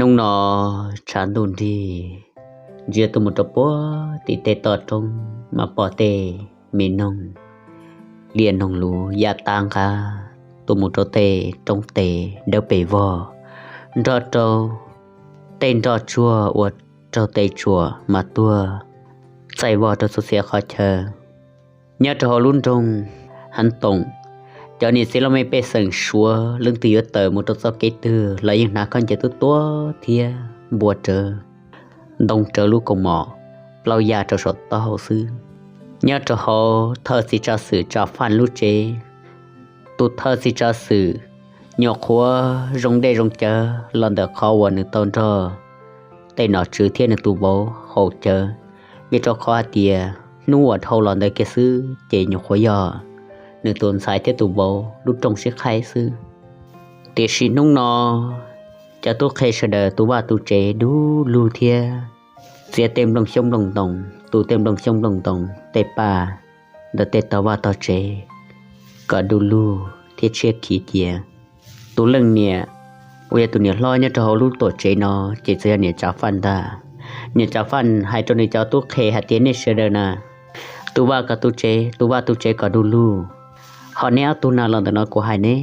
Hnub no tshav ntuj nrig, ntsia tuaj mus rau puag tim tej toj roob mas pom tej me noog liaj noog luv ya tab nqa tuaj mus rau tej roob tes dawb pes vog, nrog rau tej nroj tsuag uas raug tes tsuam mas tuag txaij vog rau txhua txhia qhov chaw. Nyob rau hauv lub nroog Hav Toom, cov niam txiv laj mej pej xeem Suav leej twg yuav tawm mus rau txoj kev twg los yeej hnav khaub ncaws tuab tuab thiab npua rawv ntoo rawv lub kaus mom plaub yaj rau saum taub hau xwb. Nyob rau hauv thawj txiv tsav xwm Tsav Faj lub tsev, tus thawj txiv tsav xwm nyuam qhuav zoo dej zoo cawv los ntawm qhov uas nws tau nrog tej nom tswv thiab nws tus vauv haus cawv, vim rau qhov hais tias hnub uas dhau los ntawd kiag xwb ces nyuam qhuav yog nws tus ntxhais thiab tus vauv lub rooj sib qhaib xwb. Tiam sis hnub no cov tub qhe sawv daws tu vaj tu tsev du lug thiab txiav tej nplooj xyoob nplooj ntoo, tu tej nplooj xyoob nplooj ntoo tej paj ntawm tej tog vaj tog tsev kom du lug thiab tshiab khiv cia. Tus leej niam uas yog tus niam hlob nyob rau hauv lub tuam tsev no ces txawm yog niam Tsav Faj ntag. Niam Tsav Faj hais rau nws cov tub qhe hais tias, nej sawv daws na, tu vaj kom tu tsev, tu vaj tu tsev kom du lug. Ho neb ob tug na, los ntawm no kuv hais neb,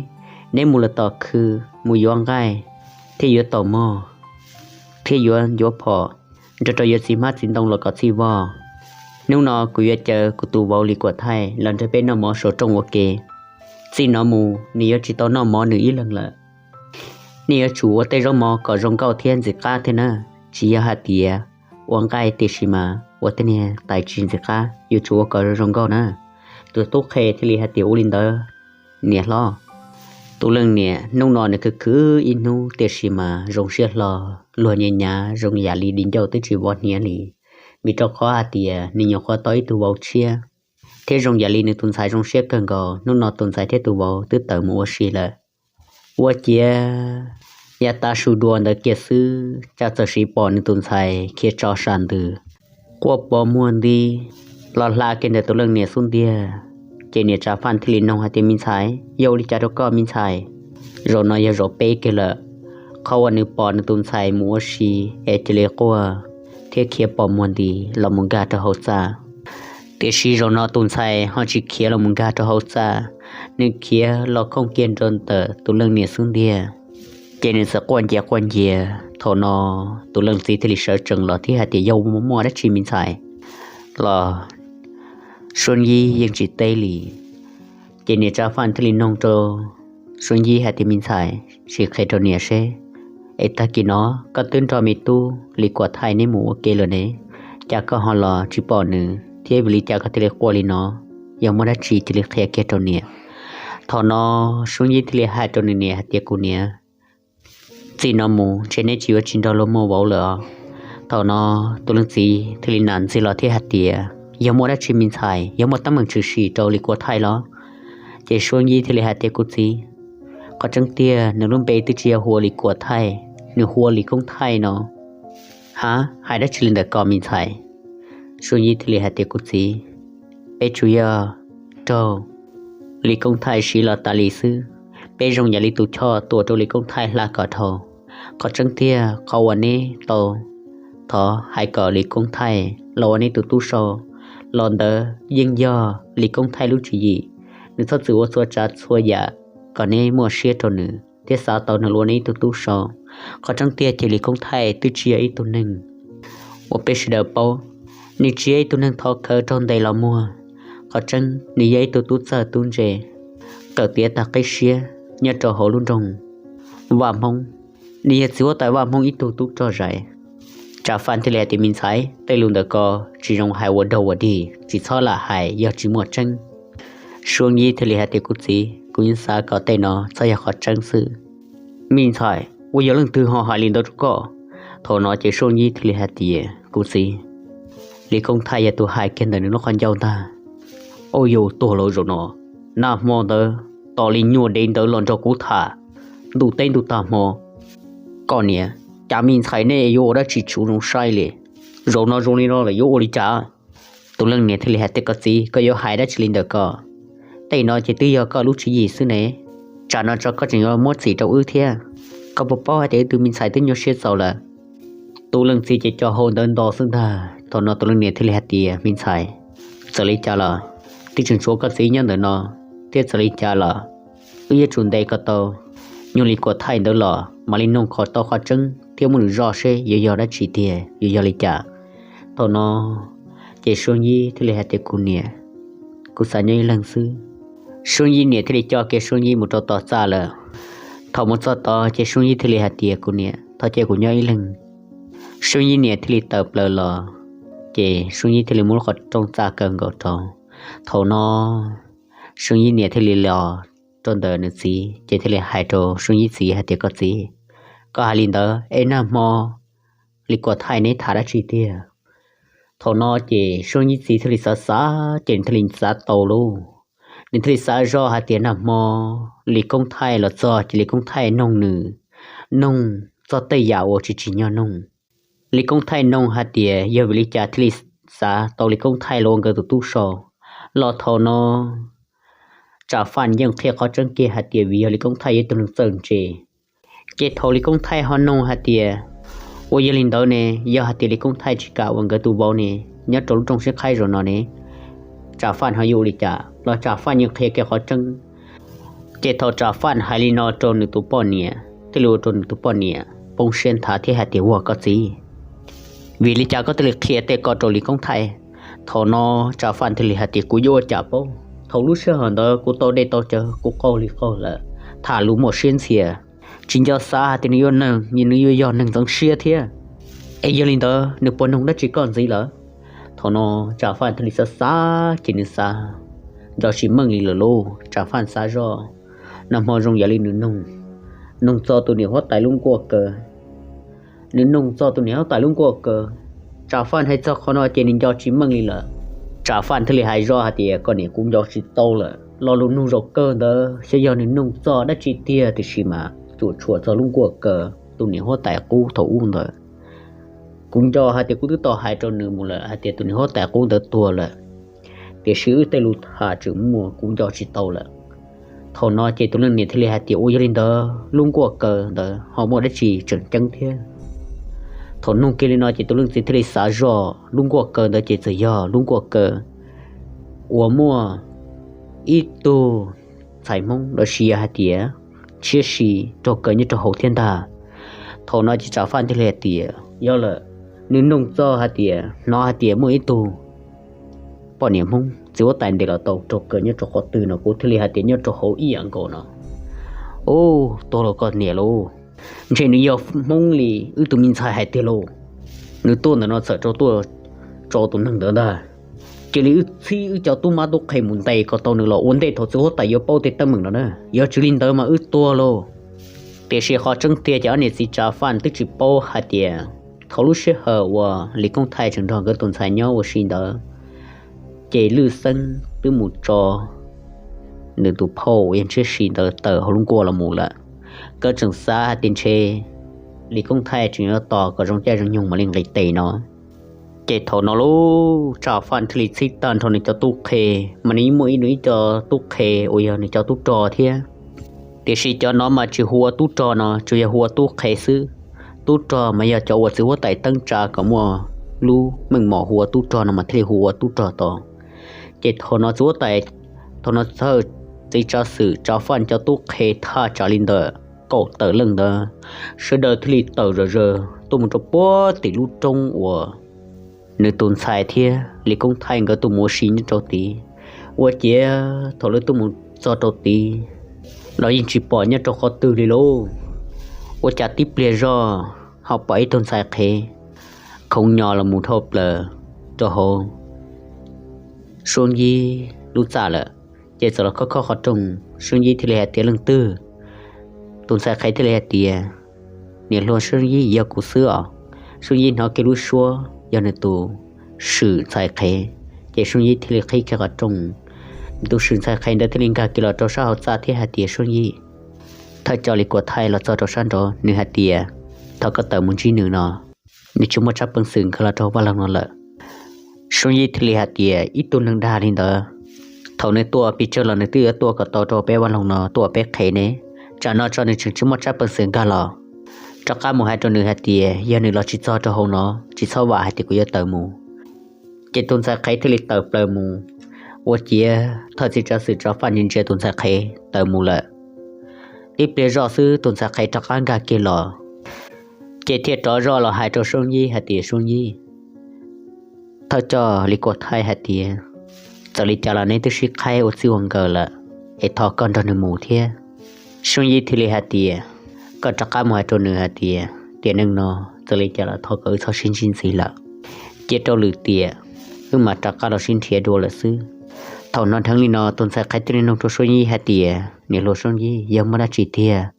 neb mus lawm tom khw mus yuav nqaij thiab yuav taus mog thiab yuav ncuav phom, nrog rau yuav txiv hmab txiv ntoo los kom txhij vog. Hnub no kuv yuav caw kuv tus vauv Lis Kuam Thaij los nrog peb noj mov saum rooj ua ke. Txij no mus nws yuav tsis tau noj mov nws ib leeg lawm. Nej yuav tsum ua tej zaub mov kom zoo nkauj thiab ntxim qab thiab na, tsis yog hais tias ua nqaij tiam sis mas ua tej niag tais tsis ntxim qab, yuav tsum ua kom zoo nkauj na. Tus tub qhe thiaj li hais tias, ua li ntawd niam hlob. Tus leej niam hnub no nws khwv khwv ib hnub tiam sis mas zoo siab hlo, luag nyias nyav zoo yam li di ncauj twb tsis vov hniav li, vim rau qhov hais tias nws nyuam qhuav tau ib tug vauv tshiab, thiab zoo yam li nws tus ntxhais zoo siab kawg nkaus. Hnub no tus ntxhais thiab tus vauv twb tawm mus ua si lawm. Ua ciav yav tav su dua ntawd kiag xwb, cas txawm sim pom nws tus ntxhais khiav tso sam ntws, quaj pos muag nti los hla kiag ntawm tus leej niam xub ntiag. Ces niam Tsav Faj thiaj li nug hais tias, me ntxhais, yog ua li cas rau koj me ntxhais? Zaum no yog zaum peb kiag lawm, qhov uas nws pom nws tus ntxhais mus ua si es cia li quaj thiab khiav pos muag nti los mus nkag rau hauv txaj. Tiam sis zaum no tus ntxhais ho tsis khiav los mus nkag rau hauv txaj, nws khiav los khooj kiag nrog ntawm tus leej niam xub ntiag. Ces nws txawm quaj ncias quaj ncias. Thaum no tus leej txiv thiaj li sawv tsees los thiab hais tias, yog muaj dab tsi me ntxhais los? Suab Yib yeej tsis teb li. Ces niam Tsav Faj thiaj li nug rau Suab Yib hais tias, me ntxhais, sim qhia rau niam seb, es tag kis no koj twb nrog me tub Lis Kuam Thaij neb mus ua ke lawm ne, cas koj ho los tsis pom nws thiab vim li cas koj thiaj li quaj li no? Yog muaj dab tsi cia li qhia kiag rau niam. Thaum no Suab Yib thiaj li hais rau nws niam hais tias, kuv niam, txij no mus ntshe neb tsis yuav tsis nrog luag muaj vauv lawm os. Thaum no tus leej txiv thiaj li nam ntxig los thiab hais tias, yog muaj dab tsi me ntxhais, yog muaj teeb meem tshwm sim rau Lis Kuam Thaij los? Ces Suab Yib thiaj li hais tias, kuv txiv, qhov tseeb tiag nws lub npe twb tsis yog hu ua Lis Kuam Thaij, nws hu ua Lis Koob Thaij no. Ha, hais dab tsi li ntawm ko me ntxhais? Suab Yib thiaj li hais tias, kuv txiv, peb tsuas yog raug Lis Koob Thaij siv los tas li xwb. Peb zoo yam li tus choj tuam rau Lis Koob Thaij hla kom dhau. Qhov tseeb tiag qhov uas neb tau thov hais kom Lis Koob Thaij los ua neb tus tub sau, los ntawd yeej yog Lis Koob Thaij lub tswv yim. Nws txhob txwm ua txhua tsav txhua yam kom neb muaj siab rau nws thiab xav tau nws los ua neb ib tug tub sau. Qhov tseeb tiag ces Lis Koob Thaij twb tsis yog ib tug neeg uas peb sawv daws paub, nws tsis yog ib tug neeg thov khawv raug ntes los muag. Qhov tseeb nws yog ib tug tub txawj tub ntse, kawm tiav tag qib siab nyob rau hauv lub nroog Vaj Hmoob. Nws yog txiv huab tais Vaj Hmoob ib tug tub rog zais. Tsav Faj thiaj li hais tias, me ntxhais, tej lus ntawm ko tsis zoo hais ua dog ua dig, tsis txhob lam hais yog tsis muaj tseeb. Suab Yib thiaj li hais tias, kuv txiv, kuv yeej xav kom tej no txhob yog qhov tseeb xwb. Me ntxhais, ua yog leej twg ho hais li ntawd rau koj? Thaum no ces Suab Yib thiaj li hais tias, kuv txiv, Lis Koob Thaij yog tus hais kiag ntawm nws lub qhov ncauj ntag. Au yau, tuag lawm zaum no, nag hmo ntawd tos li nyuag dev ntawd los nrog kuv tham ntuj teb ntuj tag hmo. Koj niam, cas me ntxhais nej yuav ua dab tsi tsis zoo saib li? Zaum no zoo li no lawm yuav ua li cas? Tus leej niam thiaj li hais tias, koj txiv, koj yuav hais dab tsi li ntawm ko? Tej no ces twb yog koj lub tswv yim xwb ne, tsam no tso koj tseem yuav muab txim rau wb thiab. Koj puas paub hais tias wb tus me ntxhais twb nyuaj siab txaus lawm? Tus leej txiv ces co hau ntawd nto xwb ntag. Thaum no tus leej niam thiaj li hais tias, Me ntxhais, txawm li cas los twb tseem tshuav koj txiv nyob ntawm no, thiab txawm li cas los wb yuav tsum ntes kom tau nyuag li kuam thaij ntawd los mam li noog qhov tau qhov tseeb thiab muab nws zoj seb yuav yog dab tsi tiag, yuav yog li cas. Thaum no ces Suab Yib thiaj li hais tias, Kuv niam, kuv xav nyob ib leeg xwb. Suab Yib niam thiaj li coj kiag Suab Yib mus rau tom txaj lawm. Thaum mus txog tod ces Suab Yib thiaj li hais tias, Kuv niam, thov cia kuv nyob ib leeg. Suab Yib niam thiaj li tawm plaws los, ces Suab Yib thiaj li muab lub qhov rooj txaj kaw nkaus rau. Thaum no Suab Yib niam thiaj li los rau ntawm nws txiv ces thiaj li hais rau Suab Yib txiv hais tias, Koj txiv, koj hais li ntawd es nag hmo li kuam thaij neb tham dab tsi tiag? Thaum no ces Suab Yib txiv thiaj li xav xav ces nws thiaj li xav tau lauj. Nws thiaj li xav zoj hais tias nag hmo Lis Koob Thaij los txog ces Lis Koob Thaij noog nws, noog txog tej yam uas tsis tsim nyog noog. Lis Koob Thaij noog hais tias yog vim li cas thiaj li xav tau Lis Koob Thaij los ua nkawd tus tub sau. Los thaum no Tsav Faj yeej qhia qhov tseeb kiag hais tias vim yog Lis Koob Thaij yog ib tug neeg txawj ntse. Ces thaum Lis Koob Thaij ho noog hais tias, Ua yog li ntawd ne, yog hais tias Lis Koob Thaij tsis kam ua nkawd tus vauv ne, nyob rau lub rooj siab qhaib zaum no ne, Tsav Faj ho yuav ua li cas? Los Tsav Faj yeej qhia kiag qhov tseeb. Ces thaum Tsav Faj hais li no rau nws tus poj niam thiaj li ua rau nws tus poj niam poob siab nthav thiab hais tias, Ua koj txiv, vim li cas koj thiaj li qhia tej ko rau Lis Koob Thaij? Thaum no Tsav Faj thiaj li hais tias, Kuv yuav ua cas paub? Thaum lub sij hawm ntawd kuv tau dej tau cawv, kuv qaug li qaug lawm, tham lus muaj siab ntxhias, tsis nco xav hais tias nws yuav neeg, nws yuav yog neeg ntxeev siab thiab. Es yog li ntawd nws puas noog dab tsi koj ntxiv lawm? Thaum no Tsav Faj thiaj li xav xav ces nws xav nco tsis meej li lawm lauj. Tsav Faj xav zoj, nag hmo zoo yam li nws noog, noog txog tus niam huab tais lub nkuaj kaw. Nws noog txog tus niam huab tais lub nkuaj kaw, Tsav Faj hais txog qhov no ces nws nco tsis meej li lawm. Tsav Faj thiaj li hais zoj hais tias, Koj niam, kuv nco tsis tau lawm, lo lus nug zaum kawg ntawd xyov yog nws noog txog dab tsi tiag, tiam sis mas cuam tshuam txog lub nkuaj kaw tus niam huab tais qub thaum ub ntawd. Kuv nco hais tias kuv twb tau hais rau nws mus lawm hais tias tus niam huab tais qub ntawd tuag lawm, tiam sis wb tej lus tham tseem muaj, kuv nco tsis tau lawm. Thaum no ces tus leej niam thiaj li hais tias, Ua yog li ntawd lub nkuaj kaw ntawd ho muaj dab tsi tseem ceeb thiab? Thaum nug kiag li no ces tus leej txiv thiaj li xav zoj, lub nkuaj kaw ntawd ces txawm yog lub nkuaj kaw uas muaj ib tug ntxhais Hmoob los sis yog hais tias tshiab si raug kaw nyob rau hauv thiab ntag. Thaum no ces Tsav Faj thiaj li hais tias, Yog lawm, nws noog txog hais tias, hnov hais tias muaj ib tug poj niam Hmoob txiv huab tais ntes los tau raug kaw nyob rau qhov twg no, kuv thiaj li hais tias nyob rau hauv ib yam nkaus no. Ub, tuag los koj niam lauj, ntshe nws yog Hmoob li wb tus me ntxhais hais tiag lauj. Nws tuaj ntawm no txawm rau tuaj tso tus neeg ntawd ntag. Cia li wb txhib wb cov tub mab tub qhe mus ntes kom tau nws los ua ntej thaum txiv huab tais yuav paub tej teeb meem no na, yog tsis li ntawd mas wb tuag lauj. Tiam sis qhov tseeb tiag ces ob niam txiv Tsav Faj twb tsis paub hais tias thaum lub sij hawm uas Lis Koob Thaij tseem nrog nkawd tus ntxhais nyob ua si ntawd, ces Lwj Xeeb twb mus tso nws tus phauj uas yog Ntshiab Si ntawd tawm hauv lub nkuaj los mus lawm. Nkawd tseem xav hais tias ntshe Lis Koob Thaij tseem yuav tos kom zoo caij zoo nyoog mam li nqis tes no. Ces thaum no lauj, Tsav Faj thiaj li txhib tag nrho nws cov tub qhe, mas nws yeej muaj ib nws ib co tub qhe uas yog nws cov tub rog thiab. Tiam sis cov no mas tsis hu ua tub rog no, tsuas yog hu ua tub qhe xwb. Tub rog mas yog cov uas txiv huab tais teeb tsa kom muaj lub meej mom hu ua tub rog no mas thiaj li hu ua tub rog tod. Ces thaum no txiv huab tais, thaum no txawj txiv tsav xwm Tsav Faj cov tub qhe thaj tsam li ntawm kaum tawm leej ntawd, sawv daws thiaj li tawm zom zaws tuaj mus rau puag tim lub roob uas nws tus ntxhais thiab Lis Koob Thaij nkawd tuaj mus ua si nyob rau tid. Ua ciav thaum lawv tuaj mus txog rau tid los yeej tsis pom nyob rau qhov twg li lauj. Ua cas tib pliag zoj ho pom ib tug ntxhais qhev khoov nyo los mus dhau plaws rau hauv Suab Yib lub txaj lawm. Ces txawm los khob khob qhov rooj, Suab Yib thiaj li hais tias, Leej twg? Tus ntxhais qhev thiaj li hais tias, Niam hluas Suab Yib, yog kuv xwb os. Suab Yib hnov kiag lub suab yog nws tus swm ntxhais qhev, ces Suab Yib thiaj li qhib kiag qhov rooj. Nws tus swm ntxhais qhev ntawd thiaj li nkag kiag los rau sab hauv txaj thiab hais tias, Suab Yib, thawj coj Lis Kuam Thaij los txog rau sab nraud, nws hais tias thov koj tawm mus ntsib nws no, nws tsis muaj tsab peev xwm nkag los rau vaj loog no lawm. Suab Yib thiaj li hais tias, Ib tug neeg dag li ntawd, thaum nws tuaj pes tsawg los nws twb yuav tuaj kom tau rau peb vaj loog no tuaj peb qhev ne. Tsam no tso nws tseem tsis muaj tsab peev xwm nkag los. rov qab mus hais rau nws hais tias yog nws los tsis txog rau hauv no, tsis txhob vam hais tias kuv yuav tawm mus. Ces tus ntxhais qhev thiaj li tawm plaws mus, ua ciav thawj txiv tsav xwm Tsav Faj ntsia ntsia tus ntxhais qhev tawm mus lawm. Ib pliag zoj xwb tus ntxhais qhev rov qab nkag kiag los, ces thiaj rov zoj los hais rau Soob Yib hais tias, Soob Yib, thawj coj Lis Kuam Thaij hais tias txawm li cas los neb twb sib qhaib ua txij ua nkawm lawm, es thov koj nrog nws mus thiab. Soob Yib thiaj li hais tias, koj rov qab mus hais rau nws hais tias tiam neej no txawm li cas los thov kom wb txhob sib ntsib ntxiv lawm, cia rau lwm tiam wb mam rov qab los sib nrhiav dua lawm xwb. Thaum hnov dheev li no tus ntxhais qhev thiaj li nug rau Soob Yib hais tias, niam hluas Soob Yib, yog muaj dab tsi tiag?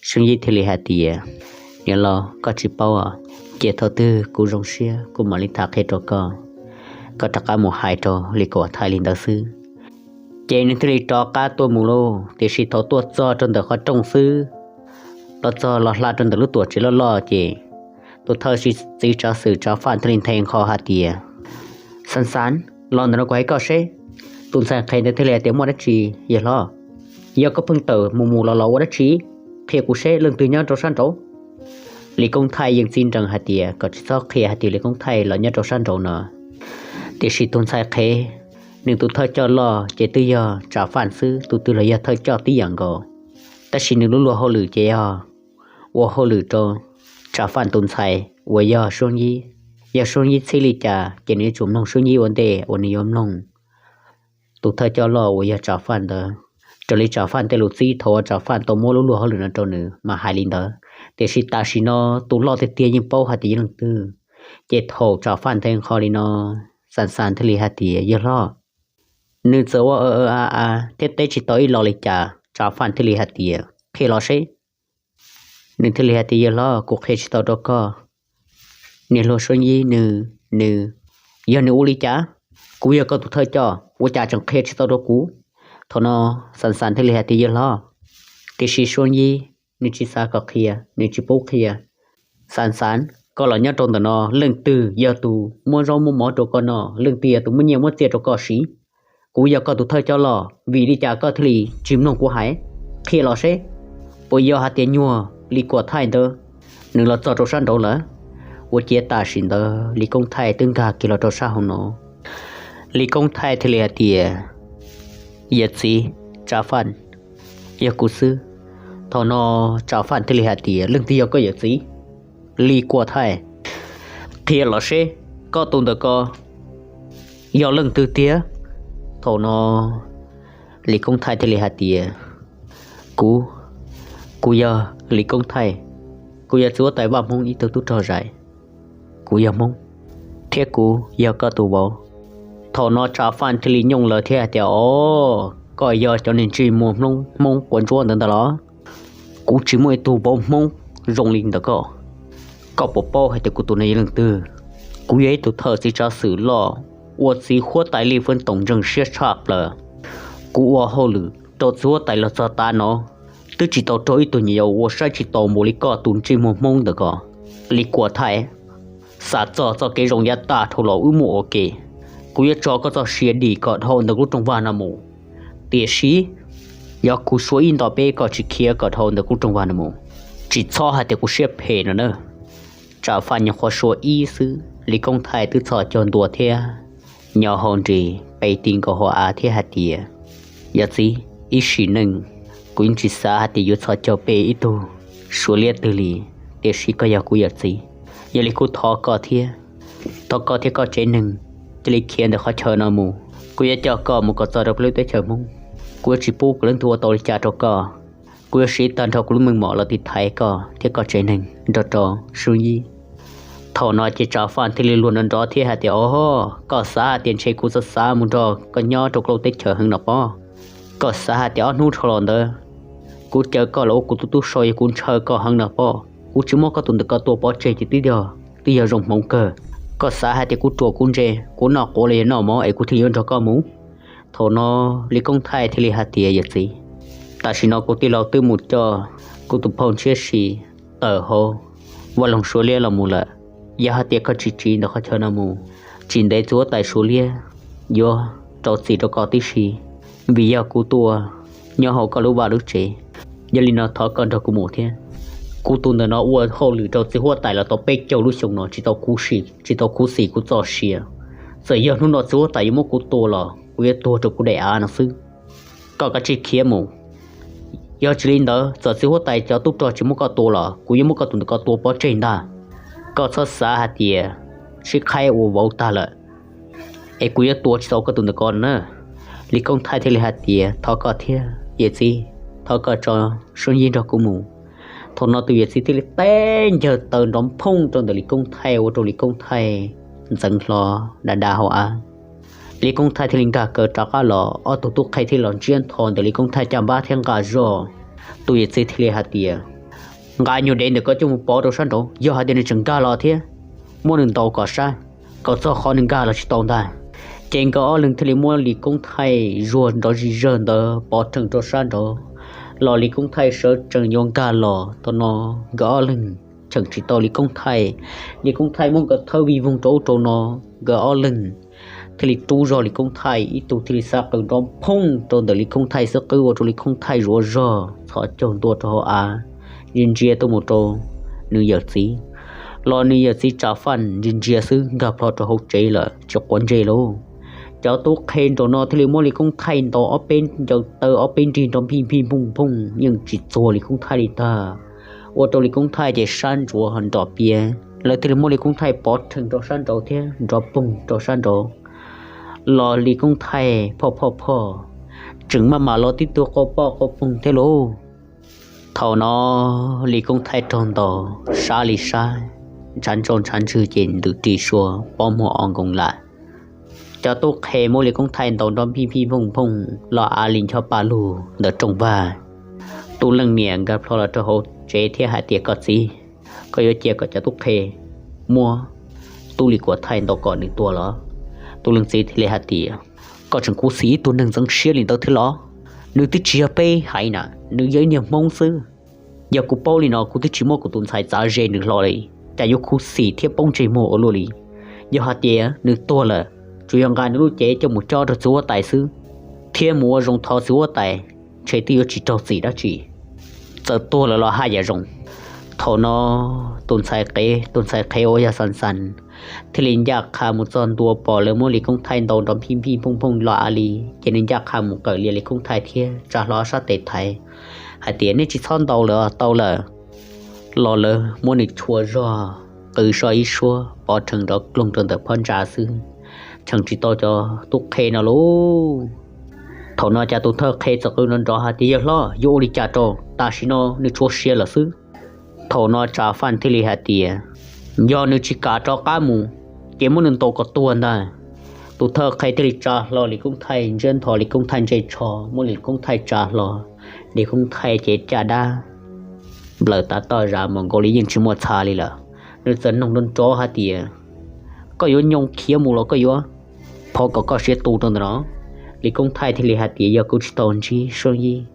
Soob Yib thiaj li hais tias, niam laus, koj tsis paub, cia thaum twg kuv zoo siab kuv mam li tham qhia rau koj. Koj rov qab mus hais rau Lis Kuam Thaij li ntawd xwb. Ces nws thiaj li rov qab tuaj mus lauj, tiam sis thaum tuaj txog rau ntawm qhov rooj xwb, los txog los hla rau ntawm lub tuam tsev loj loj ces tus thawj txiv tsav xwm Tsav Faj thiaj li nthe nqho hais tias, Xav Xav, los ntawm no kuv hais koj seb. Tus ntxhais qhev ntawd thiaj li hais tias, muaj dab tsi yawg hlob? Yog koj pheej tawm mus mus los los ua dab tsi? Qhia kuv seb leej twg nyob rau sab nraud. Lis Koob Thaij yeej txij nrees hais tias kom tsis txhob qhia hais tias Lis Koob Thaij los nyob rau sab nraud no, tiam sis tus ntxhais qhev, nws tus thawj coj loj ces twb yog Tsav Faj xwb, tus twg los yog thawj coj tib yam nkaus. Tab sis nws lub luag hauj lwm ces yog ua hauj lwm rau Tsav Faj tus ntxhais uas yog Soob Yib. Yog Soob Yib txhij li cas ces nws yuav tsum mloog Soob Yib ua ntej uas nws yuav mloog tus thawj coj loj uas yog Tsav Faj ntawd. Raws li Tsav Faj tej lus txib thaum uas Tsav Faj tau muab lub luag hauj lwm no rau nws mas hais li ntawd, tiam sis tam sim no tus loj tiag tiag yeej paub hais tias yog leej twg. Ces thaum Tsav Faj nthe nqho li no, Xav Xav thiaj li hais tias, yawg hlob, nws txawm ua a a thiab teb tsis tau ib los li cas. Tsav Faj thiaj li hais tias, qhia los seb. Nws thiaj li hais tias, yawg hlob, kuv qhia tsis tau rau koj. Niam hluas Soob Yib nws, nws, yog nws ua li cas? Kuv yog koj tus thawj coj ua cas tseem qhia tsis tau rau kuv? Thaum no Xav Xav thiaj li hais tias, yawg hlob, tiam sis Soob Yib nws tsis xav kom qhia, nws tsis pub qhia. Xav Xav, koj los nyob rau ntawm no, leej twg yog tus muab zaub muab mov rau koj noj, leej twg yog tus muab nyiaj muab txiaj rau koj siv? Kuv yog koj tus thawj coj loj, vim li cas koj thiaj li tsis mloog kuv hais? Qhia los seb, puas yog hais tias nyuag Lis Kuam Thaij ntawd nws los txog rau sab nraud lawm? Ua ciav tam sim ntawd Lis Koob Thaij twb nkag kiag los rau sab hauv no. Lis Koob Thaij thiaj li hais tias, yawm txiv, Tsav Faj, yog kuv xwb. Thaum no Tsav Faj thiaj li hais tias, leej twg yog koj yawm txiv? Lis Kuam Thaij, qhia los seb, koj tus ntawm ko yog leej twg tiag? Thaum no Lis Koob Thaij thiaj li hais tias, kuv, kuv yog Lis Koob Thaij, kuv yog txiv huab tais vaj Hmoob ib tug tub rog zais, kuv yog Hmoob, thiab kuv yog koj tus vauv. Thaum no Tsav Faj thiaj li nyooj lawv thiab hais tias, o, koj yog cov niag ntsej muag Hmoob quav ntsuab ntawd ntag los? Kuv tsis muaj ib tug vauv Hmoob zoo li ntawm koj. Koj puas paub hais tias kuv tus no yog leej twg? Kuv yog ib tug thawj txiv tsav xwm loj uas txiv huab tais Lij Fwb Toom ntseeg siab tshaj plaws. Kuv ua hauj lwm rau txiv huab tais los txog tav no, twb tsis tau raug ib tug nyuam yaus uas saib tsis taus npaum li koj tus ntsej muag Hmoob ntawm ko. Lis Kuam Thaij, xam txog txoj kev zoo yav tag dhau los wb muaj ua ke, kuv yuav tso koj txoj sia dim kom dhau ntawm kuv lub rooj vag no mus. Tiam sis yog kuv suav ib nto peb koj tsis khiav kom dhau ntawm kuv lub rooj vag no mus, tsis txhob hais tias kuv siab phem no na. Tsav Faj nyuam qhuav suav ib xwb, Lis Koob Thaij twb txhos caug ntua thiab nyo hau nres pe ti nkaus hauv av thiab hais tias, yawm txiv, ib sim neej kuv yeej tsis xav hais tias yuav txhos caug pe ib tug suav liab twg li, tiam sis koj yog kuv yawm txiv. Yog li kuv thov koj thiab, thov koj thiab koj tsev neeg cia li khiav ntawm qhov chaw no mus. Kuv yuav coj koj mus kom txog rau peb lub teb chaws Hmoob. Kuv yuav tsis pub kom leej twg ua tau li cas rau koj. Kuv yuav siv tag nrho kuv lub meej mom los tiv thaiv koj thiab koj tsev neeg nrog rau Soob Yib. Thaum no ces Tsav Faj thiaj li luag nrov nrov thiab hais tias, o, koj xav hais tias ntshe kuv xav xav mus nrog koj nyob rau koj lub teb chaws heev no pob? Koj xav hais tias ob hnub dhau los ntawd kuv caw koj los ua kuv tus tub so yog kuv ntshaw koj heev no pob? Kuv tsis muab koj tus ntawm ko tua pov tseg ces twb yog, twb yog zoo hmoov kawg. Koj xav hais tias kuv ruam kuv ntse, kuv noj quav los yog noj mov es kuv thiaj yuav nrog koj mus? Thaum no Lis Koob Thaij thiaj li hais tias, yawm txiv, tam sim no kuv tij laug twb mus coj kuv tus phauj Ntshiab Si tawm hauv vaj loog suav liab los mus lawm. Yog hais tias koj tsis tsiv ntawm qhov chaw no mus, tsis ntev txiv huab tais suav liab yuav rau txim rau koj tib si, vim yog kuv tuaj nyob hauv koj lub vaj lub tsev. Yog li no thov koj nrog kuv mus thiab. Kuv tus ntawm no ua hauj lwm rau txiv huab tais los tau peb caug lub xyoo no tsis tau khuv xim, tsis tau khuv xim kuv txoj sia. Txawm yog hnub no txiv huab tais yuav muab kuv tua los kuv yuav tuag rau kuv daim av no xwb. Koj kav tsij khiav mus. Yog tsis li ntawd, txawm txiv huab tais cov tub rog tsis muab koj tua los kuv yuav muab koj tus ntawm ko tua pov tseg ntag. Koj txhob xav hais tias sib qhaib ua vauv tag lawm, es kuv yuav tua tsis tau koj tus ntawm ko na. Lis Koob Thaij thiaj li hais tias, thov koj thiab yawm txiv, thov koj tso Suab Yib nrog kuv mus. Thaum no tus yawm txiv thiaj li teb ncawg taw nrov phooj rau ntawm Lis Koob Thaij ua rau Lis Koob Thaij ntxeev hlo da da hauv av. Lis Koob Thaij thiaj li nkag kaw rov qab los, ob tug tub qhe thiaj los ntsiab ntho ntawm Lis Koob Thaij caj npab thiab nqa zog. Tus yawm txiv thiaj li hais tias, nqa nyuag dev ntawm ko coj mus pov rau sab nraud, yog hais tias nws tseem nkag los thiab, muab nws ntaus kom sab, kom txog qhov nws nkag los tsis tau ntag. Ces nkawd ob leeg thiaj li muab Lis Koob Thaij zuag nrov zig zawg ntawd pov rhees rau sab nraud, los Lis Koob Thaij sawv tsees yuav nkag los. Thaum no nkawd ob leeg cheem tsis tau Lis Koob Thaij, Lis Koob Thaij muab nkawd thawb vij voog rau ub rau no, nkawd ob leeg thiaj li rub zog Lis Koob Thaij, ib tug thiaj li xa qws nrov phooj rau ntawm Lis Koob Thaij xub qwb ua rau Lis Koob Thaij zuav zog txhos caug ntua rau hauv av, ntsia ntsia tuaj mus rau nws yawm txiv, los nws yawm txiv Tsav Faj ntsia ntsia xwb nkag plho rau hauv tsev lawm tsis quav ntsej lauj. Cov tub qhe nraum no thiaj li muab Lis Koob Thaij ntaus ob peb ncaws taw ob peb nrig nrov nphij nphij nphooj nphooj yeej tsis txuag Lis Koob Thaij li tag, ua rau Lis Koob Thaij ces sab ntsuav nrom piav. Lawv thiaj li muab Lis Koob Thaij pov rhees rau sab nraud thiab nrov poog rau sab nraud, los Lis Koob Thaij phoj phoj phoj tseem maj mam los tib tug qau poj qau poog thiab lauj. Thaum no Lis Koob Thaij raug ntaus sab li sab, ntshav ntsauj ntshav ntswg ces ntws ris sua pob muag o nkoos lawm. Cov tub qhe muab Lis Koob Thaij ntaus nrov nphij nphij nphooj nphooj los av li ncho pa lug ntawm rooj vag. Tub leej niam nkag plho los rau hauv tsev thiab hais tias, koj txiv, koj yuav cia kom cov tub qhe muab tub Lis Kuam Thaij ntaus kom nws tuag los? Tub leej txiv thiaj li hais tias, koj tseem khuv xim ib tug neeg ntxeev siab li ntawd thiab los? Nws twb tsis yog peb haiv na, nws yog ib niag Hmoob xwb. Yog kuv paub li no kuv twb tsis muab kuv tus ntxhais txav ze nws hlo li, cas yuav khuv xim thiab poob ntsej muag ua luaj li. Yog hais tias nws tuag lawm, tsuas yog nqa nws lub cev coj mus cob rau txiv huab tais xwb, thiab mus ua zoo thov txiv huab tais, ntshe twb yuav tsis raug txim dab tsi. Txawm tuag lawm los haj yam zoo. Thaum no tus ntxhais qhev, tus ntxhais qhev uas yog Xas Xas thiaj li ncaj qha mus txog ntua pom lawv muab Lis Koob Thaij ntaus nrov nphij nphij nphooj nphooj los av li, ces nws ncaj qha mus qawm lias Lis Koob Thaij thiab tsa hlo sab tes thaiv hais tias, nej tsis txhob ntaus lawm, tau lawm. Los lawv muab nws tshua zog qw so ib suab pov rhees nrov kloog rau ntawm phab ntsa xwb, cheem tsis tau cov tub qhe no lauj. Thaum no cas tus thawj qhe txawm qw nrov nrov hais tias, yawg hlob, yuav ua li cas rau, tam sim no nws tshua sia lawm xwb. Thaum no Tsav Faj thiaj li hais tias, yog nws tsis kam rov qab mus, ces muab nws ntaus kom tuag ntag. Tus thawj qhe thiaj li tsa hlo Lis Koob Thaij, ntsiab ntho Lis Koob Thaij ntsej tsho, muab Lis Koob Thaij tsa hlo, Lis Koob Thaij cev caj dab nplawm tav toj zam mus nkaus li yeej tsis muaj txha li lawm. Nws txawm noog nrov nrov hais tias, koj yuav nyoo khiav mus los koj yuav phov kom koj siab tu rau ntawm no? Lis Koob Thaij thiaj li hais tias, yog kuv tsis tau ntsib Suab Yib,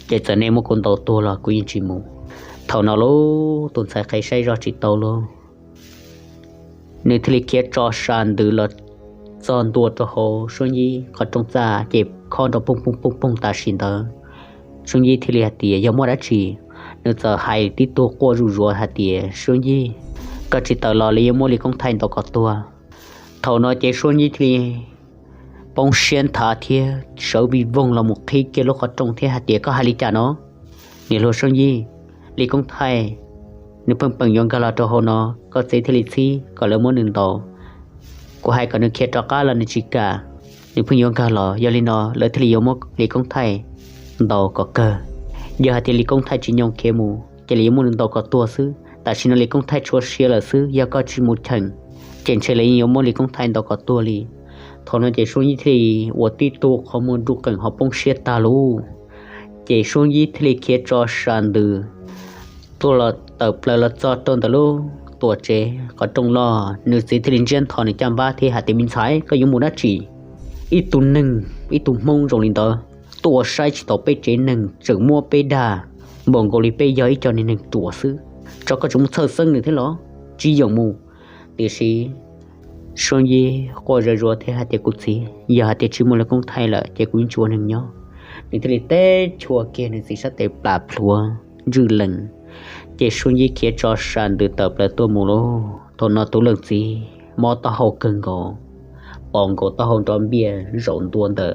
ces txawm nej muab kuv ntaus tuag los kuv yeej tsis mus. Thaum no lauj, tus ntxhais qhev saib zoj tsis tau lauj, nws thiaj li khiav tso sa ntws los txog ntua rau hauv Suab Yib qhov rooj txaj, ces khob nrov poog poog poog poog tam sim ntawd. Suab Yib thiaj li hais tias, yog muaj dab tsi? Nws txawm hais tib tug quaj zuj zus hais tias, Suab Yib, koj tsis tawm los li yuav muab Lis Koob Thaij ntaus kom tuag. Thaum no ces Suab Yib thiaj li poob siab nthav thiab sawv vij voog los mus qhib kiag lub qhov rooj thiab hais tias, koj hais li cas no? Niam hluas Suab Yib, Lis Koob Thaij nws pheej peem yuav nkag los rau hauv no, koj txiv thiaj li txhib kom lawv muab nws ntaus. Kuv hais kom nws khiav rov qab los nws tsis kam, nws pheej yuav nkag los, yog li no lawv thiaj li yuav muab Lis Koob Thaij ntaus kom kawg. Yog hais tias Lis Koob Thaij tsis nyoo khiav mus ces lawv yuav muab nws ntaus kom tuag xwb. Tam sim no Lis Koob Thaij tshua sia lawm xwb, yog koj tsis mus cheem, ces ntshe lawv yeej yuav muab Lis Koob Thaij ntaus kom tuag li. Thaum no ces Suab Yib thiaj li ua tib tug qhov muag nruj qees ho poob siab tag lauj. Ces Suab Yib thiaj li khiav tso sa ntws tuaj los tawm plaws los txog rau ntawm lub tuam tsev qhov rooj loj. Nws txiv thiaj li ntsiab ntho nws caj npab thiab hais tias, me ntxhais, koj yuav mus dab tsi? Ib tug neeg, ib tug Hmoob zoo li ntawd tuaj ua saib tsis taus peb tsev neeg, tseem muab peb dag npaum nkaus li peb yog ib co niag neeg ruam xwb. Tso koj tseem mus txhawj xeeb nws thiab los? Tsis yeem mus. Tiam sis Suab Yib quaj zuj zus thiab hais tias, kuv txiv, yog hais tias tsis muaj Lis Koob Thaij lawm ces kuv yeej tsis ua neeg nyob. Nws thiaj li teb chua kiag nws txiv sab tes plam plhuav ntswj lees, Ces Suab Yib khiav tso sam ntws tawm plaws tuaj mus lauj. Thaum no tus leej txiv mob taub hau kawg nkaus, pos nkaus taub hau nrov npiaj zaum ntua ntawm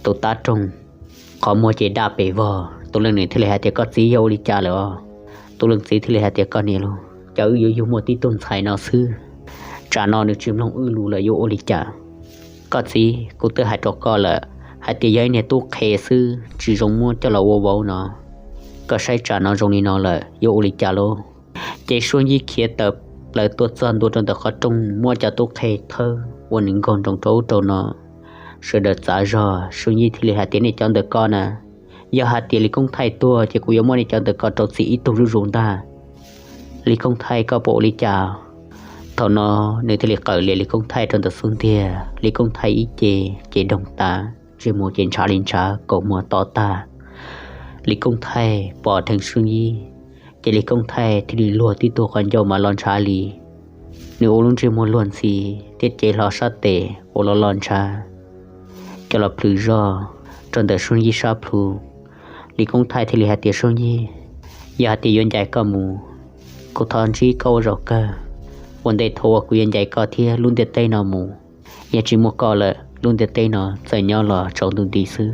tus tub roog, qhov muag ces daj pes vog. Tus leej niam thiaj li hais tias, Koj txiv, yog ua li cas lawm os? Tus leej txiv thiaj li hais tias, Koj niam lauj, cas wb yuav yug muaj tib tug ntxhais no xwb, tsam no nws tsis mloog wb lus lawm yuav ua li cas? Koj txiv, kuv twb hais rau koj lawm hais tias yog ib niag tub qhe xwb tsis zoo muab coj los ua vauv no. Koj saib tsam no zoo li no lawm yuav ua li cas lauj? Ces Suab Yib khiav tawm plaws tuaj txog ntua rau ntawm qhov rooj, muab cov tub qhe thawb ua nws nkaug nroos rau ub rau no. Sawv daws txav zog, Suab Yib thiaj li hais tias, Nej cov ntawm ko na, yog hais tias Lis Koob Thaij tuag ces kuv yuav muab nej cov ntawm ko rau txim ib tug zuj zus ntag. Lis Koob Thaij, koj puas ua li cas? Thaum no nws thiaj li qawm lias Lis Koob Thaij rau ntawm xub ntiag. Lis Koob Thaij ib ce ces doog tas, ntsej muag ces ntshav li ntshav, kaus muag to tag. Lis Koob Thaij pom dheev Suab Yib, ces Lis Koob Thaij thiaj li luag tib tug qhov ncauj mas los ntshav li. Nws ua lub ntsej muag luag ntxhi thiab cev hlo sab tes ua los los ntshav, coj los plhws zog rau ntawm Suab Yib sab plhu. Lis Koob Thaij thiaj li hais tias, Suab Yib, yog hais tias yuav ncaim koj mus, kuv thov ntsib koj ua zaum kawg. Ua ntej thaum uas kuv yuav ncaim koj thiab lub ntiaj teb no mus, yog tsis muaj koj lawm lub ntiaj teb no txawm nyob los tsaus ntuj nti xwb.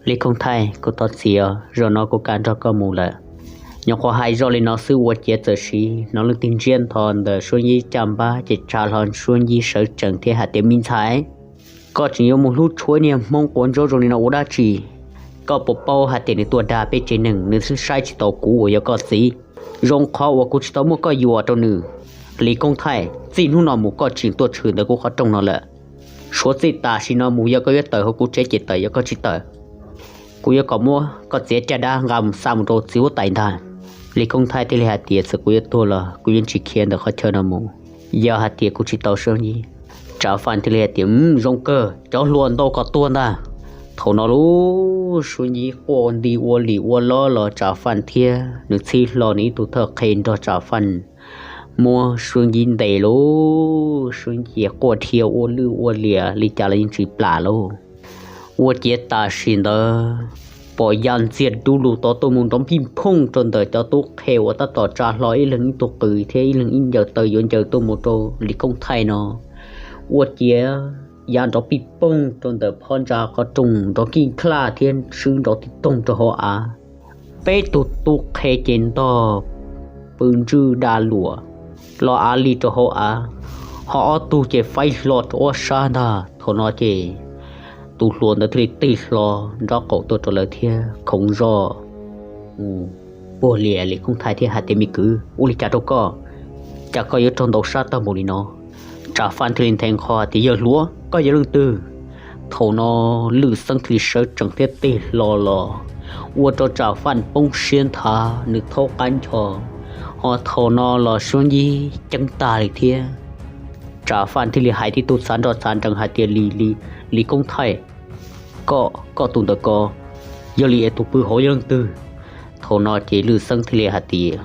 Lis Koob Thaij, kuv thov txim os, zaum no kuv kam nrog koj mus lawm. Nyuam qhuav hais zoj li no xwb ua ciav txawm siv hnov leej twg ntsiab ntho ntawm Suab Yib caj npab ces tsa hlo Suab Yib sawv tsees thiab hais tias, Me ntxhais, koj tseem yuav mus hlub tshua niag Hmoob quav ntsub zoo li no ua dab tsi? Koj puas paub hais tias nws tuaj dag peb tsev neeg, nws saib tsis taus kuv uas yog koj txiv, zoo qhov uas kuv tsis tau muab koj yuam rau nws. Lis Koob Thaij, txij hnub no mus koj tseem tuaj tshwm ntawm kuv qhov rooj no lawm. Suav txij tam sim no mus yog koj yuav tawm hauv kuv tsev ces tawm, yog koj tsis tawm, kuv yuav kom muab koj txiav caj dab nqa mus xa mus rau txiv huab tais ntag. Lis Koob Thaij thiaj li hais tias, Txawm kuv yuav tuag los kuv yeej tsis khiav ntawm qhov chaw no mus, yog hais tias kuv tsis tau Suab Yib. Tsav Faj thiaj li hais tias, Zoo kawg, cov hluas ntau kom tuag ntag. Thaum no lub Suab Yib quaj nti ua lim ua lob los Tsav Faj thiab nws txhij hlo nws ib tug thawj qhe nrog Tsav Faj muab Suab Yib ntes lauj. Suab Yib quaj dhia ua lwj ua liam li cas los yeej tsis plam lauj. Ua ciav tam sim ntawd pom ya ntxiag du lug tod tuaj mus nrov npij phooj rau ntawm cov tub qhe uas tab tom tsa hlo ib leeg ib tug qws thiab ib leeg ib ncaws taw yuav ncaws tuaj mus rau Lis Koob Thaij no. Ua ciav ya nrov pij poog rau ntawm phab ntsa qhov rooj nrov kij khlaj thiab swb nrov tij toog rau hauv av. Peb tug tub qhe ces ntog pw ntswj da luam los av li rau hauv av, ho ob tug ces faib hlo rau ob sab ntag. Thaum no ces tus hluas ntawd thiaj li tig hlo nraub qaum tuaj rau lawv thiab khoov zog puag lias Lis Koob Thaij thiab hais tias, Me kwv, ua li cas rau koj? Cas koj yuav raug ntaus sab tag npaum li no? Tsav Faj thiaj li nthe nqho tias, Yawg hluas, koj yog leej twg? Thaum no Lwj Xeeb thiaj li sawv tsees thiab tig hlo los, ua rau Tsav Faj poob siab nthav, nws thaub qab ncho, ho thaum no los Suab Yib ceeb tag li thiab. Tsav Faj thiaj li hais tib tug txhav nroj txhav nrees hais tias, Lis, Lis Koob Thaij, koj, koj tus ntawm ko yog li es tus pw hauv yog leej twg? Thaum no ces Lwj Xeeb thiaj li hais tias,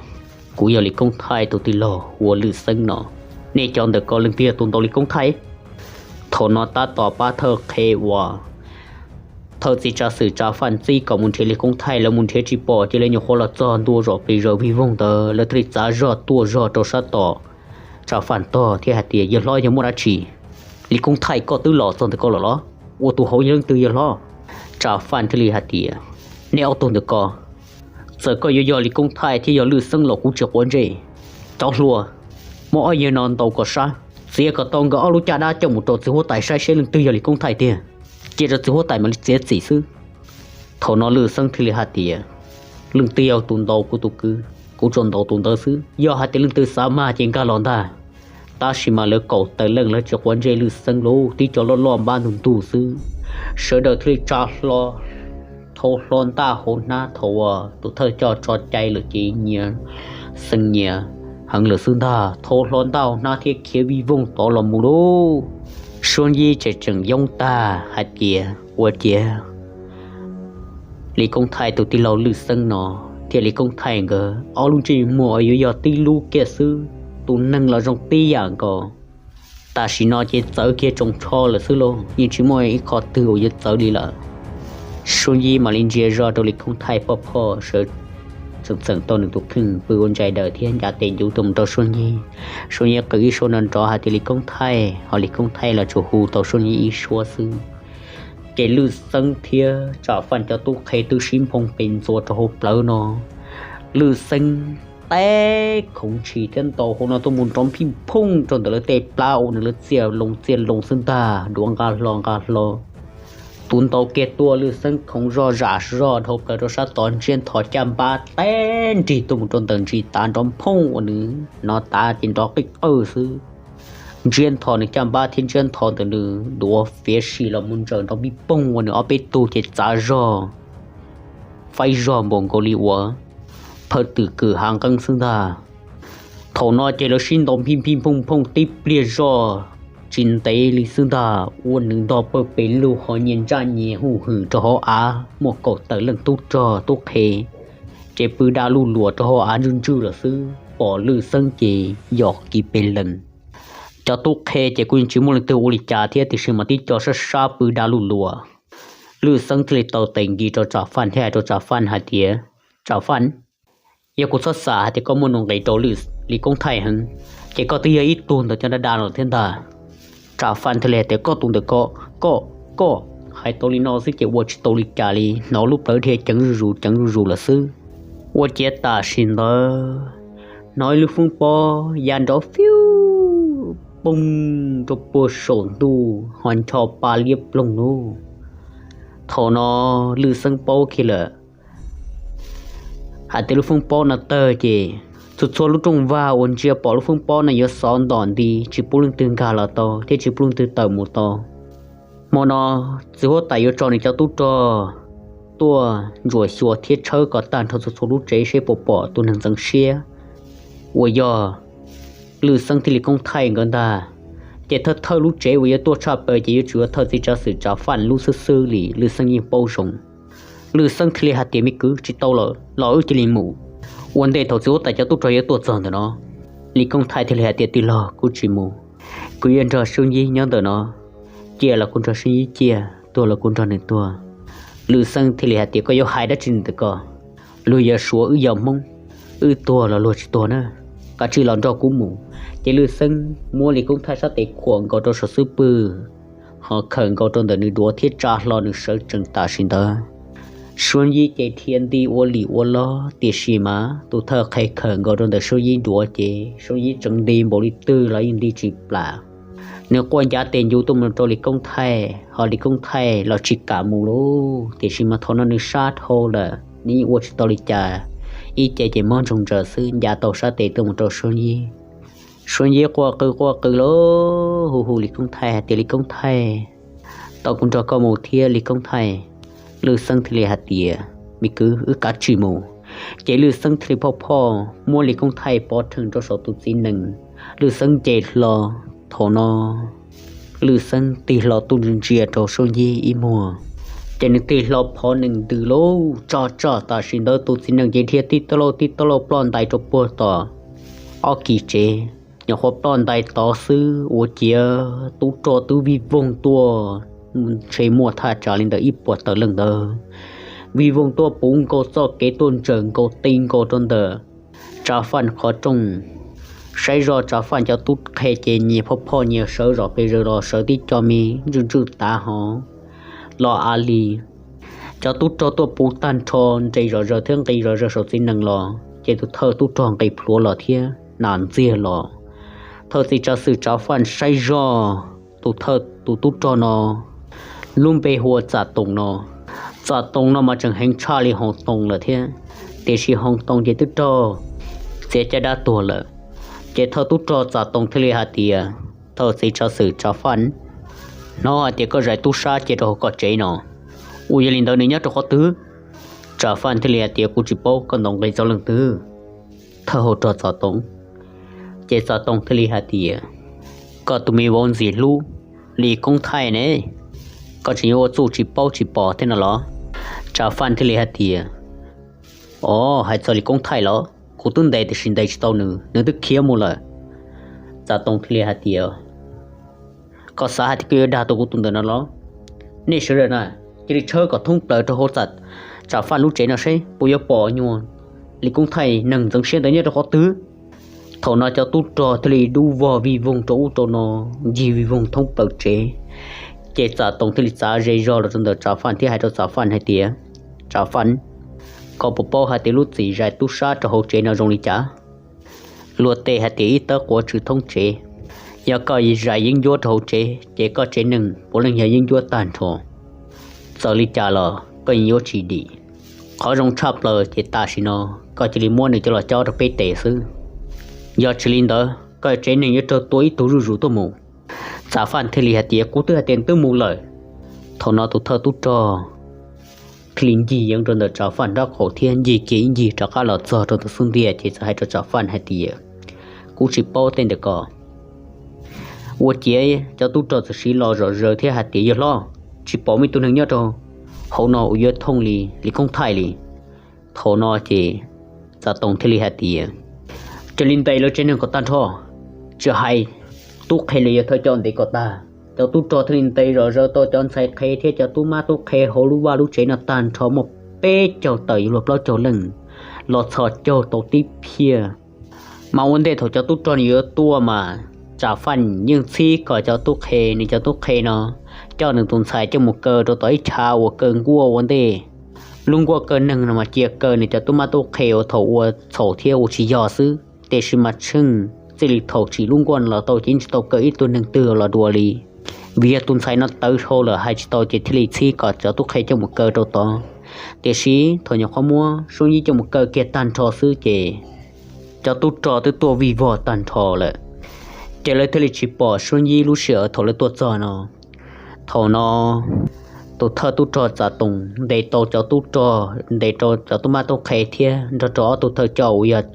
Kuv yog Lis Koob Thaij tus tij laug hu ua Lwj Xeeb no. Nej cov ntawm ko leej twg yog tus ntaus Lis Koob Thaij? Thaum no tab tom pab thawj qhe uas thawj txiv tsav xwm Tsav Faj txib kom mus nrhiav Lis Koob Thaij, lawv mus nrhiav tsis pom ces lawv nyuam qhuav los txog ntua zos pes zaws vij voog ntawd, lawv thiaj li txav zog tuaj zog rau sab tom Tsav Faj tog thiab hais tias, Yawg hlob, yog muaj dab tsi? Lis Koob Thaij, koj twb los txog ntawm ko lawm los? Ua tus hauv yog leej twg yawg hlob? Tsav Faj thiaj li hais tias, Nej ob tug ntawm ko, txawm koj yuav yog Lis Koob Thaij thiab yog Lwj Xeeb los kuv tsis quav ntsej. Cov hluas, muab ob yawg no ntaus kom sab, txiav kom tau nkawd ob lub caj dab coj mus rau txiv huab tais saib seb leej twg yog Lis Koob Thaij tiag, cia rau txiv huab tais mam li txiav txim xwb. Thaum no Lwj Xeeb thiaj li hais tias, Leej twg yog tus ntaus kuv tus kwv, kuv tsuas ntaus tus ntawd xwb, yog hais tias leej twg xav mag ces nkag los ntag. Tab sis mas lawv kaum tawm leej lawv tsis quav ntsej Lwj Xeeb lauj, tib co loj loj npab ntug ntug xwb. Sawv daws thiaj li tsa hlo, thau hlo ntaj hauv hnab, thaum uas tus thawj coj tso cai lawm ces nyias xeev nyias heev lawm xwb ntag, thau hlo ntaj hauv hnab thiab khiav vij voog tod los mus lauj. Suab Yib tseem tseem yoob tag hais tias, Ua ciav Lis Koob Thaij tus tij laug Lwj Xeeb no thiab Lis Koob Thaij nkawd ob lub ntsej muag yuav yog tib lub kiag xwb, tus neeg los zoo tib yam nkaus. Tam sim no ces txawv kiag tsoos tsho lawm xwb lauj, yeej tsis muaj ib qho twg uas yuav txawv li lawm. Suab Yib mam li ntsia zog rau Lis Koob Thaij phoj phoj sawv txeem txeem tau nws tus kheej pw ua ntsais daws thiab ncav tes ncuv tuaj mus rau Suab Yib. Suab Yib qw ib suab nrov nrov hais tias Lis Koob Thaij, ho Lis Koob Thaij los tsuas hu tau Suab Yib ib suab xwb. Ces Lwj Xeeb thiab Tsam Faj cov tub qhe twb sib nphoo pes ntxuas rau hauv plawv no. Lwj Xeeb tab khoov ntshis thiab ntaus hauv no tuaj mus nrov phij phooj rau ntawm lawv tej plab ua nws lawv txiaj loo txiaj loo xwb ntag, duav nqa hlo nqa hlo. Tus ntaus kiag tuaj Lwj Xeeb khoov zoj zam zoj dhau plaws rau sab tod, ntsiab ntho caj npab tab nrig tuaj mus rau ntawm ntsis tav nrov phooj ua nws hnov tav ces nrov qij qawj xwb. Ntsiab ntho nws caj npab thiab ntsiab ntho ntawm nws duav fiav si los mus ntsaws nrov phij phooj ua nws ob peb tug ces txav zog faib zog npaum nkaus li uas phawj twm kwm hav nqeeb xwb ntag. Thaum no ces lawv sib ntaus phij phij phooj phooj tib pliag zoj tsis ntev li xwb ntag ua nws ntog pawg pes lug ho nyias ntsaj nyias huj hwm rau hauv av muaj kaum tawm leej tub rog tub qhe. Ces pw da luj luas rau hauv av ntswj ntswj lawm xwb, pom Lwj Xeeb ces yog kiv pes lees. Cov tub qhe ces kuj yeej tsis muaj leej twg ua li cas thiab tiam sis mas tib co sab sab pw da luj luas. Lwj Xeeb thiaj li tau tes nkis rau Tsam Faj thiab hais rau Tsam Faj hais tias, Tsam Faj, yog kuv txhob xav hais tias koj muaj nuj nqis rau Lis Koob Thaij heev, ces koj twb yog ib tug ntawm cov da da no thiab ntag. Tsam Faj thiaj li hais tias, Koj tus ntawm ko, koj, koj hais tau li no xwb ces ua tsis tau li cas li, hnov lub plawv dhia ceev zuj zus ceev zuj zus lawm xwb. Ua ciav tam sim ntawd hnov ib lub foob pob ya nrov fiu poog rau puag saum ntuj ho ncho pa liab ploog lug. Thaum no Lwj Xeeb paub kiag lawm hais tias lub foob pob no tawg ces txhua txhua lub rooj vag uas ntsia pom lub foob pob no yuav xov ntom nti tsis pub leej twg nkag los tau thiab tsis pub leej twg tawm mus tau. Hmo no txiv huab tais yuav tso nws cov tub rog tuaj ntsuam xyuas thiab tshawb kom tag nrho txhua txhua lub tsev seb puas pom tus neeg ntxeev siab uas yog Lwj Xeeb thiab Lis Koob Thaij nkawd ntag. Ces thawj thawj lub tsev uas yuav tuaj tshaj plaws ces yuav tsum yuav thawj txiv tsav xwm Tsam Faj lub xwb xwb li, Lwj Xeeb yeej paub zoo. Lwj Xeeb thiaj li hais tias, Me kwv, tsis tau lawm, los wb cia li mus. Ua ntej thaum txiv huab tais cov tub rog yuav tuaj txog ntawm no, Lis Koob Thaij thiaj li hais tias, Tij laug, kuv tsis mus, kuv yuav nrog Soob Yib nyob ntawm no, ciaj los kuv nrog Soob Yib ciaj, tuag los kuv nrog nws tuag. Lwj Xeeb thiaj li hais tias, Koj yuav hais dab tsi ntawm ko? Luag yog Suav wb yog Hmoob, wb tuag los luag tsis tuag na, kav tsij los nrog kuv mus. Ces Lwj Xeeb muab Lis Koob Thaij sab tes khuam nkaus rau saum xub pwg, ho khawm nkaus rau ntawm nws duav thiab tsa hlo nws sawv tsees tam sim ntawd. Soob Yib ces dhia nti ua lim ua lob, tiam sis mas tus thawj qhe khawm nkaus rau ntawm Soob Yib duav ces Soob Yib tseem nti npaum li twg los yeej nti tsis plam. Nws quaj ncav tes ncuv tuaj mus rau Lis Koob Thaij, ho Lis Koob Thaij los tsis kam mus lauj, tiam sis mas thaum no nws sab dhau lawm, nws yeej ua tsis tau li cas, ib ce ces mob ntsoog ntsaws xwb, ncav tau sab tes tuaj mus rau Soob Yib. Soob Yib quaj qw quaj qw lauj, hu hu Lis Koob Thaij hais tias, Lis Koob Thaij, tau kuv nrog koj mus thiab Lis Koob Thaij. Lwj Xeeb thiaj li hais tias, Me kwv, wb kav tsij mus. Ces Lwj Xeeb thiaj li phoj phoj muab Lis Koob Thaij pov rhees rau saum tus txiv nees. Lwj Xeeb nce hlo, thaum no Lwj Xeeb tig hlo tuaj ntsia ntsia rau Soob Yib ib muag, ces nws tig hlo phov nees ntws lauj, tso tso tam sim ntawd tus txiv nees ces dhia tib tauj lauj tib tauj lauj ploj ntais rau puag tom ob kis tsev. Nyuam qhuav ploj ntais tod xwb ua ciav tub rog twb vij voog tuaj, ntshe muaj thaj tsam li ntawm ib puas tawm leej ntawd, vij voog tuaj puv nkaus txoj kev tuaj ntsaws nkaus ti nkaus rau ntawm Tsav Faj qhov rooj. Saib zoj Tsav Faj cov tub qhe ces nyias phoj phoj nyias sawv zom pes zaws los sawv tib co me ntswj ntswj tav hov los a li. Cov tub rog tuaj puv tag nrho nres zom zaws thiab nqis zom zaws saum txiv nees los ces tus thawj tub rog nqis plhuav los thiab nas ntxiag los. Thawj txiv tsav xwm Tsav Faj saib zoj tus thawj tus tub rog no lub npe hu ua Txam Toos no. Txam Toos no mas tseem heev tshaj li Hoos Toos lawm thiab, tiam sis Hoos Toos ces twb raug txiav caj dab tuag lawm. Ces thawj tub rog Txam Toos thiaj li hais tias, Thawj txiv tsav xwm Tsav Faj, hnov hais tias koj zais tub sab cia rau hauv koj tsev no, ua yog li ntawd nws nyob rau qhov twg? Tsav Faj thiaj li hais tias, Kuv tsis paub, koj ntaus nqi txog leej twg? Thawj hauv rog Txam Toos. Ces Txam Toos thiaj li hais tias, Koj tus me vauv ntxim hlub Lis Koob Thaij ne, koj tseem yuav ua txuj tsis paub tsis pom thiab no los? Tsav Faj thiaj li hais tias, Os, hais txog Lis Koob Thaij los kuv twb ntes tiam sis ntes tsis tau nws, nws twb khiav mus lawm. Txam Toos thiaj li hais tias, Koj xav hais tias koj yuav dag tau kuv tus ntawm no los? Nej sawv daws na, cia li tshawb kom thoob plaws rau hauv Tsav Faj lub tsev no seb puas yuav pom nyuag Lis Koob Thaij neeg ntxeev siab ntawd nyob rau qhov twg? Thaum no cov tub rog thiaj li dub vog vij voog rau ub rau no, ncig vij voog thoob plaws tsev. Ces Txam Toom thiaj li txav ze zog los rau ntawm Tsav Faj thiab hais rau Tsav Faj hais tias, Tsav Faj, koj puas paub hais tias lub txim zais tub sab rau hauv tsev no zoo li cas? Luag tej hais tias ib tawb quav tsw thoob tsev. Yog koj zais yeeb ncuab rau hauv tsev ces koj tsev neeg puav leej yog yeeb ncuab tag nrho. Txawm li cas los koj yeej yuav tsis dim. Qhov zoo tshaj plaws ces tam sim no koj cia li muab nws coj los cob rau peb tes xwb. Yog tsis li ntawd koj tsev neeg yuav raug tua ib tug zuj zus tuaj mus. Tsav Faj thiaj li hais tias, Kuv twb hais tias twb mus lawm. Thaum no tus thawj tub rog thiaj li ncig yeev rau ntawm Tsav Faj nraub qaum thiab ncig kiag ib ncig rov qab los txog rau ntawm xub ntiag ces txawm hais rau Tsav Faj hais tias, Kuv tsis paub tej ntawm ko. Ua ciav cov tub rog txawm siv lo zom zaws thiab hais tias, Yawg hlob, tsis pom muaj ib tug neeg nyob rau hauv no uas yuav thooj li Lis Koob Thaij li. Thaum no ces Txam Toom thiaj li hais tias, Cia li ntes lawv tsev neeg kom tag nrho, tsis hais tub qhe los yog thawj coj ntes kom tag. Cov tub rog thiaj li ntes zom zaws tau cov ntxhais qhe thiab cov tub mab tub qhe hauv lub vaj lub tsev no tag nrho muaj peb caug tawm yuav luag plaub caug leej los txhos caug tau tib phiaj. Mas ua ntej thaum cov tub rog nws yuav tuaj mas Tsav Faj yeej txhib kom cov tub qhe, nws cov tub qhe no coj nws tus ntxhais coj mus kaw rau tom ib chav uas kaw nkuaj ua ntej. Lub nkuaj kaw neeg no mas cia kaw nws cov tub mab tub qhe uas thaum ua txhaum thiab ua tsis yog xwb, tiam sis mas tsheej txij li thaum tsim lub nkuaj no los tau ces yeej tsis tau kaw ib tug neeg twg los dua li. Vim yog tus ntxhais no tawv dhau lawm hais tsis tau ces thiaj li txhib kom cov tub qhe coj mus kaw rau tod. Tiam sis thaum nyuam qhuav muab Suab Yib coj mus kaw kiag tag nrho xwb ces cov tub rog twb tuaj vij vog tag nrho lawm, ces lawv thiaj li tsis pom Suab Yib lub sij hawm thaum lawv tuaj txog no. Thaum no tus thawj tub rog Txam Toom ntes tau cov tub rog, ntes rau cov tub mab tub qhe thiab nrog rau ob tug thawj coj uas yog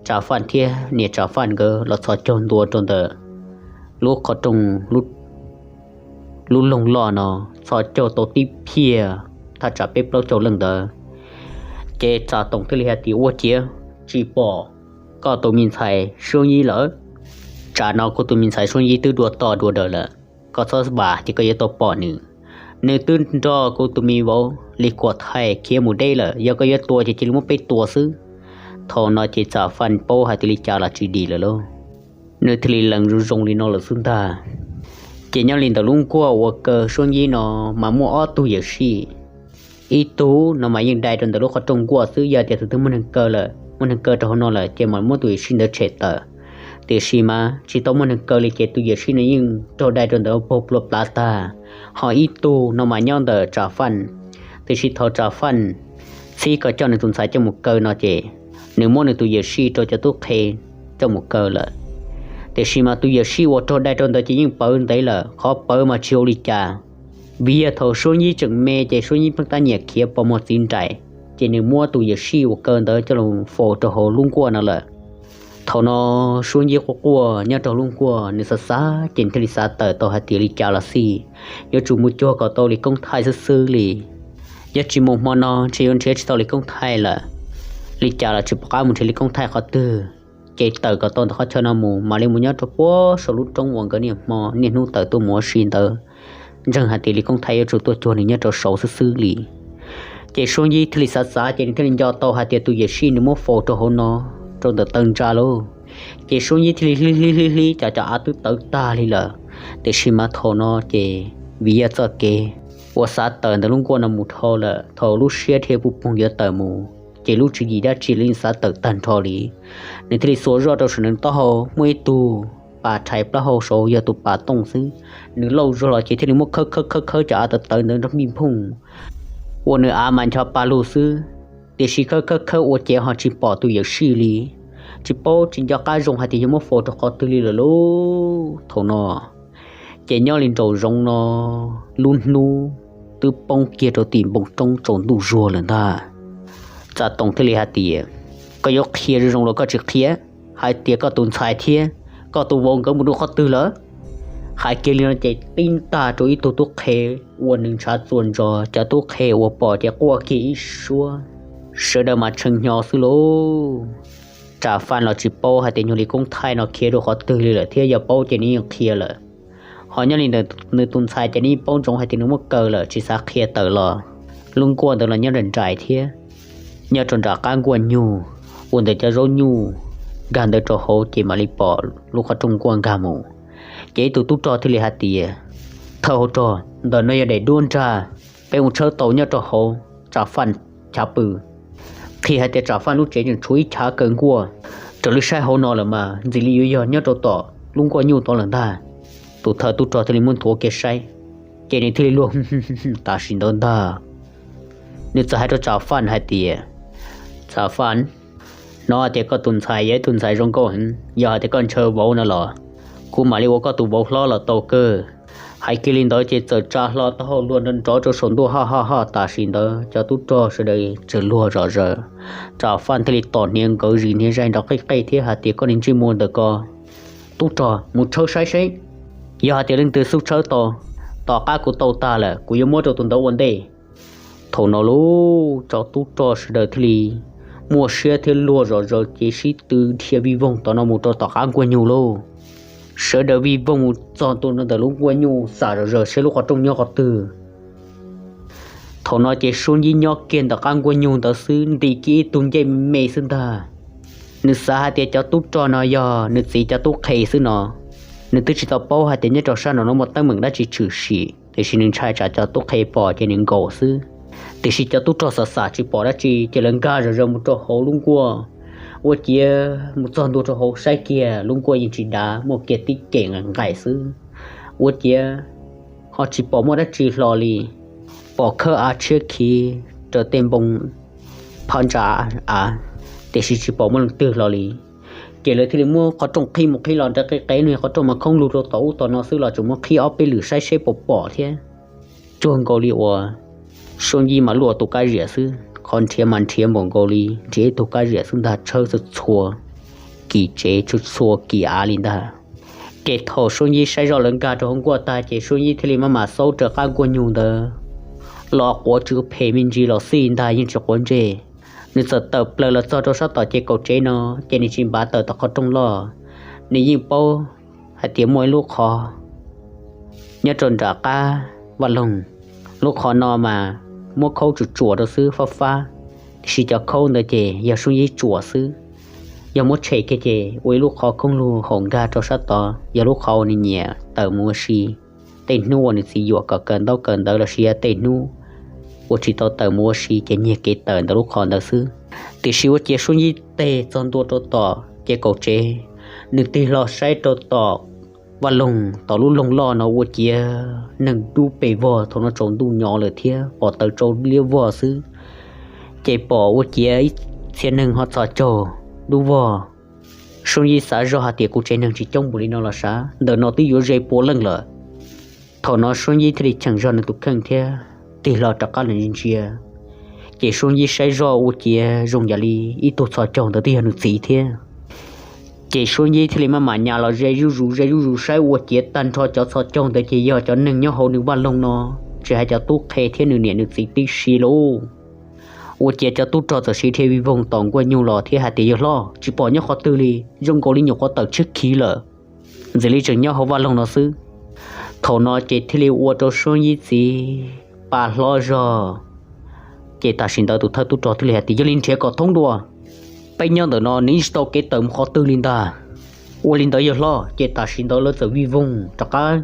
Tsav Faj thiab niam Tsav Faj nkawd los txhos caug ntua rau ntawm lub qhov rooj, lub loog loj no, txhos caug tau tib phiaj thaj tsam peb plaub caug leej ntawd. Ces Txam Toom thiaj li hais tias, Ua ciav tsis pom koj tus me ntxhais Suab Yib lawm. Tsam no kuv tus me ntxhais Suab Yib twb dua toj dua daws lawm, koj txhob vam ces koj yuav tau pom nws. Nws twb nrog kuv tus me vauv Lis Kuam Thaij khiav mus deb lawm, yog koj yuav tua ces cia li muab peb tua xwb. Thaum no ces Txam Faj paub hais tias li cas los tsis dim lawm lauj, nws thiaj li lees zoo zoo li no lawm xwb ntag. Ces nyob li ntawm lub nkuaj uas kaw Suab Yib no mas muaj ob tug yawm sij. Ib tug no mas yeej dai rau ntawm lub qhov rooj nkuaj xwb, yog tias tus twg muaj neeg kaw lawm, muaj neeg kaw rau hauv no lawm ces mam muab tus yawm sij ntawd tshem tawm. Tiam sis mas tsis tau muaj neeg kaw li ces tus yawm sij no yeej raug dai rau ntawm paug plua plav tag. Ho ib tug no mas nyob ntawm Tsav Faj, tiam sis thaum Tsav Faj txhib kom coj nws tus ntxhais coj mus kaw no ces nws muab nws tus yawm sij rau cov tub qhe coj mus kaw lawm. Tiam sis mas tus yawm sij uas raug dai rau ntawd ces yeej pawv ntev lawm, qhov pawv mas tsis ua li cas. Vim yog thaum Suab Yib tseem me ces Suab Yib pheej tab nyiam khiav pos muag txiv nraim, ces nws muab tus yawm sij uas kaw ntawd coj los faus rau hauv lub nkuaj no lawm. Thaum no Suab Yib quaj quaj nyob rau lub nkuaj, nws xav xav ces thiaj li xav tawm tau hais tias li cas los xij, yuav tsum mus cuag kom tau Lis Koob Thaij xwb xwb li. Yog tsis mus hmo no ntshe yuav nrhiav tsis tau Lis Koob Thaij lawm. Li cas los tsis pom qab mus nrhiav Lis Koob Thaij qhov twg, ces tawm kom tau ntawm qhov chaw no mus, mam li mus nyob rau puag saum lub roob uas nkawd niaj hmo niaj hnub tawm tuaj mus ua si ntawd. Ntseeg hais tias Lis Koob Thaij yuav tsum tuaj cuag nws nyob rau saud xwb xwb li. Ces Suab Yib thiaj li xav xav ces nws thiaj li nco tau hais tias tus yawm sij nws muab faus rau hauv no, rau ntawm taw ntsa lauj. Ces Suab Yib thiaj li hlib hlib hlib hlib cov cov av twb tawv tag li lawm. Tiam sis mas thaum no ces vim yog txoj kev uas xav tawm ntawm lub nkuaj no mus dhau lawm, thaum lub siab dhia puj poog yuav tawm mus, ces lub tswv yim dab tsi los yeej xav tawm tag nrho li. Nws thiaj li xuas zoj rau saum nws taub hau, muaj ib tug pas rhais plaub hau saud yog tus pas tooj xwb. Nws lauj zog los ces thiaj li muab khawb khawb khawb khawb cov av tawv tawv ntawd nrov npij nphooj, ua nws av mas ncho pa lug xwb. Tiam sis khawb khawb khawb ua ces ho tsis pom tus yawm sij li. Tsis paub tsis nco qab zoo hais tias yog muab faus rau qhov twg li lawm lauj. Thaum no ces nyob li nraum zoov no, lub hnub twb poob kiag rau tim npoo roob tsaus ntuj zuag lawm ntag. Txam Toom thiaj li hais tias, Koj yuav qhia zoo zoo los koj tsis qhia, hais tias koj tus ntxhais thiab koj tus vauv nkawd mus rau qhov twg lawm? Hais kiag li no ces tib ntag rau ib tug tub qhe uas nws ntshav txuas ntsos, cov tub qhe uas pom ces quaj kiag ib suab, sawv daws mas tshee hnyo xwb lauj. Tsav Faj los tsis paub hais tias nyuag Lis Koob Thaij no khiav rau qhov twg li lawm thiab, yog paub ces nws yeej qhia lawm. Ho nyob li ntawm nws tus ntxhais ces nws yeej paub ntsoov hais tias nws muab kaw lawm tsis xav qhia tawm los. Lub nkuaj ntawd los nyob nram nraim thiab, nyob rau nram qab nkuaj nyug. ua ntawm cov zaub nyuj nkag ntawd rau hauv ces mam li pom lub qhov rooj nkuaj nkag mus. Ces ib tug tub rog thiaj li hais tias, thawj hauv rog, ntawm no yog daim duab nrag, peb mus tshawb tau nyob rau hauv Tsam Faj chav pw. Qhia hais tias Tsam Faj lub tsev tseem tshuav ib chav kaw nkuaj, raws li saib hauv no lawm mas ntxim li yuav yog nyob rau tom lub nkuaj nyuj tod lawm ntag. Tus thawj tub rog thiaj li muab nthuav kiag saib, ces nws thiaj li luag tam sim ntawd ntag. Nws txawm hais rau Tsam Faj hais tias, Tsam Faj, hnov hais tias koj tus ntxhais yog ib tug ntxhais zoo nkauj heev, yog hais tias koj ntshaw vauv no los kuv mam li ua koj tus vauv hlob los tau kawg. Hais kiag li ntawd ces txawm tsa hlo taub hau luag nrov nrov rau saum ntuj ho ho ho. Tam sim ntawd cov tub rog sawv daws txawm luag zom zaws. Tsam Faj thiaj li tom hniav nkawd zis hniav zaig nrov qej qej thiab hais tias, koj niag ntsej muag ntawm ko, tub rog, mus tshawb saib seb yog hais tias leej twg xub tshawb tau, tom qab kuv tau tag lawm kuv yuav muab rau tus ntawd ua ntej. Thaum no lauj, cov tub rog sawv daws thiaj li muaj siab thiab luag zom zaws ces sib tw dhia vij voog tom no mus rau tom qab nkuaj nyuj lauj. Sawv daws vij voog mus txog ntua ntawm lub nkuaj nyuj xam zom zaws seb lub qhov rooj nyob qhov twg. Thaum no ces Suab Yib nyob kiag ntawm qab nkuaj nyuj ntawd xwb nti kiag ib tug ncej me me xwb ntag. Nws xav hais tias cov tub rog no yog nws txiv cov tub qhe xwb no, nws twb tsis tau paub hais tias nyob rau sab no no muaj teeb meem dab tsi tshwm sim, tiam sis nws ntshai tsam cov tub qhe pom ces nws nkaum xwb. Tiam sis cov tub rog xav xam tsis pom dab tsi ces lawv nkag zom zaws mus rau hauv lub nkuaj. Ua ciav mus txog ntua rau hauv saib kiag lub nkuaj yeej tsis dav, muaj kiag tib cem nqaim xwb. Ua ciav ho tsis pom muaj dab tsi hlo li, pom khawb av tshiab khiv raws tej npoo phab ntsa av, tiam sis tsis pom muaj leej twg hlo li. Ces lawv thiaj li muab qhov rooj qhib mus qhib los nrov qev qev no, qhov rooj mas khoob lug rau tom ub tom no xwb los tseem muab qhib ob peb lwm saib seb puas pom thiab. Tsuag nkaus li uas Suab Yib mas luaj tus kab ziam xwb, qhov nrhiav mas nrhiav npaum nkaus li nrhiav ib tug kab ziam xwb ntag, tshawb txhua txhua kis tsev txhua txhua kis av li ntag. Ces thaum Suab Yib saib zoj lawv nkag rau hauv nkuaj tag ces Suab Yib thiaj li maj mam xaub raws qab nkuaj nyuj ntawd los quav tsis phem me ntsis los xij ntag yeej tsis quav ntsej. Nws txawm tawm plaws los txog rau sab tom ces kaum tsev no, ces nws tsis npav tawm tom qhov rooj loj. Nws yeej paub hais tias muaj ib lub qhov nyob rau nram qab vaj loog. Lub qhov no mas muab khaub tsuam tsuam rau xwb fab fab, tiam sis cov khaub ntawd ces yog Suab Yib tsuam xwb. Yog muab tshem kiag ces ua ib lub qhov khoob lug haum nkag rau sab tod, yog lub qhov uas nws nyiam tawm mus ua si. Tej hnub uas nws txiv yuam kom kawm ntaub kawm ntawv los sis yog tej hnub uas tsis tau tawm mus ua si ces nyiag kev tawm ntawm lub qhov ntawd xwb. Tiam sis ua ciav Suab Yib tes txog ntua rau tom ces kaum tsev, nws tig hlo saib rau tom vaj loog, tom lub loog loj no ua ciav neeg dub pes vog, thaum no tsaus ntuj nyo lawm thiab pom taws tsau liab vog xwb. Ces pom ua ciav ib txhia neeg ho txhos caug dub vog. Suab Yib xav zoj hais tias kuv tsev neeg tsis coob npaum li no los sav, ntawm no twb yuav ze pua leej lawm. Thaum no Suab Yib thiaj li cheem zog nws tus kheej thiab tig hlo rov qab los ntsia. Ces Suab Yib saib zoj ua ciav zoo yam li ib tug txhos caug ntawd twb yog nws txiv thiab. Ces Suab Yib thiaj li maj mam nyas los ze zuj zus ze zuj zus saib ua ciav tag nrho cov txhos caug ntawd ces yog cov neeg nyob hauv nws vaj loog no, tsis hais cov tub qhe thiab nws niam nws txiv tib si lauj. Ua ciav cov tub rog txawm sib dhia vij voog tom nkuaj nyuj los thiab hais tias, yawg hlob, tsis pom nyob qhov twg li, zoo nkaus li nyuam qhuav tawm tshiab khiv lawm, ntxim li tseem nyob hauv vaj loog no xwb. Thaum no ces thiaj li ua rau Suab Yib txiv pa hlob zog. Ces tam sim ntawd tus thawj tub rog thiaj li hais tias, yog li nrhiav kom thoob dua, peb nyob ntawm no nws yeej tsis tau kev tawm mus qhov twg li ntag. Ua li ntawd yawg hlob. Ces tam sim ntawd lawv txawm vij voog rov qab,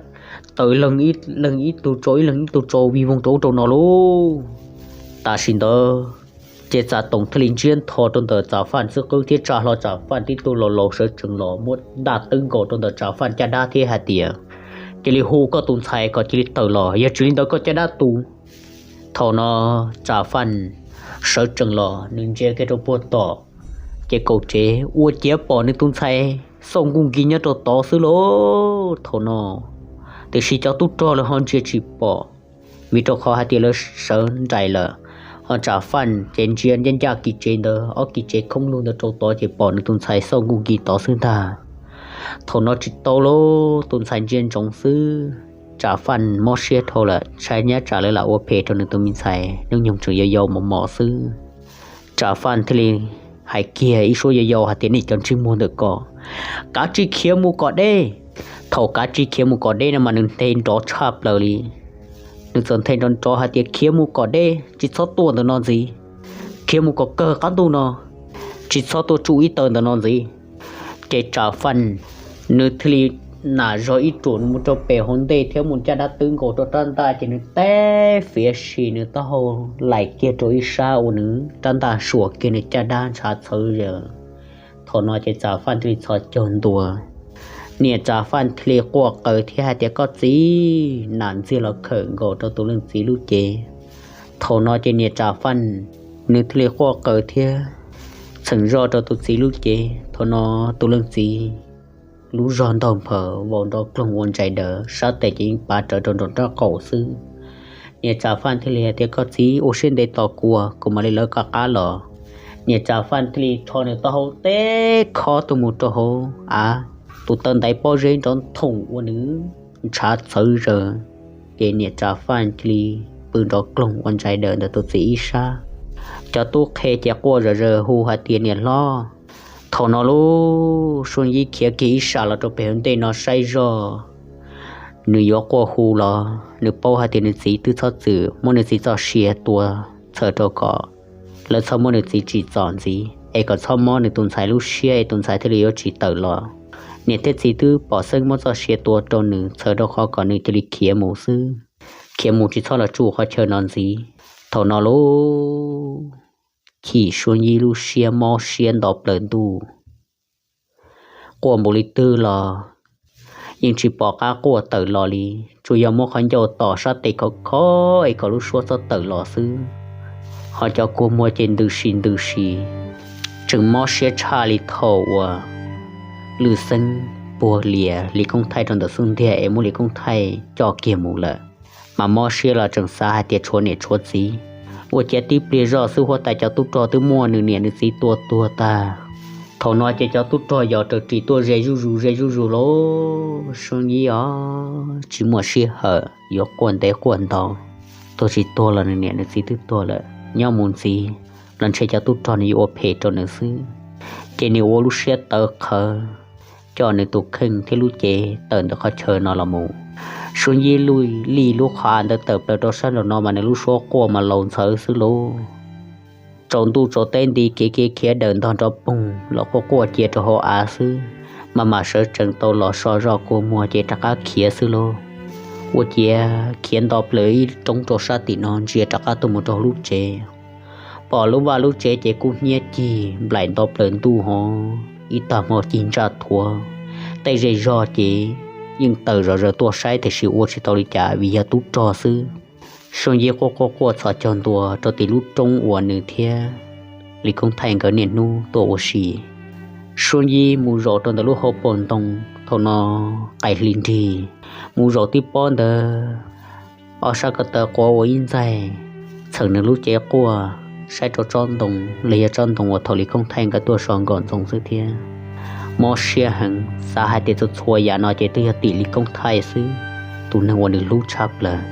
tawm leeg ib leeg ib tug tso ib leeg ib tug tso vij voog rau ub rau no lauj. Tam sim ntawd ces Txav Toom thiaj li ntsiab ntho rau ntawm Txav Faj xwb qwb thiab tsa hlo Txav Faj tib tug laus laus sawv tsees los muab ntaj twb nkaus rau ntawm Txav Faj caj dab thiab hais tias, cia li hu koj tus ntxhais kom cia li tawm los, yog tsis li ntawd koj caj dab tu. Thaum no Txav Faj sawv tsees los nws ntsia kiag rau puag tom ces kaum tsev ua ciav pom nws tus ntxhais xauj nkuj nkig nyob rau tod xwb lauj. Thaum no tiam sis cov tub rog lawv ho ntsia tsis pom, vim rau qhov hais tias lawv sawv nraim lawm. Ho Txav Faj ces ntsia ncaj ncaj kis tsev ntawd, ob kis tsev khoob lug ntawd rau tod ces pom nws tus ntxhais xauj nkuj nkig tod xwb ntag. Thaum no tsis tau lauj, tus ntxhais ntsia ntsoov xwb, Txav Faj mob siab dhau lawm, ntshai nyab tsam lawv lam ua phem rau nws tus me ntxhais hnub nyoog tseem yau yau mos mos xwb. Txav Faj thiaj li hais kiag ib suab yau yau hais tias, nej cov ntsej muag ntawm ko, kav tsij khiav mus kom deb. Thaum kav tsij khiav mus kom deb no mas nws nthe nrov tshaj plaws li. Nws txawm nthe nrov nrov hais tias, khiav mus kom deb, tsis txhob tuaj ntawm no ntxiv, khiav mus kom kawg qab ntuj no, tsis txhob tuaj tsuj ib taw ntawm no ntxiv. Ces Tsav Faj nws thiaj li nam zog ib ruam mus rau pem hauv ntej thiab mus caj dab twb nkaus rau rab ntaj ces nws teb fiav sim nws taub hau laim kiag rau ib sab uas nws rab ntaj suam kiag nws caj dab ntshav txhawv zaws. Thaum no ces Tsav Faj thiaj li txhos caug ntua. Niam Tsav Faj thiaj li quaj qw thiab hais tias, Koj txiv! Nam ntxiag los khawm nkaus rau tus leej txiv lub cev. Thaum no ces niam Tsav Faj nws thiaj li quaj qw thiab txheem zog rau tus txiv lub cev. Thaum no tus leej txiv lub zog ntaug nphaws vau nrov kloog ua ntsais daws, sab tes ces yeej pav rawv rau nraum nraub qaum xwb. Niam Tsav Faj thiaj li hais tias, Koj txiv, ua siab ntev tos kuv, kuv mam li lawv koj qab los. Niam Tsav Faj thiaj li rho nws taub hau teb khob tuaj mus rau hauv av, tus taw ntaiv pob zeb nrov nthoom ua nws ntshav txhawv zaws. Ces niam Tsav Faj cia li pw nrov kloog ua ntsais daws ntawm tus txiv ib sab. Cov tub qhe ces quaj zom zaws hu hais tias, Niam hlob! Thaum no lub Suab Yib khiav kiag ib sab los rau pem hauv ntej no saib zoj, nws yuav quaj hu los nws paub hais tias nws txiv twb txhob txwm muab nws txiv txoj sia tua txhawm rau kom lawv txhob muab nws txiv tsim txom ntxiv es kom txhob mob nws tus ntxhais lub siab es tus ntxhais thiaj li yuav tsis tawm los. Niam thiab txiv twb pom xeeb muab txoj sia tua rau nws txhawm rau qhov kom nws cia li khiav mus xwb, khiav mus tsis txhob los tsuj qhov chaw no ntxiv. Thaum no lub chim Suab Yib lub siab mob siab nto plaws ntuj, quaj npaum li twg los yeej tsis pom qab quaj tawm los li, tsuas yog muab qhov ncauj tos sab tes khov kho es kom lub suab txhob tawm los xwb. Ho cov kua muag ces ntws si ntws si, tseem mob siab tshaj li thaum uas Lwm Xeeb puag lias Lis Koob Thaij rau ntawm xub ntiag es muab Lis Koob Thaij coj kiag mus lawm. Mas mob siab los tseem xav hais tias tshuav niam tshuav txiv, ua ciav tib pliag zoj xwb huab tais cov tub rog twb muab nws niam nws txiv tua tuag tag. Thaum no ces cov tub rog yos raws ris tuaj ze zuj zus ze zuj zus lauj. Suab Yib os, tsis muaj sij hawm yuav quaj ntev quaj ntau, tuag tsis tuag los nws niam nws txiv twb tuag lawm, nyob mus ntxiv los ntshe cov tub rog nws yuav ua phem rau nws xwb. Ces nws ua lub siab tawv qhawv, coj nws tus kheej thiab lub cev tawm ntawm qhov chaw no los mus. Suab Yib lij lub qhov av ntawd tawm plaws rau sab nraum no mas nws lub suab quaj mas laus ntxhawv xwb lauj. Tsaus ntuj tsaus teb nti kev kev khiav daws ntog nrov poog los quaj quaj cia rau hauv av xwb, mas mam sawv tsees tau los so zoj kua muag ces rov qab khiav xwb lauj. Ua ciav khiav nto plaws ib roob rau sab tim no ntsia rov qab tuaj mus rau lub tsev. Pom lub vaj lub tsev ces kub hnyiab cig nplaim nto plaws ntuj hov, ib tag hmo cig ntsaj thuav, tej zej zog ces yeej tawm zom zaws tuaj saib tiam sis ua tsis tau li cas vim yog tub rog xwb. Suab Yib quaj quaj quaj txhos caug ntua rau tim lub roob uas nws thiab Lis Koob Thaij nkawd niaj hnub tuaj ua si. Suab Yib mus zaum rau ntawm lub hauv paus ntoo, thaum no qaij hli nrig, mus zaum tib pob ntawd ob sab ko taw quav ua ib ntxaig, txheem nws lub cev quaj saib rau tsob ntoo los yog tsob ntoo uas thaum Lis Koob Thaij nkawd tuaj so nkauj ntxoov xwb thiab. Mob siab heev xav hais tias txhua txhua yam no ces twb yog tim Lis Koob Thaij xwb, tus neeg uas nws hlub tshaj plaws.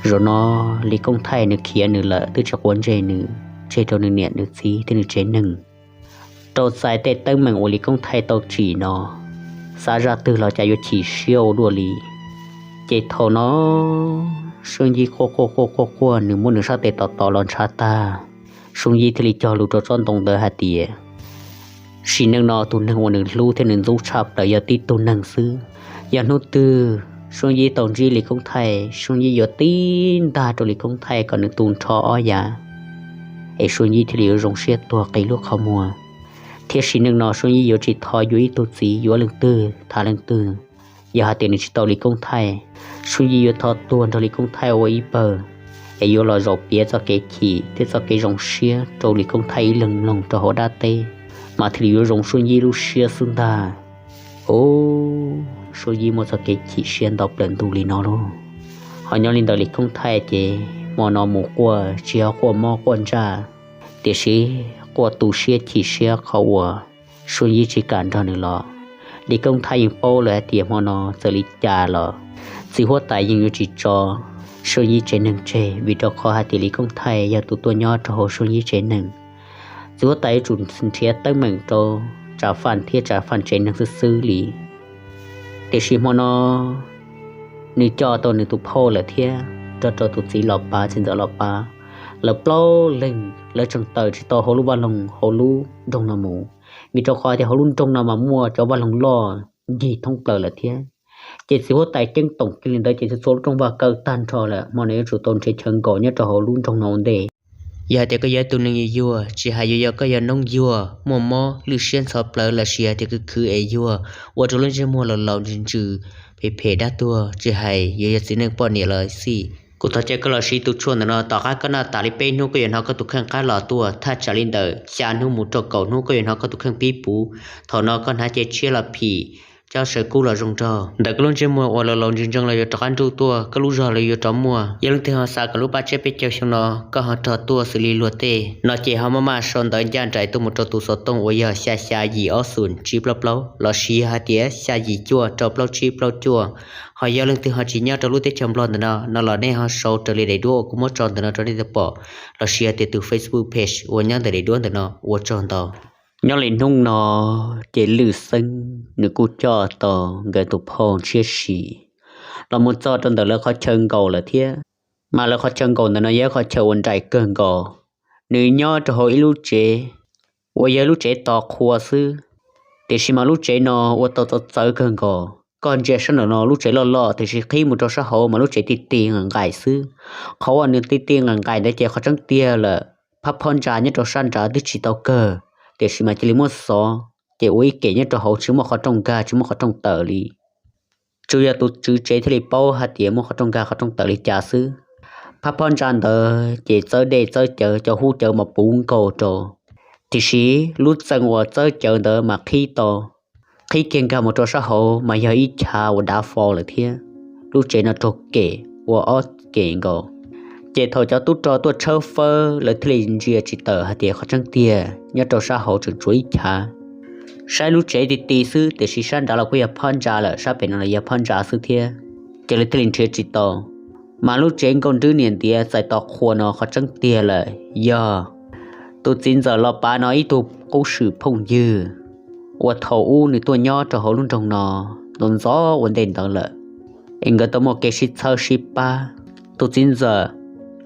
Zaum no Lis Koob Thaij nws khiav nws lawm twb tsis quav ntsej nws, tseg rau nws niam nws txiv thiab nws tsev neeg. Rau txais tej teeb meem uas Lis Koob Thaij tau tsim no, xav zaj twg los cas yuav chim siab ua luaj li. Ces thaum no Suab Yib quaj quaj quaj quaj quaj nws muab nws sab tes tom tom los ntshav tag, Suab Yib thiaj li cog lus rau tsob ntoo ntawd hais tias, sim neej no tus neeg uas nws hlub thiab nws ntxub tshaj plaws yog tib tug neeg xwb. Yog hnub twg Suab Yib tau ntsib Lis Koob Thaij, Suab Yib yuav tib ntag rau Lis Koob Thaij kom nws tu nrho ob yav, es Suab Yib thiaj li yuav zoo siab tuag qi lub qhov muag. Thiab sim neej no Suab Yib yuav tsis thov yuav ib tug txiv yuav leej twg tham leej twg. Yog hais tias nws tsis tau Lis Koob Thaij, Suab Yib yuav thov tuag nrog Lis Koob Thaij ua ib pawg, es yuav los zaum piav txoj kev chim thiab txoj kev zoo siab rau Lis Koob Thaij ib leeg mloog rau hauv dab teb, mas thiaj li yuav zoo Suab Yib lub siab xwb ntag. Ub, Suab Yib muaj txoj kev chim siab ntau plaws ntuj li no lauj. Ho nyob li ntawm Lis Koob Thaij ces hmo no mus quaj tsis yog quaj mob quaj ntsaj, tiam sis quaj tu siab chim siab qhov uas Suab Yib tsis kam nrog nws los. Lis Koob Thaij yeej paub lawm hais tias hmo no txawm li cas los txiv huab tais yeej yuav tsis tso Suab Yib tsev neeg tseg, vim rau qhov hais tias Lis Koob Thaij yog tus tuaj nyob rau hauv Suab Yib tsev neeg. Txiv huab tais yuav tsum nrhiav teeb meem rau Tsav Faj thiab Tsav Faj tsev neeg xwb xwb li. Tiam sis hmo no nws coj tau nws tus phauj lawm thiab nrog rau tus txiv los pav, txiv ntxawm los pav, Lawv plaub leeg lawv tseem tawm tsis tau hauv lub vaj loog hauv lub nroog no mus, vim rau qhov tias hauv lub nroog no mas muaj cov vaj loog loj ncig thoob plaws lawm thiab. Ces txiv huab tais ceeb toom kiag li ntawd ces txhua txhua lub rooj vag kaw tag nrho lawm, hmo no yuav tsum tau nrhiav chaw nkaum nyob rau hauv lub nroog no ua ntej. Yog hais tias koj yog ib tug neeg yuag yuag, tsis hais yuav yog koj yog noob yuag muaj mob lwj siab ntxhov plawv los sis hais tias khwv khwv es yuag, ua rau lub ntsej muag laus laus ntsws ntsws, phem phem dab tuag, tsis hais yuav yog txiv neej poj niam los xij, kuv thov caw koj los siv tus tshuaj ntawm no. Tom qab koj noj tas li peb hnub koj yuav hnov koj tus kheej qab los tuaj, thaj tsam li ntawm xya hnub mus rau kaum hnub koj yuav hnov koj tus kheej pib puv. Thaum no koj hnav cev tshiab los phim, coj saw kub los zoo nraug. Ntawm koj lub ntsej muag uas laus laus ntsws ntsees los yuav rov qab nruj tuaj, koj lub zog los yuav rov muaj. Yog leej twg ho xav kom lub paj tshiab peb caug xyoo no koj ho rog tuaj xws li luag tej no ces ho maj maj sau ntawv ncaj nraim tuaj mus rau tus xov tooj uas yog xya xya yim ob xoom tsib plaub plaub los sis hais tias xya yim cuaj rau plaub tsib plaub cuaj. Ho yog leej twg ho tsis nyob rau lub teb chaws Nplog ntawm no no los nej ho sau raws li daim duab uas kuv muab tso ntawm no rau nej tau pom, los sis hais tias tus Facebook page uas nyob ntawm daim duab ntawm no. Ua tsaug ntau. Nyob li hnub no ces Lwj Xeeb nws kuj coj tau nkawd tus phauj Ntshiab Si los mus txog rau ntawm lawv qhov chaw nkaum lawm thiab. Mas lawv qhov chaw nkaum ntawm no yog ib qhov chaw uas nraim kawg nkaus, nws nyob rau hauv ib lub tsev uas yog ib lub tsev tos qhua xwb. Tiam sis mas lub tsev no ua tau txawv txawv kawg nkaus, koj ntsia sab nraum no lub tsev loj loj tiam sis qhib mus rau sab hauv mas lub tsev ti ti nqaim nqaim xwb. Qhov uas nws ti ti nqaim nqaim ntawd ces qhov tseeb tiag lawm phab phab ntsa nyob rau sab nrad twb tsis tau kawg, tiam sis mas cia li muab xov ces ua ib kem nyob rau hauv tsis muaj qhov rooj nkag tsis muaj qhov rooj tawm li. Tsuas yog tus tswv tsev thiaj li paub hais tias muaj qhov rooj nkag qhov rooj tawm li cas xwb. Phab phab ntsa ntawd ces txawb dej txawb cawv cov hub cawv mas puv nkaus rau, tiam sis lub txee uas txawb cawv ntawd mas qhib tau, qhib kiag nkag mus rau sab hauv mas yog ib chav uas dav fo lawm thiab. Lub tsev no raug kem ua ob kem nkaus. Ces thaum cov tub rog tuaj tshawb fawb lawv thiaj li ntsia tsis tawm hais tias qhov tseeb tiag nyob rau sab hauv tseem tshuav ib chav. Saib lub tsev ti ti xwb tiam sis sab nrad los kuj yog phab ntsa lawm, sab pem no los yog phab ntsa xwb thiab, ces lawv thiaj li nrhiav tsis tau. Mas lub tsev nkauj nrwb niam ntiav txais tos qhua no qhov tseeb tiag lawm yog tus txiv ntxawm Los Pav no ib tug qub swm phooj ywg uas thaum ub nws tuaj nyob rau hauv lub nroog no ntxov ntxov ua ntej ntawd lawm, es nkawd tau muaj kev sib txhawb sib pab. Tus txiv ntxawm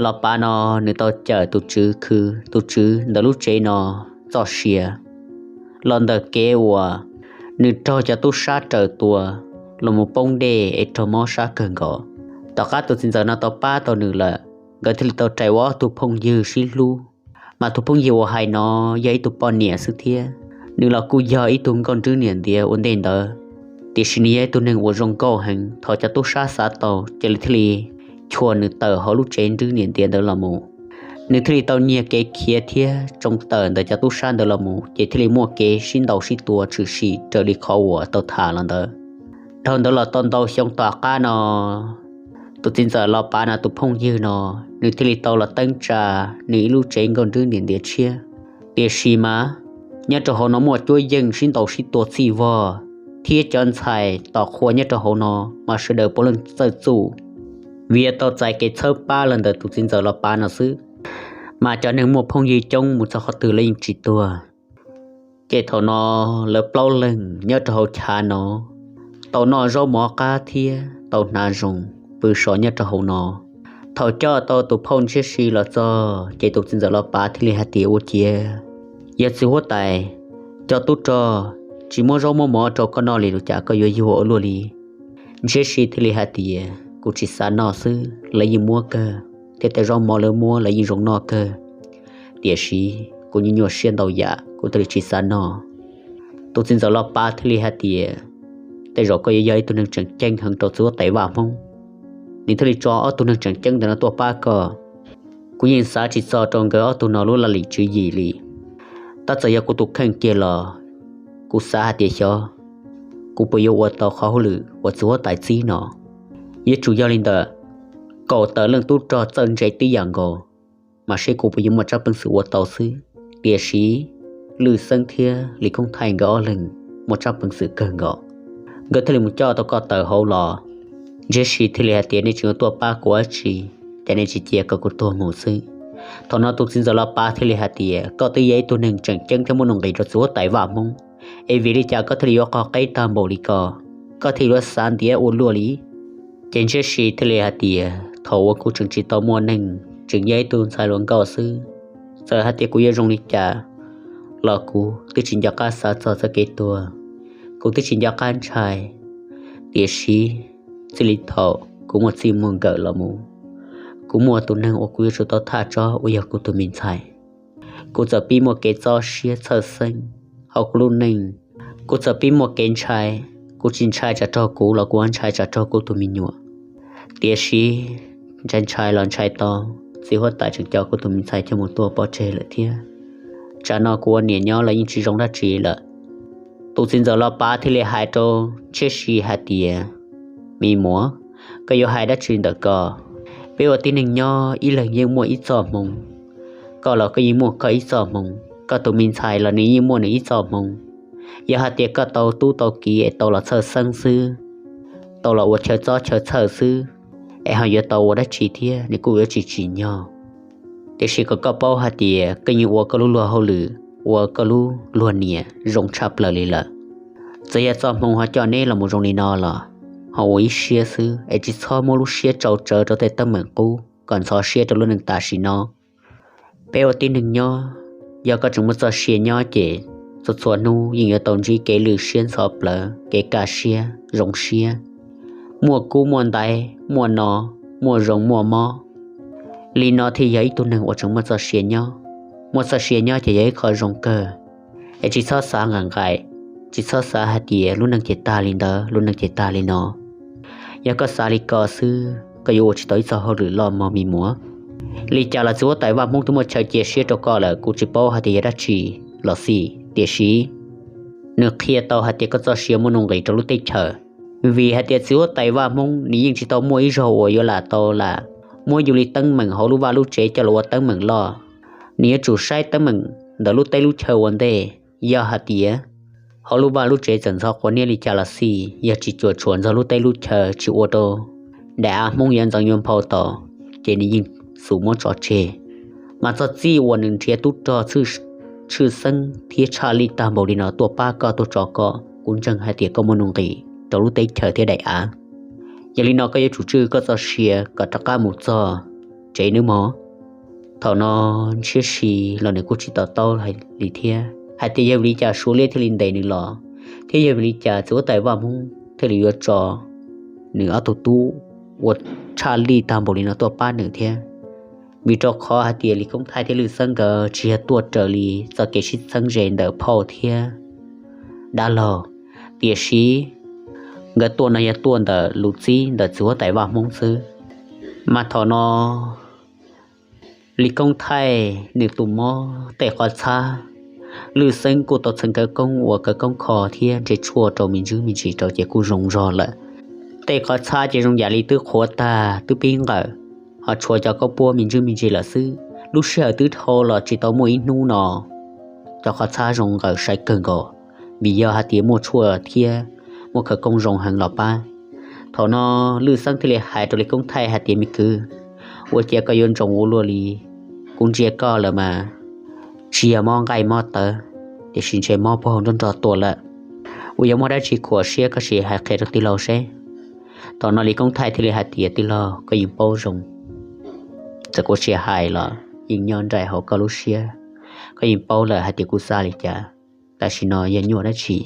Los Pav no nws tau cawm tus tswv khwv tus tswv ntawm lub tsev no txoj sia los ntawm kev uas nws raug cov tub sab raws tua los mus poob dej es raug mob sab kawg nkaus. Tom qab tus txiv ntxawm no tau pab tau nws lawm, nkawd thiaj li tau rais ua ob tug phooj ywg sib hlub. Mas tus phooj ywg uas hais no yog ib tug poj niam xwb thiab, nws los kuj yog ib tug nkauj nrwb niam ntiav ua ntej ntawd, tiam sis nws yog ib tug neeg uas zoo nkauj heev. Thaum cov tub sab xav tau ces lawv thiaj li chua nws tawm hauv lub tsev nrwb niam ntiav ntawd los mus. Nws thiaj li tau nyiag kev khiav thiab tsoo tawm ntawm cov tub sab ntawd los mus, ces thiaj li muaj kev sib ntaus sib tua tshwm sim raws li qhov uas tau tham los ntawd. Dhau ntawd los tau ntau xyoo tom qab no, tus txiv ntxawm Los Pav no tus phooj ywg no, nws thiaj li tau los teeb tsa nws ib lub tsev nkauj nrwb niam ntiav tshiab. Tiam sis mas nyob rau hauv no muaj cuab yeej sib ntaus sib tua txhij vog, thiab cov ntxhais tos qhua nyob rau hauv no mas sawv daws puav leej txawj txuj, vim yog tau txais kev txhawb pab los ntawm tus txiv ntxawm Los Pav no xwb. Mas cov neeg muaj phooj ywg coob mus txog qhov twg lawv yeej tsis tuag. Ces thaum no lawv plaub leeg nyob rau hauv chav no tau noj zaub mov qab thiab tau hnav zoo pw so nyob rau hauv no. Thaum coj tau tus phauj Ntshiab Si los txog ces tus txiv ntxawm Los Pav thiaj li hais tias, ua ciav yog txiv huab tais, cov tub rog tsis muab zaub muab mov rau koj noj li los cas koj yuav yuag ua luaj li? Ntshiab Si thiaj li hais tias, kuv tsis xav noj xwb, lawv yeej muab kawg, thiab tej zaub mov lawv muab lawv yeej zoo noj kawg, tiam sis kuv nyuaj nyuaj siab ntau yam kuv thiaj li tsis xav noj. Tus txiv ntxawm Los Pav thiaj li hais tias, tej zaum koj yuav yog ib tug neeg tseem ceeb heev rau txiv huab tais Vaj Hmoob, nws thiaj li tso ob tug neeg tseem ceeb ntawm no tuaj pab koj. Kuv yeej xav tsis txog rau nkawd ob tug no lub laj lim tswv yim li. Tab txawm yog kuv tus kheej kiag los kuv xav hais tias xyov kuv puas yuav ua tau qhov hauj lwm uas txiv huab tais txib no. Yuav tsum yog li ntawm kaum tawm leej tub rog txawj ntse tib yam nkaus, mas seb kuv puas yuav muaj tsab peev xwm ua tau xwb. Tiam sis Lwj Xeeb thiab Lis Koob Thaij nkawd ob leeg muaj tsab peev xwm kawg nkaus, nkawd thiaj li mus coj tau koj tawm hauv los. Ntshiab Si thiaj li hais tias, nej tseem yuav tuaj pab kuv dab tsi? Ces nej tsis cia kom kuv tuag mus xwb. Thaum no tus txiv ntxawm Los Pav thiaj li hais tias, koj twb yog ib tug neeg tseem ceeb thiab muaj nuj nqis rau txiv huab tais Vaj Hmoob, es vim li cas koj thiaj li yuav qog qeb tag npaum li ko? Koj thiaj yuav xav ntiav ua luaj li? Ces Ntshiab Si thiaj li hais tias, thaum uas kuv tseem tsis tau muaj neej tseem yog ib tug ntxhais hluas nkauj xwb. Txawm hais tias kuv yuav zoo li cas los kuv twb tsis nco qab xav txog txoj kev tuag, kuv twb tsis nco qab ntshai. Tiam sis txij li thaum kuv muaj txij muaj nkawm los mus, kuv muaj tus neeg uas kuv yuav tsum tau thaj tsob uas yog kuv tus me ntxhais. Kuv txawm pib muaj kev txob siab txhawj xeeb hauv kuv lub neej. Kuv txawm pib muaj kev ntshai, kuv tsis ntshai tsam raug kuv los kuv ntshai tsam raug kuv tus me nyuam. Tiam sis ntshai ntshai los ntshai tau, txiv huab tais tseem coj kuv tus me ntxhais coj mus tua pov tseg lawm thiab. Tsam no kuv ua niam nyob los yeej tsis zoo dab tsi lawm. Tus txiv ntxawm los pav thiaj li hais rau Ntshiab Si hais tias, Me muam, koj yuav hais dab tsi ntawm ko? Peb ua tib neeg nyob ib leeg yeej muaj ib txoj hmoo. Koj los koj yeej muaj koj ib txoj hmoo, koj tus me ntxhais los nws yeej muaj nws ib txoj hmoo. Yog hais tias koj tau tub tau kiv es tau los txhawj xeeb xwb, tau los ua chaw txob chaw txhawj xwb, es ho yuav tau ua dab tsi thiab, nws kuj yuav tsis tsim nyog. Tiam sis kom koj paub hais tias koj yeej ua koj lub luag hauj lwm, ua koj lub luag niam zoo tshaj plaws li lawm. Txawm yog txoj hmoo ho coj neb los mus zoo li no los ho ua ib siab xwb, es tsis txhob muab lub siab tsau tsawv rau tej teeb meem qub kom ntxhov siab rau lub neej tam sim no. Peb ua tib neeg nyob, yog koj tseem muaj txoj sia nyob ces txhua txhua hnub yeej yuav tau ntsib kev lwj siab ntxhov plawv, kev kaj siab zoo siab, muaj kub muaj ntaiv, muaj no, muaj zoo muaj mob. Li no thiaj yog ib tug neeg uas tseem muaj txoj sia nyob. Muaj txoj sia nyob ces yog ib qho zoo kawg. Es tsis txhob xav nqaim nqaim, tsis txhob xav hais tias lub neej ces tag li ntawd, lub neej ces tag li no. Yog koj xav li ko xwb, koj yuav ua tsis tau ib txoj hauj lwm loj mog me muam. Li cas los txiv huab tais Vaj Hmoob twb muaj chaw cia siab rau koj lawm, kuv tsis paub hais tias yog dab tsi los xij, tiam sis nws qhia tau hais tias koj txoj sia muaj nuj nqis rau lub teb chaws. Vim hais tias txiv huab tais Vaj Hmoob nws yeej tsis tau muaj ib zaug uas yuav lam tau lam muab yus li teeb meem hauv lub vaj lub tsev coj los ua teeb meem loj. Nws yuav tsum saib teeb meem ntawm lub teb lub chaw ua ntej. Yog hais tias hauv lub vaj lub tsev txawm ntxhov quav niab li cas los xij, yog tsis cuam tshuam ntxog lub teb lub chaw, tsis ua rau daim av Hmoob yuav ntxeev yuav nphau tau, ces nws yeej xum muab tso tseg. Mas txog txij uas nws nrhiav tub rog tshwj xeeb thiab tshaj lij tag npaum li no tuaj pab koj tuaj tso koj, kuv ntseeg hais tias koj muaj nuj nqis rau lub teb chaws thiab daim av. Yog li no koj yuav tsum tswj koj txoj sia kom rov qab mus txog tsev nawb mog. Thaum no Ntshiab Si los nws kuj tsis to taub li thiab hais tias yog vim li cas Suav liab thiaj li ntes nws los, thiab yog vim li cas txiv huab tais Vaj Hmoob thiaj li yuav tso nws ob tug tub uas tshaj lij tag npaum li no tuaj pab nws thiab. Vim rau qhov hais tias Lis Koob Thaij thiab Lwj Xeeb nkawd tsis yog tuaj raws li txoj kev sib txheeb ze ntawm phauj thiab dab laug, tiam sis nkawd tuaj no yog tuaj ntawm lus txib ntawm txiv huab tais Vaj Hmoob xwb. Mas thaum no Lis Koob Thaij nws tus mob tej qhov txhab, Lwj Xeeb kuj tau txheev khawv koob ua khawv koob kho thiab ntse tshuaj rau me ntsis me ntsis rau ces kuj zoo zog lawm. Tej qhov txhab ces zoo yam li twb qhuav tag twb pib nqawm, ho tshuav cov khaub puab me ntsis me ntsis lawm xwb. Lub sij hawm twb dhau los tsis tau muaj ib hnub no cov qhov txhab zoo nqawm sai kawg nkaus, vim yog hais tias muaj tshuaj thiab muaj khawv koob zoo heev los pab. Thaum no Lwj Xeeb thiaj li hais rau Lis Koob Thaij hais tias, Me kwv, ua cas koj yuav ntsoov ua luaj li? Kuv ntsia koj lawm mas tsis yog mob nqaij mob tawv, tiam sis ntshe mob puag hauv nruab nrog tuaj lawm. Uas yog muaj dab tsi khuam siab koj sim hais qhia rau tij laug seb. Thaum no Lis Koob Thaij thiaj li hais tias, Tij laug, koj yeej paub zoo, txawm kuv sim hais los yeej nyob nraim hauv koj lub siab. Koj yeej paub lawm hais tias kuv xav li cas, tam sim no yog nyuaj dab tsi?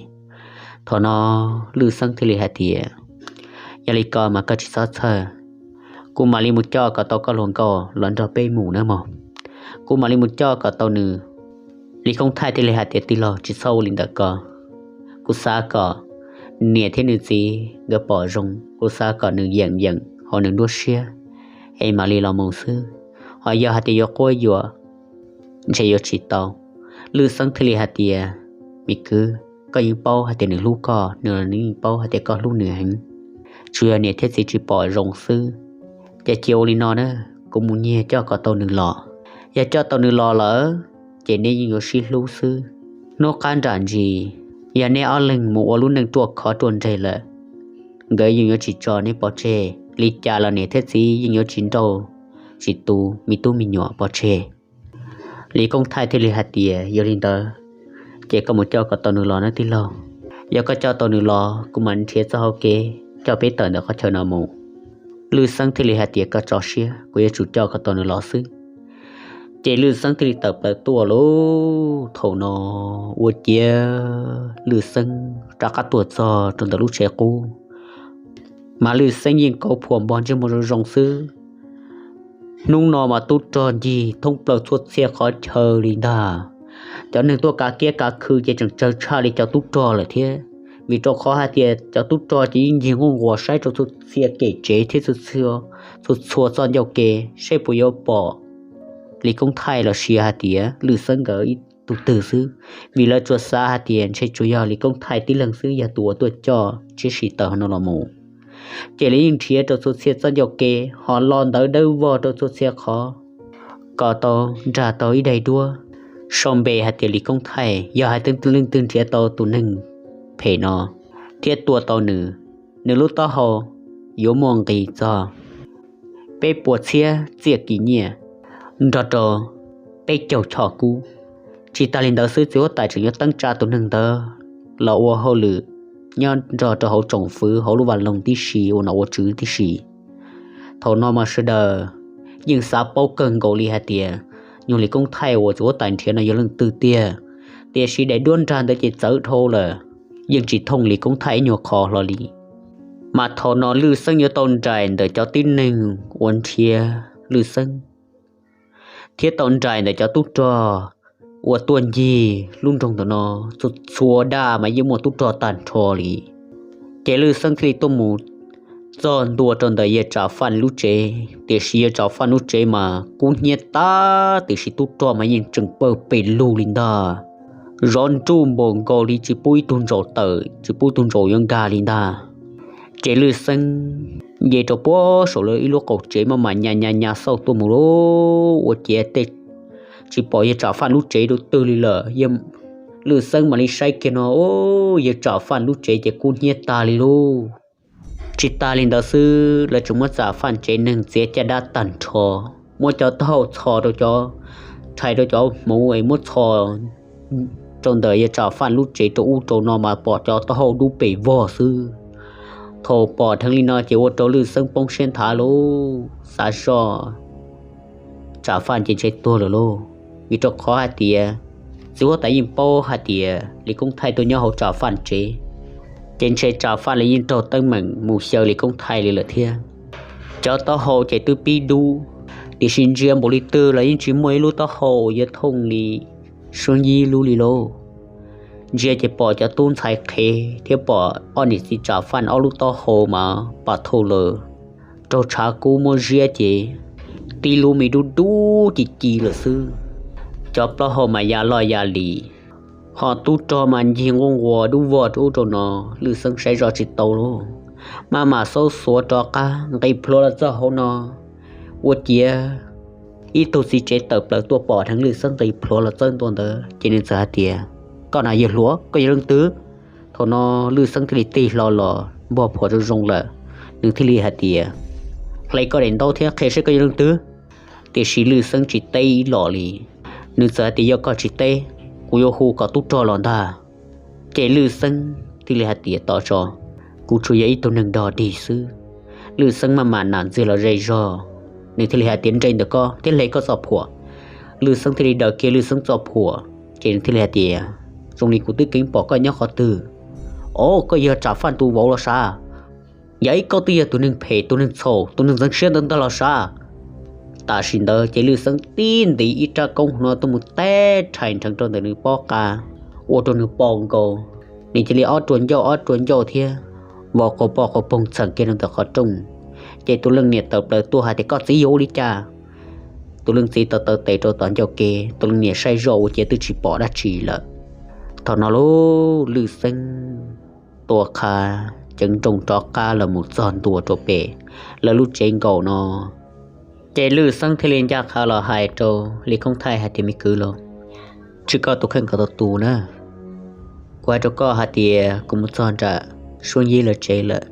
Thaum no Lwj Xeeb thiaj li hais tias, Yog li ko mas koj tsis txhob txhawj, kuv mam li mus coj kom tau koj hluas nkauj los nrog peb mus nawb mog. Kuv mam li mus coj kom tau nws. Lis Koob Thaij thiaj li hais tias, Tij laug, tsis txhob ua li ntawd ko. Kuv xav kom niam thiab nws txiv nkawd pom zoo, kuv xav kom nws yeem yeem hauv nws nruab siab, es mam li los mus xwb. Ho yog hais tias yuav quab yuam, ntshe yuav tsis tau. Lwj Xeeb thiaj li hais tias, Me kwv, koj yeej paub hais tias nws hlub koj, nws los nws yeej paub hais tias koj hlub nws heev. Tsuas yog niam thiab txiv tsis pom zoo xwb. Ces cia ua li no na, kuv mus nyiag coj kom tau nws los. Yog coj tau nws los lawm, ces neb yeej yuav sib hlub xwb. Hnub qab nram ntsis, yog neb ob leeg mus ua lub neej ruaj khov ruaj nreg lawm, nkawd yeej yuav tsis tso neb pov tseg. Li cas los niam thiab txiv yeej yuav tsis nrauj tsis tu me tub me nyuam pov tseg. Lis Koob Thaij thiaj li hais tias, Yog li ntawd, ces koj mus coj kom tau nws los nawb tij laug. Yog koj coj tau nws los, kuv mam nrhiav txoj hau kev coj peb tawm ntawm qhov chaw no mus. Lwj Xeeb thiaj li hais tias, Koj tso siab, kuv yuav tsum coj kom tau nws los xwb. Ces Lwj Xeeb thiaj li tawm plaws tuaj lauj. Thaum no ua ciav Lwj Xeeb rov qab tuaj txog rau ntawm lub tsev qub, mas Lwj Xeeb yeej kauv phuam npog ntsej muag zoo zoo xwb. Hnub no mas tub rog ncig thoob plaws txhua txhia qhov chaw li ntag. Cov neeg tuaj kav kiab kav khw ces tseem tsawg tshaj li cov tub rog lawm thiab, vim rau qhov hais tias cov tub rog ces yeej ncig nquj nquas saib rau txhua txhia kem tsev thiab txhua txhua txoj ncauj ke, saib puas yuav pom Lis Koob Thaij los sis hais tias Lwj Xeeb nkawd ib tug twg xwb, vim lawv tsuas xav hais tias ntshe tsuas yog Lis Koob Thaij tib leeg xwb yog tus uas tuaj coj tsiab si tawm no los mus. Ces lawv yeej nrhiav rau txhua txhia txoj ncauj ke, ho lo ntawv dawb vog rau txhua txhia qhov kom tau nrag tau ib daim duab sau npe hais tias Lis Koob Thaij. Yog hais tias leej twg nrhiav tau tus neeg phem no thiab tua tau nws, nws lub taub hau yuav muaj nqis txog peb puas txhiab txiaj kim nyiaj nrog rau peb caug choj kub. Tsis tas li ntawd xwb, txiv huab tais tseem yuav teeb tsa tus neeg ntawd los ua hauj lwm nyob nrog rau hauv tsoom fwv hauv lub vaj loog tib si, ua nom ua tswv tib si. Thaum no mas sawv daws yeej xav paub kawg nkaus li hais tias nyuag Lis Koob Thaij uas txiv huab tais nrhiav no yog leej twg tiag, tiam sis daim duab nrag ntawd ces txawv dhau lawm, yeej tsis thooj Lis Koob Thaij ib nyuag qho hlo li. Mas thaum no Lwj Xeeb yuav tau nraim ntawm cov tib neeg uas nrhiav Lwj Xeeb thiab tau nraim ntawm cov tub rog uas tuaj ncig lub nroog ntawm no, txhua txhua daj mas yeej muaj tub rog tag nrho li. Ces Lwj Xeeb thiaj li tuaj mus txog ntua rau ntawm yawg Tsav Faj lub tsev, tiam sis yawg Tsav Faj lub tsev mas kub hnyiab tag, tiam sis tub rog mas yeej tseem pawg pes lug li ntag. Zov nruj npaum nkaus li tsis pub ib tug ntsaum tawm, tsis pub ib tug ntsaum yuav nkag li ntag. Ces Lwj Xeeb nce rau puag saum lawv ib lub qaum tsev maj mam nyas nyas nyas xauj tuaj mus lauj, ua ciav tej tsis pom yawg Tsav Faj lub tsev dua twg li lawm. Lwj Xeeb mam li saib kiag no, yawg Tsav Faj lub tsev ces kub hnyiab tag li lauj. Tsis tas li ntawd xwb, lawv tseem muab Tsav Faj tsev neeg txiav caj dab tag nrho, muab cov taub hau txhos rau cov, rhais rau cov hmuv es muab txhos rau ntawm yawg Tsav Faj lub tsev rau ub rau no mas pom cov taub hau dub pes vog xwb. Thaum pom dheev li no ces ua rau Lwj Xeeb poob siab nthav lauj, xav zoj Tsav Faj ces ntshe tuag lawm lauj, vim rau qhov hais tias txiv huab tais yeej paub hais tias Lis Koob Thaij tuaj nyob hauv Tsav Faj tsev, ces ntshe Tsav Faj los yeej raug teeb meem mus xyaw Lis Koob Thaij li lawm thiab. Cov taub hau ces twb pib dub, tiam sis ntsia npaum li twg los yeej tsis muaj ib lub taub hau uas yuav thooj li Suab Yib lub li lauj. Ntsia ces pom cov tub ntxhais qhev thiab pom ob niam txiv Tsav Faj ob lub taub hau mas pam thau lawm, raug tshav kub muab ziab ces tib lub me dub dub ci ci lawm xwb. Cov plaub hau mas ya loj ya li, ho tub rog mas ncig nquj nquas dub vog rau ub rau no, Lwj Xeeb saib zoj tsis tau lauj, maj mam xauj xuav rov qab nqis plhuav los txog hauv no. Ua ciav ib tug txiv tsev tawm plaws tuaj pom dheev Lwj Xeeb nqis plhuav los txawb ntua ntawd ces nws txawm hais tias, Koj na yawg hluas, koj yog leej twg? Thaum no Lwj Xeeb thiaj li tig hlo los npog phuam zoo zoo lawm, nws thiaj li hais tias, Hle koj daim ntaub thiab qhia seb koj yog leej twg. Tiam sis Lwj Xeeb tsis teb ib los li, nws txawm hais tias, Yog koj tsis teb, kuv yuav hu kom tub rog los ntag. Ces Lwj Xeeb thiaj li hais tias, Tos tso, kuv tsuas yog ib tug neeg dog dig xwb. Lwj Xeeb maj mam nam ntxiag los ze zog, nws thiaj li hais tias, Nres ntawm koj thiab hle koj txoj phuam. Lwj Xeeb thiaj li daws kiag Lwj Xeeb txoj phuam, ces nws thiaj li hais tias, Zoo li kuv twb keev pom koj nyob qhov twg. Os, koj yog Tsav Faj tus vauv los sav? Yog, koj twb yog tus neeg phem, tus neeg txhaum, tus neeg ntxeev siab ntawd ntag los sav? Tam sim ntawd ces Lwj Xeeb tib ntiv ib rab koob hno tuaj mus teb rhais nrheev rau ntawm nws pob qa, ua rau nws pom nkaus, nws cia li ob rua ncauj ob rua ncauj thiab vau qau poj qau poog txheem kiag rau ntawm qhov rooj. Ces tus leej niam tawm plaws tuaj hais tias, Koj txiv yog ua li cas? Tus leej txiv tau taw tes rau tom ncauj ke, tus leej niam saib zoj ua ciav twb tsis pom dab tsi lawm. Thaum no lauj, Lwj Xeeb tua qha ceev nrooj rov qab los mus txog ntua rau pem lawv lub tsev nkaus no. Ces Lwj Xeeb thiaj li ncaj qha los hais rau Lis Koob Thaij hais tias, Me kwv lauj, tsis koj tus kheej kom tau tus na. Kuv hais rau koj hais tias kuv mus txog nram Suab Yib lawv tsev lawm,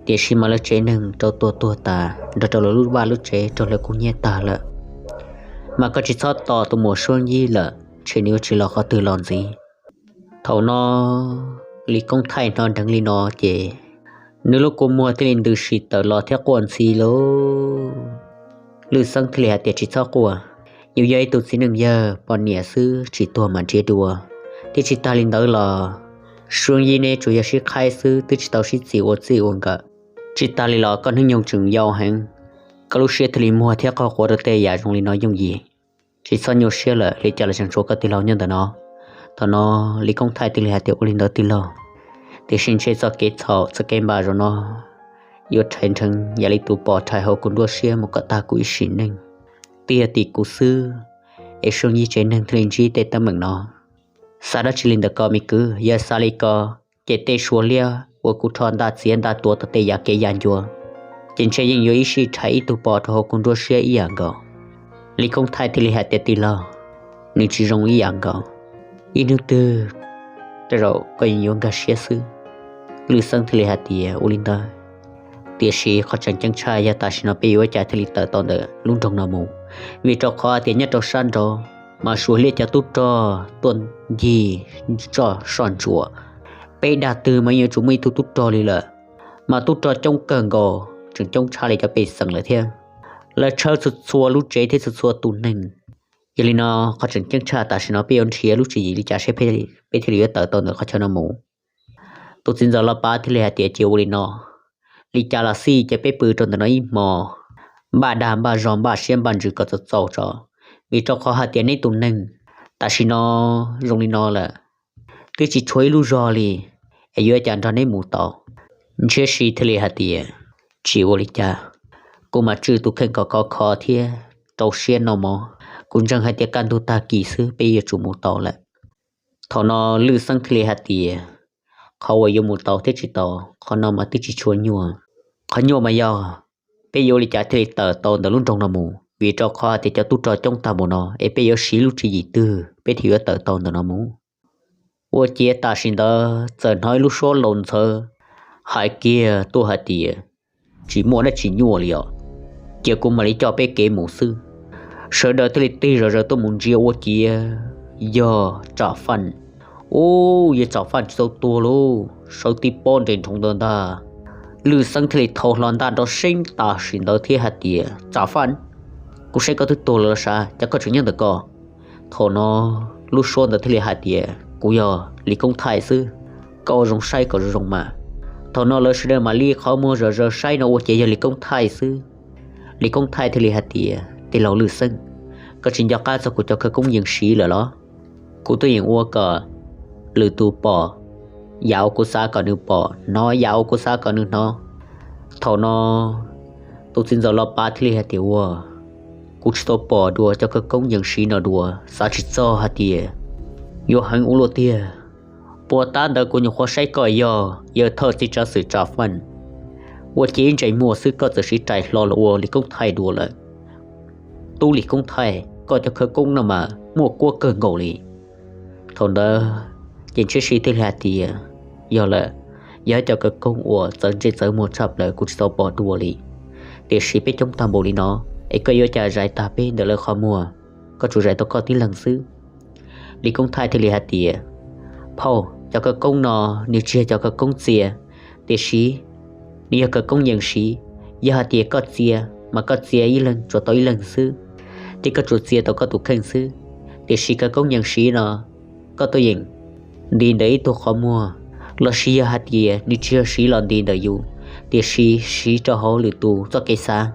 tiam sis mas lawv tsev neeg raug tua tuag tas nrog rau lawv lub vaj lub tsev raug lawv kub hnyiab tag lawm. Mas koj tsis txhob tos tus muam Suab Yib lawm, ntshe nws yuav tsis los qhov twg los ntxiv. Thaum no Lis Koob Thaij hnov dheev li no ces nws lub kua muag thiaj li ntws sim tawm los thiab quaj ntxhi lauj. Lwj Xeeb thiaj li hais tias, Tsis txhob quaj, Yus yog ib tug txiv neej yawg poj niam xwb, tsis tuag mas nrhiav dua. Thiab tsis tas li ntawd los, Suab Yij neb tsuas yog sib qhaib xwb, twb tsis tau sib txis ua txij ua nkawm. Tsis tas li los koj hnub nyoog tseem yau heev, koj lub siab thiaj li muag thiab qoj quav rau tej yam zoo li no yooj yim. Tsis txhob nyuaj siab lawm, li cas los tseem tshuav koj tij laug nyob ntawm no. Thaum no Lis Koob Thaij thiaj li hais tias, ua li ntawd tij laug, tiam sis ntshe txoj kev txhaum txoj kev npam zaum no yuav rhais nrheev yam li tus pom rhais hauv kuv nruab siab mus kom tag kuv ib sim neej. Twb yog tim kuv xwb es Suab Yij tsev neeg thiaj li ntsib tej teeb meem no. Xav dab tsi li ntawm ko me kwv? Yog xav li ko, ces tej sua liab uas kuv rho ntaj txiav ntaj tuav tau tej yam kev ya ncua, ces ntshe yeej yuav ib sij rhais ib tug pom rau hauv kuv nruab siab ib yam nkaus. Lis Koob Thaij thiaj li hais tias, tij laug, nws tsis zoo ib yam nkaus. Ib hnub twg tej zaum koj yeej yuav nkag siab xwb. Lwj Xeeb thiaj li hais tias, ua li ntawd, tiam sis qhov tseem ceeb tshaj yog tam sim no peb yuav ua cas thiaj li tawm tau ntawm lub nroog no mus, vim rau qhov tias nyob rau sab nraud mas suav liab cov tub rog tuaj ncig soj ntsuam. Peb dag twg mas yuav tsum muaj ib tug tub rog li lawm, mas tub rog coob kawg nkaus, tseem coob tshaj li cov pej xeem lawm thiab. Lawv tshawb txhua txhua lub tsev thiab txhua txhua tus neeg. Yog li no, qhov tseem ceeb tshaj tam sim no peb yuav nrhiav lub tswv yim li cas seb peb thiaj li yuav tawm tau ntawm qhov chaw no mus. Tus txiv ntxawm Los Pav thiaj li hais tias, cia ua li no, li cas los xij ces peb pw rau ntawm no ib hmo, npaj dag npaj zog npaj siab npaj ntsws kom txaus txaus tso, vim rau qhov hais tias neb tus neeg tam sim no zoo li no lawm, twb tsis tshuav ib lub zog li, es yuav ua cas nrog neb mus tau. Ntshiab Si thiaj li hais tias, tsis ua li cas, kuv mam tswj tus kheej kom khov kho thiab rau siab noj mov, kuv ntseeg hais tias kaj ntug tag kis xwb peb yuav tsum mus tau lawm. Thaum no Lwj Xeeb thiaj li hais tias, qhov uas yuav mus tau thiab tsis tau, qhov no mas twb tsis tshua nyuaj. Qhov nyuaj mas yog peb yuav ua li cas thiaj li tawm tau ntawm lub nroog no mus, vim rau qhov hais tias cov tub rog coob tag npaum no, es peb yuav siv lub tswv yim twg peb thiaj yuav tawm tau ntawm no mus. Ua ciav tam sim ntawd txawm hnov ib lub suab laus ntxhawv hais kiag tuaj hais tias, tsis muaj dab tsi nyuaj li os, cia kuv mam li coj peb kev mus xwb. Sawv daws thiaj li tig zom zaws tuaj mus ntsia ua ciav yog Tsam Faj. Ub, yog Tsam Faj tsis tau tuag lauj, sawv tib pob nres nroo ntawd ntag. Lwj Xeeb thiaj li thau hlo ntaj nrov seeb tam sim ntawd thiab hais tias, Tsam Faj, kuv saib koj twb tuag lawm los sav, cas koj tseem nyob ntawm ko? Thaum no lub suab ntawd thiaj li hais tias, kuv yog Lis Koob Thaij xwb, koj ua zoo saib kom zoo zoo mas. Thaum no lawv sawv daws mam li qhov muag zom zaws saib no ua ciav yog Lis Koob Thaij xwb. Lis Koob Thaij thiaj li hais tias, tij laug Lwj Xeeb, koj tsis nco qab txog kuv cov khawv koob yees siv lawm los? Kuv tuaj yeem ua kom lwm tus pom yam uas kuv xav kom nws pom, hnov yam uas kuv xav kom nws hnov. Thaum no tus txiv ntxawm Los Pav thiaj li hais tias, ua, kuv tsis tau pom dua cov khawv koob yees siv no dua, xav tsis txog hais tias yuav heev ua luaj tiag. Puag ta ntawd kuv nyuam qhuav saib koj yog yawg thawj txiv tsav xwm Tsam Faj, ua ciav ib ntsais muag xwb koj txawm siv rais hlo los ua Lis Koob Thaij dua lawm. Tub Lis Koob Thaij, koj cov khawv koob no mas muaj kuab kawg nkaus li. Thaum ntawd ces Ntshiab Si thiaj li hais tias, yog lawm, yog cov khawv koob uas txawv ntsej txawv muag tshaj plaws kuv tsis tau pom dua li. Tiam sis peb coob tag npaum li no, es koj yuav ua cas zais tag peb ntawm lawv qhov muag, koj tsuas zais tau koj tib leeg xwb. Lis Koob Thaij thiaj li hais tias, phauj, cov khawv koob no nws tsis yog cov khawv koob txia, tiam sis nws yog khawv koob yees siv. Yog hais tias koj txia, mas koj txia ib leeg tsuas tau ib leeg xwb, thiab koj tsuas txia tau koj tus kheej xwb. Tiam sis khawv koob yees siv no, koj tuaj yeem nti ntawm ib tug qhov muag, los sis yog hais tias nws tsis yog siv los nti ntawm yus, tiam sis siv rau hauv lwm tus txoj kev xav.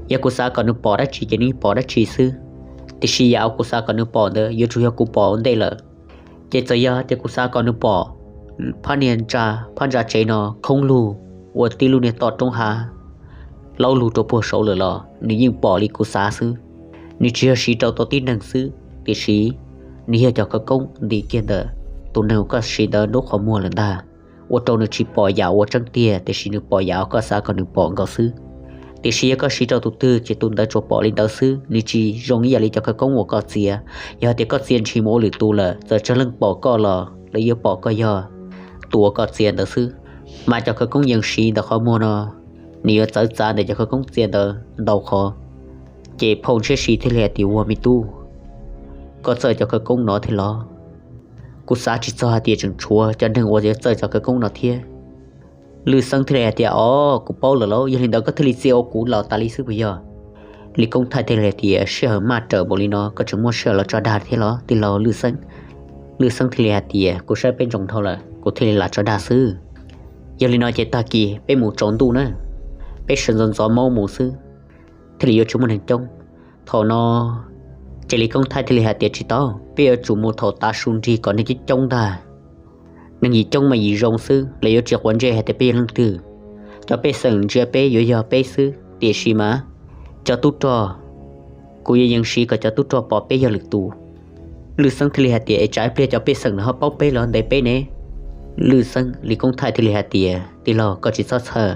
Yog kuv xav kom nws pom dab tsi ces nws pom dab tsi xwb, tiam sis yam uas kuv xav kom nws pom ntawd yuav tsum yog kuv pom ua ntej lawm. Ces txawm yog tias kuv xav kom nws pom phab niag ntsa, phab ntsa tsev no khoob lug ua tib lub niag toj roob hav laub lug rau puag saud lawm los nws yeej pom li kuv xav xwb. Nws tsis yog siv rau tau tib neeg xwb, tiam sis nws yog cov khawv koob nti kiag ntawm tus neeg uas koj siv ntawd nruab qhov muag lawm ntag, ua rau nws tsis pom yam uas tseeb tiag, tiam sis nws pom yam uas koj xav kom nws pom nkaus xwb. Tiam sis yog koj siv rau tus twg ces tus ntawd tsuas pom li ntawd xwb, nws tsis zoo ib yam li cov khawv koob uas koj txia. Yog tias koj txia ntshis mus ua lwm tus lawm, txawm tsawg leej pom koj los lawv yuav pom koj yog tus uas koj txia ntawd xwb. Mas cov khawv koob yees siv ntawm qhov muag no, nws yuav txawv txav ntawm cov khawv koob txia ntawd ntau qhov. Ces phauj Ntshiab Si thiaj li hais tias, ua me tub, koj txawj cov khawv koob no thiab los? Kuv xav tsis txog hais tias tseem tshuav cov neeg uas yuav txawj cov khawv koob no thiab. Lwj Xeeb thiaj li hais tias, o, kuv paub lawm lauj, yog li ntawd koj thiaj li txia ua kuv los tas li xwb puas yog? Lis Koob Thaij thiaj li hais tias, Sij hawm maj rawm npaum li no koj tseem muaj sij hawm los tso dag thiab los tij laug Lwj Xeeb? Lwj Xeeb thiaj li hais tias, Kuv saib peb ntsoov dhau lawm, kuv thiaj li lam tso dag xwb. Yog li no ces tag kis peb mus tsaus ntuj na, peb sawv ntxov ntxov maub mus xwb, thiaj li yuav tsis muaj neeg coob. Thaum no ces Lis Koob Thaij thiaj li hais tias, Tsis tau, peb yuav tsum mus thaum tav su nrig kom neeg coob coob ntag. Neeg yim coob mas yim zoo xwb, lawv yuav tsis quav ntsej hais tias peb yog leej twg. Cov pej xeem ntsia peb yuav yog peb xwb, tiam sis mas cov tub rog, kuv yuav yees siv kom cov tub rog pom peb yog lwm tus. Lwj Xeeb thiaj li hais tias, Es tsam ib pliag cov pej xeem no ho paub peb los ntes peb ne? Lwj Xeeb, Lis Koob Thaij thiaj li hais tias, Tij laug, koj tsis txhob txhawj,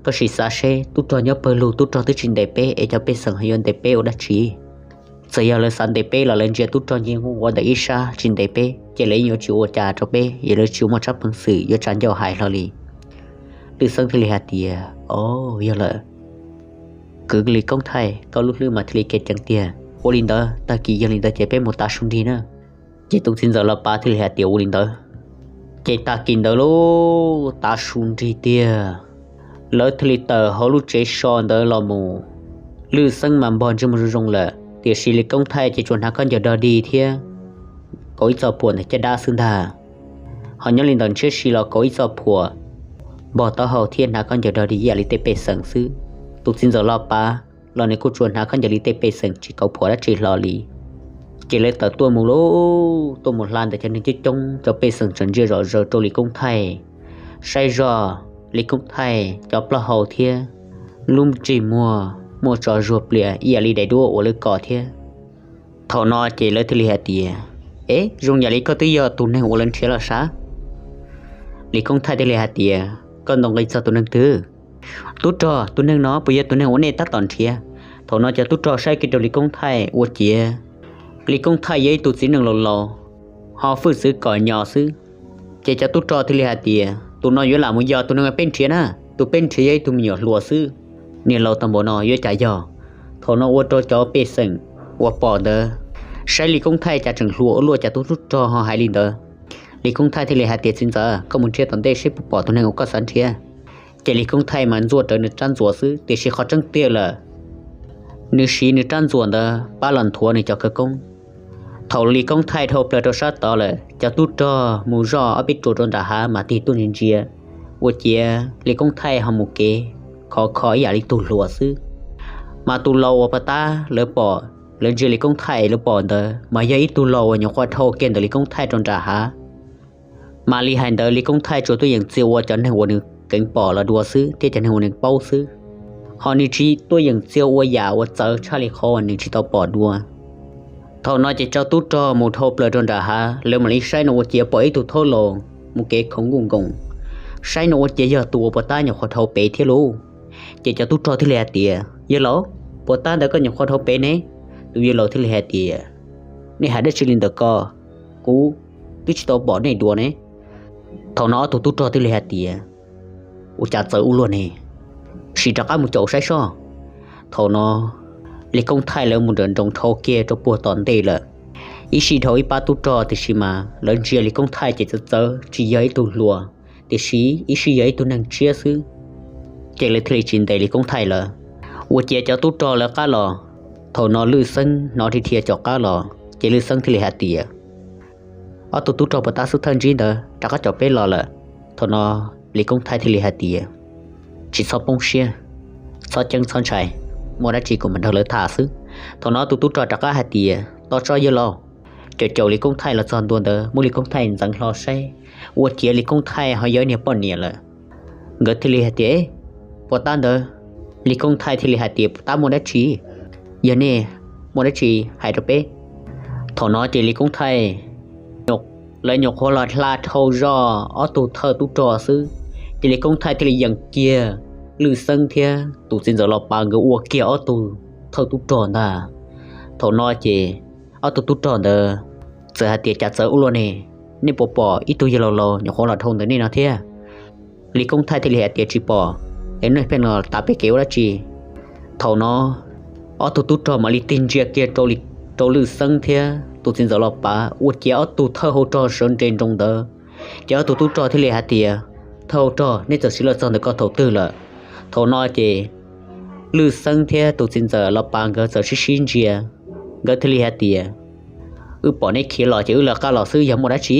koj sim xav seb tub rog nyob pawg lug, tub rog twb tsis ntes peb es cov pej xeem ho yuav ntes peb ua dab tsi? Txawm yog lawv xav ntes peb los lawv ntsia tub rog nce nkuj nquav ntawm ib sab tsis ntes peb ces lawv yeej yuav tsis ua cas rau peb, yog lawv tsis muaj tsab peev xwm yuav tsa ncauj hais hlo li. Lwj Xeeb thiaj li hais tias, Os, yog lawm. Kwv Lis Koob Thaij, koj lub hlwb mas thiaj li kev ceev tiag. Ua li ntawd, tag kis yog li ntawd ces peb mus tav su nrig na. Ces tus txiv ntxawm Los Pav thiaj li hais tias, Ua li ntawd. Ces tag kis ntawd lub tav su nrig tiag, lawv thiaj li tawm hauv lub tsev so ntawd los mus. Lwj Xeeb mas npog ntsej muag zoo zoo lawm, tiam sis Lis Koob Thaij ces tsuas hnav khaub ncaws dog dig thiab kaus ib txoj phuam ntawm caj dab xwb ntag. Ho nyob li ntawm ntshiab si los kaus ib txoj phuam npog taub hau thiab hnav khaub ncaws dog dig ib yam li tej pej xeem xwb. Tus txiv ntxawm Los Pav los nws kuj tsuas hnav khaub ncaws li tej pej xeem tsis kaus phuam dab tsi hlo li. Ces lawv tawm tuaj mus lauj, tuaj mus hla ntawm cov neeg coob coob, cov pej xeem tseem ntsia zom zaws rau Lis Koob Thaij, saib zoj Lis Koob Thaij cov plaub hau thiab lub ntsej muag muaj tso zuag plias ib yam li daim duab uas lawv kos thiab. Thaum no ces lawv thiaj li hais tias, Es zoo yam li koj twb yog tus neeg uas lawv nrhiav los sav. Lis Koob Thaij thiaj li hais tias, Koj ntaus nqi txog tus neeg twg? Tub rog, tus neeg no puas yog tus neeg uas nej tab tom nrhiav? Thaum no cov tub rog saib kiag rau Lis Koob Thaij ua ciav Lis Koob Thaij yog ib tug txiv neej laus laus, ho hwj txwv kom nyo xwb. Ces cov tub rog thiaj li hais tias, Tus no yuav lam mus yog tus neeg peb nrhiav na, tus peb nrhiav yog ib tug me nyuam hluas xwb, niam laus tau npaum no yuav cas yog. Thaum no ua rau cov pej xeem uas pom ntawd saib Lis Koob Thaij cas tseem hluas ua luaj, cas tus tub rog ho hais li ntawd. Lis Koob Thaij thiaj li hais tias, Txiv ntxawm, koj mus nrhiav tom ntej seb puas pom tus neeg uas koj xav nrhiav. Ces Lis Koob Thaij mas ntxuaj rawv nws rab ntxuas xwb, tiam sis qhov tseeb tiag lawm, nws siv nws rab ntxuas ntawd pab los nthuav nws cov khawv koob. Thaum Lis Koob Thaij dhau plaws rau sab tod lawm, cov tub rog mus zoj ob peb ruam rau nram hav mas tig tuaj ntsia ntsia, ua ciav Lis Koob Thaij ho mus kev khov kho ib yam li tug hluas xwb. Mas tus laus uas pov tab lawv pom, lawv ntsia Lis Koob Thaij lawv pom ntawd mas yog ib tug laus uas nyuam qhuav dhau kiag ntawm Lis Koob Thaij rau nram hav. Mas li hais ntawd Lis Koob Thaij tsuas tuaj yeem txia ua cov neeg uas nws keev pom los dua xwb thiab cov neeg uas nws paub xwb, ho nws tsis tuaj yeem txia ua yam uas txawv tshaj li qhov uas nws tsis tau pom dua. Thaum no ces cov tub rog mus dhau plaws rau nram hav, lawv mam li saib no ua ciav pom ib tug thaub laus mus kev khoov nkuj nkoos, saib no ua ciav yog tus uas pov tab nyuam qhuav dhau pem thiab lauj. Ces cov tub rog thiaj li hais tias, Yawg laus, pov tab ntawd koj nyuam qhuav dhau pem ne? Tus yawg laus thiaj li hais tias, Nej hais dab tsi li ntawm ko? Kuv twb tsis tau pom nej dua ne. Thaum no ob tug tub rog thiaj li hais tias, Ua cas txawv ua luaj ne, sim rov qab mus caum saib soj. Thaum no Lis Koob Thaij lawv mus nrawm nroos dhau kiag rau puag tom ntej lawm. Ib sij dhau ib pab tub rog, tiam sis mas lawv ntsia Lis Koob Thaij ces txawv txawv tsis yog ib tug hluas, tiam sis ib sij yog ib tug neeg tshiab xwb. Ces lawv thiaj li tsis ntes Lis Koob Thaij lawm, ua ciav cov tub rog lawv qab los. Thaum no Lwj Xeeb hnov dhia dhia cov qab los ces Lwj Xeeb thiaj li hais tias, Ob tug tub rog pov tab xub thawj ntsib ntawd rov qab caum peb los lawm. Thaum no Lis Koob Thaij thiaj li hais tias, Tsis txhob poob siab, txhob ceeb txhob ntshai, muaj dab tsi kuv mam nrog lawv tham xwb. Thaum no tus tub rog rov qab hais tias, Tos tso yawg laus. Caum caum Lis Koob Thaij los txog ntua ntawd muab Lis Koob Thaij ntxeev hlo saib, ua ciav Lis Koob Thaij ho yog ib niag poj niam lawm. Nkawd thiaj li hais tias, Pov tab ntawd. Lis Koob Thaij thiaj li hais tias, Pov tab muaj dab tsi? Yog nej muaj dab tsi hais rau peb. Thaum no ces Lis Koob Thaij, lawv nyuam qhuav los hla dhau zog ob tug thawj tub rog xwb, ces Lis Koob Thaij thiaj li yees kiag Lwj Xeeb thiab tus txiv ntxawm Los Pav nkawd ua kiag ob tug thawj tub rog ntag. Thaum no ces ob tug tub rog ntawd txawm hais tias, Cas txawv ua luaj ne, nej puas pom ib tug yawg laus laus nyuam qhuav los dhau ntawm nej no thiab? Lis Koob Thaij thiaj li hais tias, Tsis pom, es nej pheej los tav peb kev ua dab tsi? Thaum no ob tug tub rog mam li tig ntsia kiag rau Lwj Xeeb thiab tus txiv ntxawm Los Pav, ua ciav ob tug thawj hau rog sawv nres nroos ntawd. Ces ob tug tub rog thiaj li hais tias, Thawj hau rog, nej txawm siv los txog ntawm ko thaum twg lawm? Thaum no ces Lwj Xeeb thiab tus txiv ntxawm Los Pav nkawd txawm sib sib ntsia, nkawd thiaj li hais tias, Wb pom neb khiav los ces wb lawv qab los xwb, yog muaj dab tsi?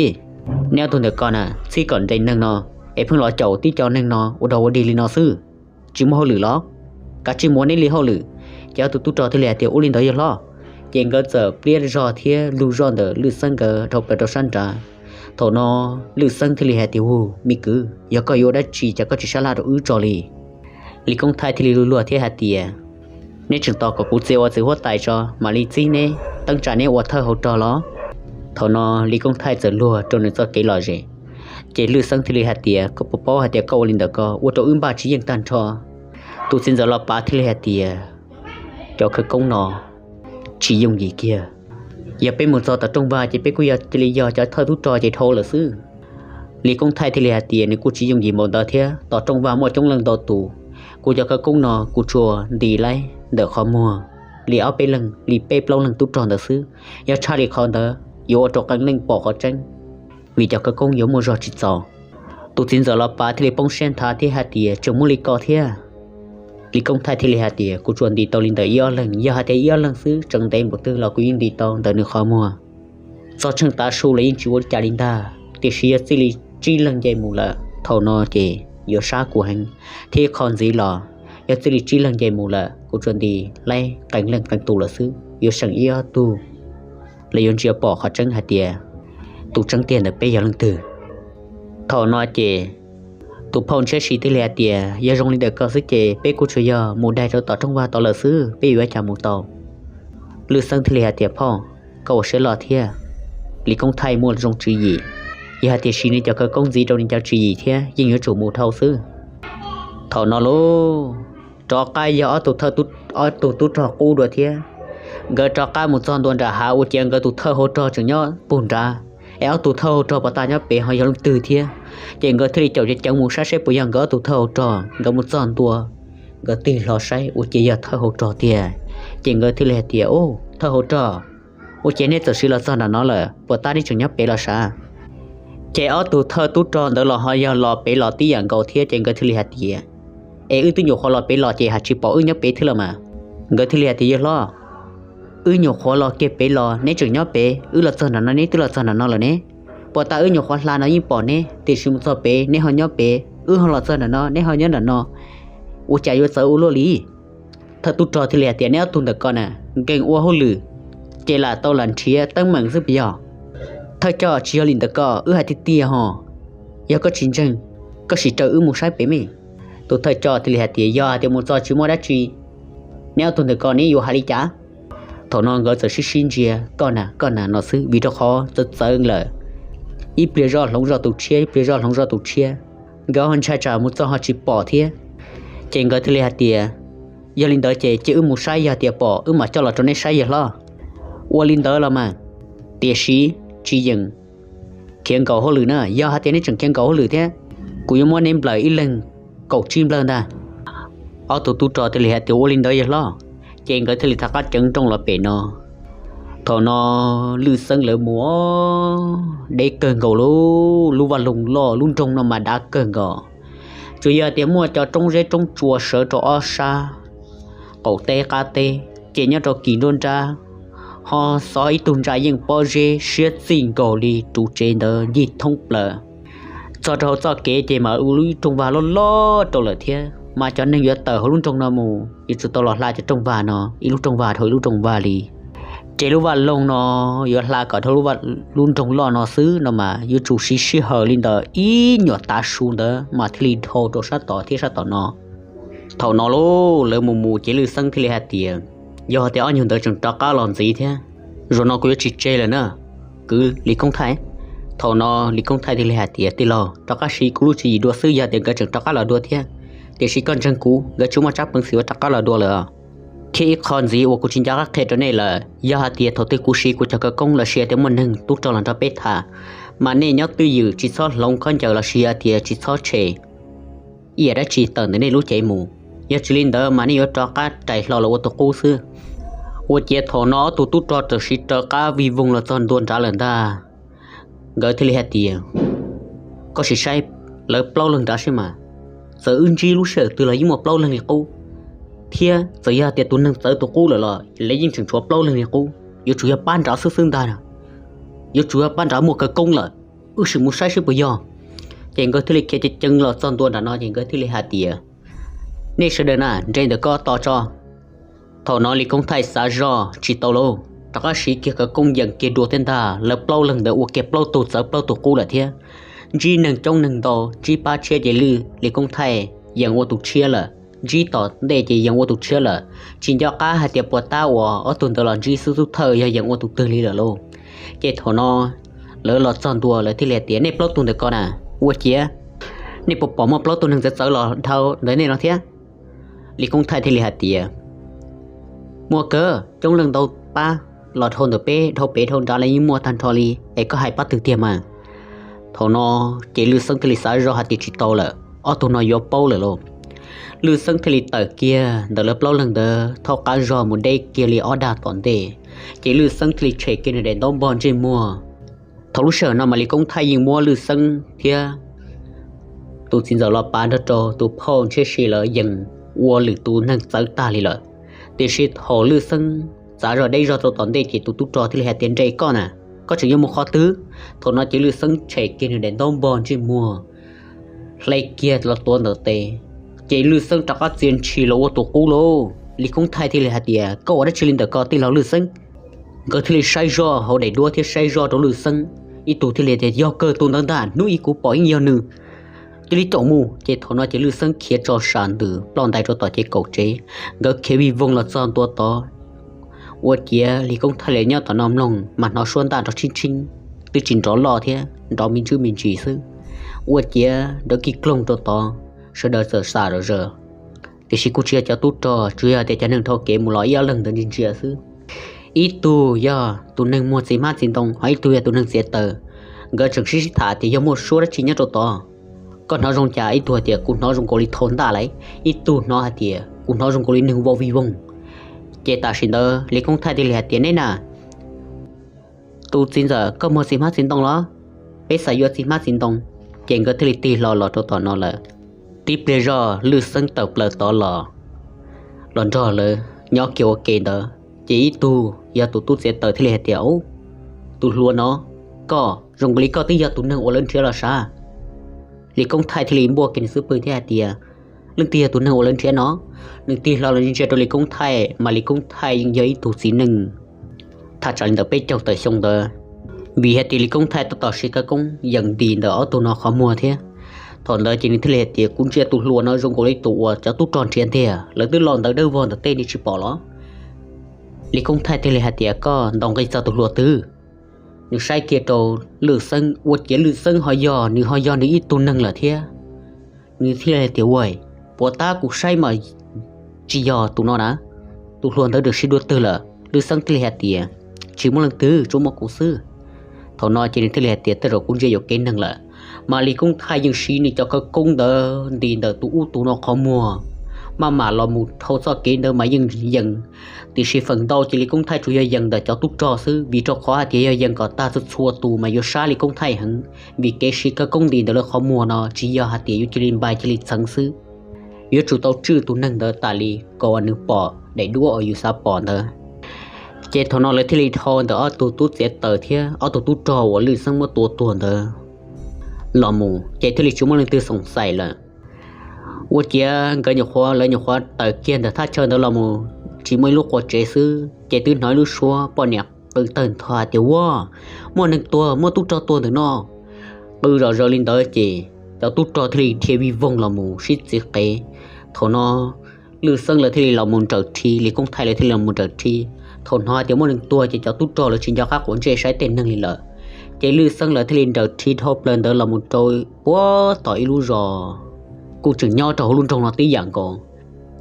Neb ob tug ntawm ko na, txib kom ntes neeg no, es pheej los caum tib co neeg no ua dog ua dig li no xwb, tsis muaj hauj lwm los? Kav tsij mus ua neb li hauj lwm. Ces ob tug tub rog thiaj li hais tias, Ua li ntawd yawg hlob. Ces nkawd txawm pliab zog thiab lug zoj ntawm Lwj Xeeb nkawd dhau plaws rau sab nrad. Thaum no Lwj Xeeb thiaj li hais tias, Hu, me kwv, yog koj yuav ua dab tsi ces koj tsis sab laj rau wb tso li. Lis Koob Thaij thiaj li luag luag thiab hais tias, Neb tseem tos kom kuv txia ua txiv huab tais tso mam li txib neb teeb tsa neb ua thawj hauv rog los? Thaum no Lis Koob Thaij txawm luag rau nws txoj kev lom zem. Ces Lwj Xeeb thiaj li hais tias, Koj puas paub hais tias koj ua li ntawd ko ua rau wb npaj tsis yeej tag nrho? Tus txiv ntxawm Los Pav thiaj li hais tias, Cov khawv koob no tsis yooj yim kiag. Yog peb mus txog tom rooj vag ces peb kuj yog cia li yog cov thawj tub rog ces dhau lawm xwb. Lis Koob Thaij thiaj li hais tias, Nws kuj tsis yooj yim npaum ntawd thiab, tom rooj vag muaj coob leej ntau tus. Kuv cov khawv koob no kuv tsuas ntis laib ntawm qhov muag li ob peb leeg li peb plaub leeg tub rog ntawd xwb. Yog tshaj li qhov ntawd yuav ua rau qee leej pom qhov tseeb, vim cov khawv koob yuav muaj zog tsis txaus. Tus txiv ntxawm Los Pav thiaj li poob siab nthav thiab hais tias, Tseem muaj li ko thiab? Lis Koob Thaij thiaj li hais tias, Kuv tsuas ntis tau li ntawm ib ob leeg, yog hais tias ib ob leeg xwb tseem ntev npaum twg los kuv yeej ntis tau ntawm nws qhov muag. Txog tsheej tav su los yeej tsis ua li cas li ntag, tiam sis yog txij li tsib leeg nce mus lawm thaum no ces yuav sab kuv heev. Thiab ib qho ntxiv los, yog txij li tsib leeg nce mus lawm kuv tsuas ntis laib qee leej qee tus lawm xwb, yuav seem ib ob tug los yuav ntsia pom qhov tseeb hais tias tus tseeb tiag ntawm peb yog leej twg. Thaum no ces tus phauj ntshiab si thiaj li hais tias, Yog zoo li ntawm ko xwb ces peb kuj tsuas yog mus daig rau tom rooj vag tod lawm xwb, peb yuav ua cas mus tau? Lwj Xeeb thiaj li hais tias, Phauj, koj ua siab loj thiab. Lis Koob Thaij muaj zoo tswv yim, yog hais tias siv nws cov khawv koob ntxiv rau nws cov tswv yim thiab yeej yuav tsum mus dhau xwb. Thaum no lauj, rov qab yog ob tug tub rog qub dua thiab. Nkawd rov qab mus txog ntua nram hav ua ciav nkawd tus thawj hauv rog tseem nyob puag nrad, es ob tug thawj hauv rog puas tas nyob pem ho yog leej twg thiab? Ces nkawd thiaj li caum ceev ceev mus saib saib puas yog nkawd ob tug thawj hauv rog. Nkawd mus txog ntua, nkawd tig hlo saib ua ciav yog thawj hauv rog tiag. Ces nkawd thiaj li hais tias, Ub, thawj hauv rog, ua ciav neb txawm sim los txog nram no lawm, puas tas neb tseem nyob pem los sav? Ces ob tug thawj tub rog ntawd los ho yog los pem los tib yam nkaus thiab, ces nkawd thiaj li hais tias, Es wb twb nyuam qhuav los pem los ces hais tsis pom wb nyob pem thiab los mas. Nkawd thiaj li hais tias, Yawg hlob, wb nyuam qhuav los kiag pem los neb tseem nyob pem, wb los txog nram no neb twb los txog nram no lawm ne. Puas tas wb nyuam qhuav hla no yeej pom neb, tiam sis mus txog pem neb ho nyob pem, wb ho los txog nram no neb ho nyob nram no, ua cas yuav txawv ua luaj li? Thawj tub rog thiaj li hais tias, Neb ob tug ntawm ko na, nkees ua hauj lwm ces lam tau lam nrhiav teeb meem xwb puas yog? Thawj coj, tsis yog li ntawd ko, wb hais tiag tiag ho. Yog koj tsis ntseeg, koj sim raws wb mus saib pem me. Tus thawj coj thiaj li hais tias, Yog hais tias mus txog tsis muaj dab tsi, neb ob tug ntawm ko neb yuav hais li cas? Thaum no nkawd txawm sib sib ntsia, koj na koj na no xwb, vim rau qhov txawv txawv lawm. Ib pliag zoj hloov zoj tus tshiab, ib pliag zoj hloov zoj tus tshiab, nkawd ho ntshai tsam mus txog ho tsis pom thiab. Ces nkawd thiaj li hais tias, Yog li ntawd ces cia wb mus saib, yog tias pom wb mam coj los rau neb saib yawg hlob. Ua li ntawd los mas, tiam sis tsis yeem khiav nkaus hauj lwm na, yog hais tias neb tseem khiav nkaus hauj lwm thiab, kuv yuav muab neb nplawm ib leeg kaum tsib nplawg ntag. Ob tug tub rog thiaj li hais tias, Ua li ntawd yawg hlob. Ces nkawd thiaj li rov qab ceev nrooj los pem no. Thaum no Lwj Xeeb lawv mus deb kawg nkaus, lub vaj loog loj lub nroog no mas dav kawg nkaus. Tsuas yog tias muaj cov roob zeb roob tsua sawv rau ob sab qaum teb qab teb, ces nyob rau kis nruab nrab ho xov ib tug ntsa yeej pob zeb siab txij nkaus li ruv tsev ntawd ncig thoob plaws. Txog rau hauv txoj kev ces mas ua lub rooj vag loj loj rau lawm thiab, mas cov neeg yuav tawm hauv lub nroog no mus yuav tsum tau los hla cov rooj vag no, ib lub rooj vag dhau ib lub rooj vag li. Ces lub vaj loog no yuav hla kom dhau lub nroog loj no xwb no mas yuav tsum siv sij hawm li ntawm ib nyuam tav su ntawd mas thiaj li dhau rau sab tod thiab sab tom no. Thaum no lauj, lawv mus mus ces Lwj Xeeb thiaj li hais tias, Yog tias ob nyuag ntawd tseem rov qab los ntxiv thiab, zaum no kuv yuav tsis tseg lawm na, kwv Lis Koob Thaij. Thaum no Lis Koob Thaij thiaj li hais tias, Tij laug, rov qab siv kuv lub tswv yim dua xwb, yog tias nkawd tseem rov qab los dua thiab. Tiam sis koj ntseeg kuv, nkawd tsis muaj tsab peev xwm yuav rov qab los dua lawm. Thiab ib qho ntxiv uas kuv tsis nco qab qhia rau nej lawm, yog hais tias thaum twg kuv siv kuv cov khawv koob los sis tias muaj neeg tub rog los nrog peb tham, mas nej nyob twj ywm tsis txhob hloov khaub ncaws los sis tias tsis txhob tshem ib yam dab tsi tawm ntawm nej lub cev mus. Yog tsis li ntawd mas nej yuav rov qab rais hlo los ua tus qub xwb. Ua ciav thaum no ob tug tub rog tam sim raws qab vij voog los txog ntua nrad lawm ntag. Nkawd thiaj li hais tias, Koj sim saib lawv plaub leeg nrad seb mas, txawm wb ntsib lub sij hawm twg los yeej muaj plaub leeg li qub. thiab txawm yog tias tus neeg txawv tus qub lawm los lawv yeej tseem tshuav plaub leeg li qub, yuav tsum yog pab nrad xwb xwb ntag. Yuav tsum yog pab nrad muaj khawv koob lawm, wb sim mus saib seb puas yog. Ces nkawd thiaj li khiav ceev ceev los txog ntua nram no ces nkawd thiaj li hais tias, nej sawv daws na, nres ntawm ko tos tso. Thaum no Lis Koob Thaij xav zoj tsis tau lauj, rov qab siv kiag khawv koob yees kiag dua thiab ntag. Lawv plaub leeg ntawd ua kiag plaub tug txawv plaub tug qub lawm thiab. Ntsib neeg coob neeg ntau, ntsib pab tshiab ces Lis Koob Thaij yees ua tus tshiab lawm, ntsib tom ntej ces yees ua tus tshiab lawm. Tsis nco qab hais tias puas tab uas ob tug ntawd los ntsib xub thawj yog yees ua tus twg li lawm lauj. Ces thaum no lawv los txog ntua lawv thiaj li hais tias, nej plaub tug ntawm ko na, ua ciav nej puas pom muaj plaub tug neeg txawv txawv los dhau ntawm nej no thiab? Lis Koob Thaij thiaj li hais tias, muaj kawg, coob leej ntau pab los dhau ntawm peb, dhau pem dhau nrad los yeej muaj tag nrho li, es koj hais pab twg tiag mas? Thaum no ces Lwj Xeeb thiaj li xav zoj hais tias tsis tau lawm, ob tug no yuav paub lawm lauj. Lwj Xeeb thiaj li tawm kiag ntawm lawv plaub leeg ntawd thaub qab zog mus deb kiag li ob dag tom ntej, ces Lwj Xeeb thiaj li tshem kiag nws daim ntaub npog ntsej muag. Thaum lub sij hawm no mas Lis Koob Thaij yeej muab Lwj Xeeb thiab tus txiv ntxawm Los Pav nrog rau tus phauj Ntshiab Si lawv yees ua lwm tus neeg txawv tag li lawm. Tiam sis thaum Lwj Xeeb txav zog deb zog rau tom ntej ces tus tub rog thiaj li hais tias, nres koj na, koj tseem yuav mus qhov twg? Thaum no ces Lwj Xeeb tshem kiag nws daim ntaub npog ntsej muag, hle kiag los tuav ntawm tes, ces Lwj Xeeb rov qab txia ntshis los ua tus qub lauj. Lis Koob Thaij thiaj li hais tias, koj ua dab tsi li ntawm ko tij laug Lwj Xeeb? Nkawd thiaj li saib zoj hauv daim duab thiab saib zoj rau Lwj Xeeb, ib tug thiaj li tias, yog kawg tus ntawd ntag, hnub ib kuv pom yeej yog nws. Cia li caum mus. Ces thaum no ces Lwj Xeeb khiav tso sam ntws ploj ntais rau tom ces kaum tsev, nkawd khiav vij voog los txog ntua tod. Ua ciav Lis Koob Thaij li nyob tom no mloog mas hnov suab ntaj nrov tshib tshib, twb tsis nrov loj thiab, nrov me ntsis me ntsis xwb. Ua ciav nrov kij kloog rau tod, sawv daws txawm xam zom zaws. Tiam sis kuj tsis yog cov tub rog, tsuas yog tias cov neeg dhau kev mus los ib ob leeg ntawd ntsia ntsia xwb. Ib tug yog tus neeg muag txiv hmab txiv ntoo, ho ib tug yog tus neeg txiav taws. Nkawd tseem sib sib tham tias yog muaj suab dab tsi nyob rau tod. Koj hnov zoo cas? Ib tug hais tias, kuv hnov zoo nkaus li thau ntaj lauj. Ib tug hnov hais tias, kuv hnov zoo nkaus li neeg vau vij voog. Ces tam sim ntawd Lis Koob Thaij thiaj li hais tias, neb na, tus txiv ntxawm, koj muag txiv hmab txiv ntoo los? Peb xav yuav txiv hmab txiv ntoo. Ces nkawd thiaj li tig hlo los rau tom no lawm. Tib pliag zog Lwj Xeeb tawm plaws tod los, los nrog lawv nyob kiag ua ke ntawd. Ces ib tug yog tus tub txiav taws thiaj li hais tias, tus hluas no, koj zoo nkaus li koj twb yog tus neeg uas lawv nrhiav los sav. Lis Koob Thaij thiaj li npuaj kiag nws xub pwg thiab hais tias, leej twg yog tus neeg uas lawv nrhiav no? Nws tig hlo los ntsia rau Lis Koob Thaij mas Lis Koob Thaij yeej yog ib tug txiv neej thaj tsam li ntawm peb caug tawm xyoo ntawd, vim hais tias Lis Koob Thaij tab tom siv khawv koob yees ntis ntawm ob tug no qhov muag thiab. Thaum ntawd ces nws thiaj li hais tias, kuv ntsia tus hluas no zoo nkaus li tus uas cov tub rog nrhiav tiag, lawv twb los ntawd dawb vog ntawm tej, nej tsis pom los? Lis Koob Thaij thiaj li hais tias, koj ntaus nqi txog tus hluas twg? Nws saib kiag rau Lwj Xeeb, ua ciav Lwj Xeeb ho yog nws, ho yog nws ib tug neeg lawm thiab. Nws thiaj li hais tias, ua, puas tab kuv saib mas tsis yog tus no na, tus hluas ntawd twb sib dua twg lawm? Lwj Xeeb thiaj li hais tias, tsis muaj leej twg, tsuas muaj kuv xwb. Thaum no ces nws thiaj li hais tias, tej zaum kuv ntsia yuam kev neeg lawm. Mas Lis Koob Thaij yeej siv nws cov khawv koob ntawd ntis ntawm tus ub tus no qhov muag, maj mam los mus dhau txoj kev ntawd mas yeej yees. Tiam sis feem ntau ces Lis Koob Thaij tsuas yog yees ntawm cov tub rog xwb, vim rau qhov hais tias yog yees kom tag txhua txhua tus mas yuav sab Lis Koob Thaij heev, vim kev siv khawv koob ntis ntawm lawv qhov muag no tsis yog hais tias yuav cia li npais cia li txheev xwb. Yuav tsum tau tswj tus neeg ntawd tas li kom uas nws pom daim duab uas yus xav pom ntawd. Ces thaum no lawv thiaj li dhau ntawm ob tug tub txiav taws thiab ob tug tub rog uas Lwj Xeeb muab tua tuag ntawd los mus, ces thiaj li tsis muaj leej twg xoom xaim lawm. Ua ciav nkawd nyuam qhuav, lawv nyuam qhuav tawm kiag ntawm thaj chaw ntawd los mus tsis muaj ib lub qua tsev xwb, ces twb hnov ib lub suab poj niam qw tawg ntho hais tias, ua, muaj neeg tuag, muaj tub rog tuag ntawm no. Qw zom zaws li ntawd ces cov tub rog thiaj li dhia vij voog los mus sib txiv qev. Thaum no Lwj Xeeb lawv thiaj li los mus nrawm rhi, Lis Koob Thaij lawv thiaj li los mus nrawm rhi. Thaum hnov hais tias muaj neeg tuag ces cov tub rog lawv tsis nco qab quav ntsej saib tej neeg li lawm. Ces Lwj Xeeb lawv thiaj li nrawm rhi dhau plaws ntawd los mus rau puag tom ib lub zos kuj tseem nyob rau hauv lub nroog no tib yam nkaus.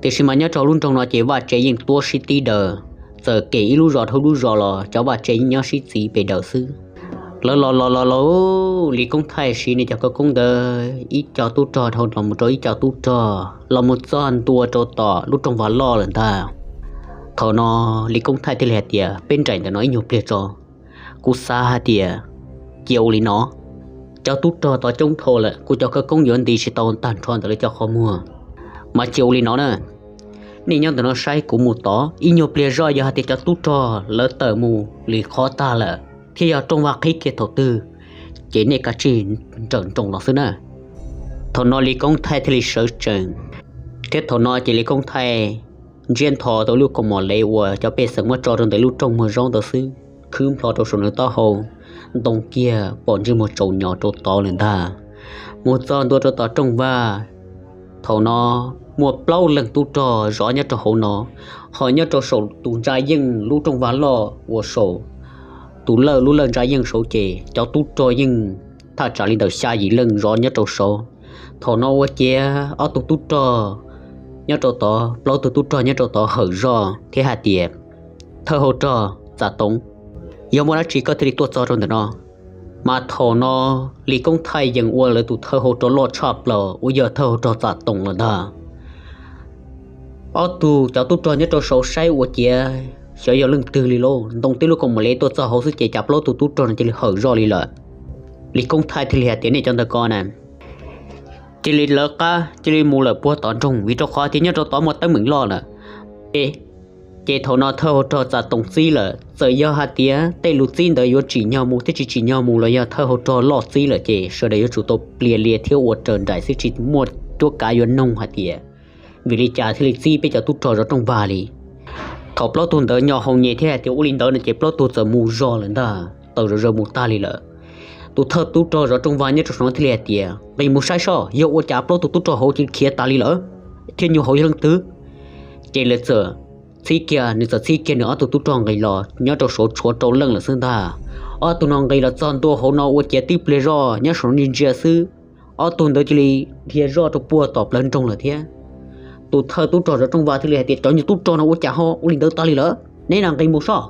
Tiam sis mas nyob rau hauv lub nroog no ces vaj tsev yeej tuab sib tib daws, txawm kem ib lub zos dhau lub zos los cov vaj tsev yeej nyob sib txiv pes daws xwb. Lawv los los los los, Lis Koob Thaij siv nws cov khawv koob ntawd ib co tub rog dhau los mus rau ib co tub rog los mus txog ntua rau tom lub rooj vag loj lawm ntag. Thaum no Lis Koob Thaij thiaj li hais tias, peb nraim ntawm no ib nyuag pliag tso, kuv xav hais tias cia ua li no. Cov tub rog tod coob dhau lawm, kuv cov khawv koob yuav ntis tsis tau tag nrho ntawm lawv cov qhov muag, mas cia ua li no na. Nej nyob ntawm no saib kuv mus tod ib nyuag pliag zoj, yog hais tias cov tub rog lawv tawm mus li qhov tag lawm thiab yog rooj vag qhib kiag thaum twg, ces nej kav tsij nrawm nroos los xwb na. Thaum no Lis Koob Thaij thiaj li sawv tsees, thiab thaum no ces Lis Koob Thaij ntsiab ntho tau lub kaus mom lev uas cov pej xeem muab tso rau ntawm lub rooj muag zaub ntawd xwb, khwb nplho rau saum nws taub hau, ntoo kiag pom ntsej muag tsaus nyos rau tod lawm ntag. Mus txog ntua rau tom rooj vag, thaum no muaj plaub leeg tub rog zov nyob rau hauv no, ho nyob rau saum tus ntsa yeej lub rooj vag loj uas saum tus lawj lub lawj ntsa yeej saud ces cov tub rog yeej thaj tsam li ntawm xya yim leej zov nyob rau saud. Thaum no ua ciav ob tug tub rog nyob rau tod, plaub tug tub rog nyob rau tod hawm zoj thiab hais tias, Thawj hau rog Txam Toov, yog muaj dab tsi koj thiaj li tuaj txog rau ntawm no? Mas thaum no Lis Koob Thaij yees ua lawv tus thawj hau rog loj tshaj plaws uas yog thawj hau rog Txam Toov lawm ntag. Ob tug cov tub rog nyob rau saud saib ua ciav xyov yog leej twg li lauj, ntoo tib lub kaus mom lev tuaj txog hauv xwb ces cas plaub tug tub rog no cia li hawm zoj li lawm. Lis Koob Thaij thiaj li hais tias, Nej cov ntawd ko na, cia li lawv qab cia li mus lawm puag tom nroog, vim rau qhov tias nyob rau tod muaj teeb meem loj lawm. Ces thaum no thawj hau rog Txam Toov txib lawm, txawm yog hais tias tej lus txib ntawd yuav tsim nyog mus thiab tsis tsim nyog mus los yog thawj hau rog loj txib lawm ces sawv daws yuav tsum tau plias lias thiab ua raws nraim xwb, tsis muaj cuab kav yuav noog hais tias vim li cas thiaj li txib peb cov tub rog zov rooj vag li. Thaum plaub tug ntawd nyo hau nyem thiab hais tias ua li ntawd no ces plaub tug txawm mus zog lawm ntag, tawm zom zaws mus tag li lawm. Tus thawj tub rog zov rooj vag nyob rau saum no thiaj li hais tias, Nqis mus saib soj, yog ua cas plaub tug tub rog hauv cia li khiav tas li lawm, thiab nyuag hauv yog leej twg? Ces lawv txawm txhib kiag, nws txawm txhib kiag nws ob tug tub rog nqis los nyob rau saud tshuav rau leej lawm xwb ntag. Ob tug no nqis los txog ntua hauv no ua ciav tib pliag zoj nyob saum no ntsia xwb, ob tug ntawd cia li dhia zoj rau puag tom plawv nroog lawm thiab. Tus thawj tub rog zov rooj vag thiaj li hais tias, Cov nyuag tub rog no ua cas ho ua li ntawd tas li lawm, neb na nqis mus soj.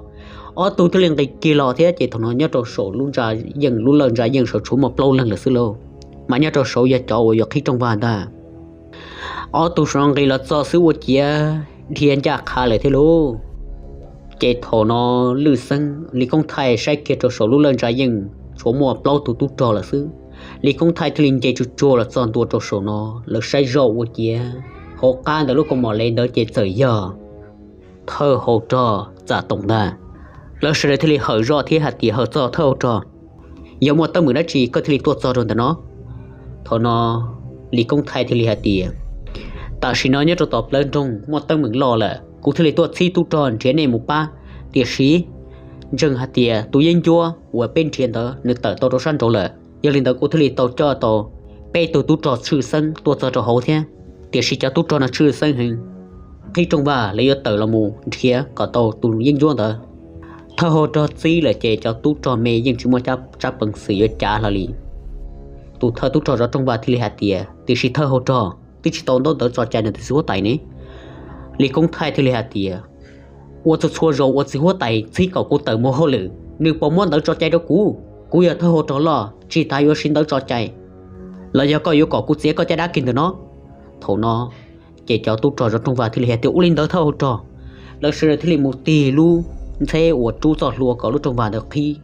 Ob tug thiaj li nqis kiag los thiab ces thaum no nyob rau saum lub ntsa yeej, lub lawj ntsa yeej saud tshuav muaj plaub leeg lawm xwb lauj, mas nyob rau saud yog cov uas yuav qhib rooj vag ntag. Ob tug saum no nqis los txog xwb ua ciav dhia ncaj qha lawm thiab lauj. Ces thaum no Lwj Xeeb, Lis Koob Thaij saib kiag rau saum lub lawj ntsa yeej tshuav muaj plaub tug tub rog lawm xwb. Lis Koob Thaij thiaj li nce tsuj tsuag los txog ntua rau saum no, lawv saib zoj ua ciav hauv qab ntawm lub kaus mom lev ntawd ces txawm yog thawj hau rog Txam Toom ntag. Lawv sawv daws thiaj li hawm zoj thiab hais tias, Hawm txog thawj hau rog, yog muaj teeb meem dab tsi koj thiaj li tuaj txog rau ntawm no? Thaum no Lis Koob Thaij thiaj li hais tias, Tam sim no nyob rau tom plawv nroog muaj teeb meem loj lawm, kuv thiaj li tuaj txhib tub rog nrhiav nej mus pab, tiam sis ntseeg hais tias tus yeeb ncuab uas peb nrhiav ntawd nws tawm tau rau sab nraud lawm, yog li ntawd kuv thiaj li tau coj tau peb tug tub rog tshwj xeeb tuaj txog rau hauv thiab. Tiam sis cov tub rog no tshwj xeeb heev, qhib rooj vag lawv yuav tawm los mus nrhiav kom tau tus yeeb ncuab ntawd. Thawj hau rog txib lawm ces cov tub rog me yeej tsis muaj tsab peev xwm yuav cav hlo li. Tus thawj tub rog zov rooj vag thiaj li hais tias, Tiam sis thawj hau rog, twb tsis tau ntaub ntawv tso cai no tus txiv huab tais ne. Lis Koob Thaij thiaj li hais tias, Ua txhua txhua zaus ua txiv huab tais txhib kom kuv tawm mus hauj lwm, nws puas muab ntawv tso cai rau kuv? Kuv yog thawj hau rog loj tsis tas yuav siv ntawv tso cai, los yog koj yuav kom kuv txiav koj caj dab kiag ntawm no? Thaum no ces cov tub rog zov rooj vag thiaj li hais tias, Ua li ntawd thawj hau rog. Lawv sawv daws thiaj li mus tig lub ntxheb uas rub txoj hlua kom lub rooj vag ntawd qhib.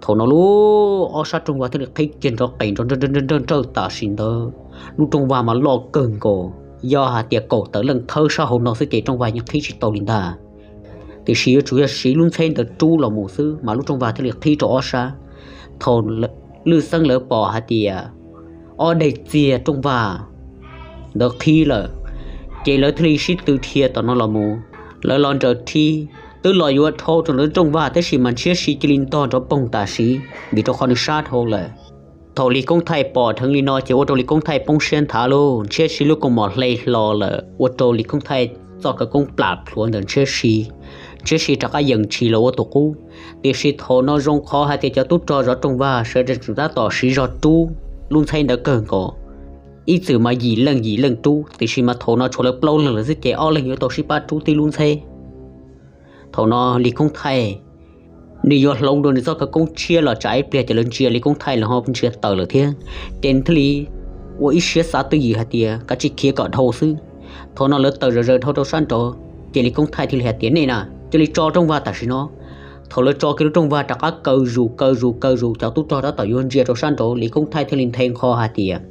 Thaum no lub ob sab rooj vag thiaj li qhib kiag nrov qees nrov nrawj nrawj nrawj tam sim ntawd. Lub rooj vag mas loj kawg nkaus, yog hais tias kaum tawm leej thawb sab hauv no xwb ces rooj vag yeej qhib tsis tau li ntag. Tiam sis yuav tsum yog siv lub ntxheb ntawd rub los mus xwb mas lub rooj vag thiaj li qhib rau ob sab. Thaum Lwj Xeeb lawv pom hais tias ob daim txiag rooj vag ntawd qhib lawm, ces lawv thiaj li sib tw dhia tom no los mus. Lawv los nraws rhib, twb los yuav dhau rau ntawm rooj vag tab sis mas Ntshiab Si cia li ntog nrov poog tam sim, vim rau qhov nws sab dhau lawm. Thaum Lis Koob Thaij pom dheev li no ces ua rau Lis Koob Thaij poob siab nthav lauj, Ntshiab Si lub kaus mom hle hlo lawm, ua rau Lis Koob Thaij txoj khawv koob plam plhuav ntawm Ntshiab Si. Ntshiab Si rov qab yees ntshis los ua tus qub. Tiam sis thaum no zoo qhov hais tias cov tub rog zov rooj vag sawv daws tseem tab tom siv zog rub lub ntxheb ntawd kawg nkaus. Ib txwm mas yim leej yim leej rub, tiam sis mas thaum no tshuav lawv plaub leeg lawm xwb ces ob leeg yuav tau sib pab rub tib lub ntxheb. Thaum no Lis Koob Thaij nws yuav hloov dua nws txoj khawv koob tshiab los tsam ib pliag ces lawv ntsia Lis Koob Thaij los ho ntsia tawm lawm thiab, ces nws thiaj li ua ib siab xav twj ywm hais tias kav tsij khiav kom dhau xwb. Thaum no lawv tawm zom zaws dhau rau sab nraud, ces Lis Koob Thaij thiaj li hais tias, Nej na, cia li tso rooj vag tam sim no. Thaum lawv tso kiag lub rooj vag rov qab kaw zus kaw zus kaw zus, cov tub rog tab tom yuav ntsia rau sab nraud, Lis Koob Thaij thiaj li nthe nqho hais tias,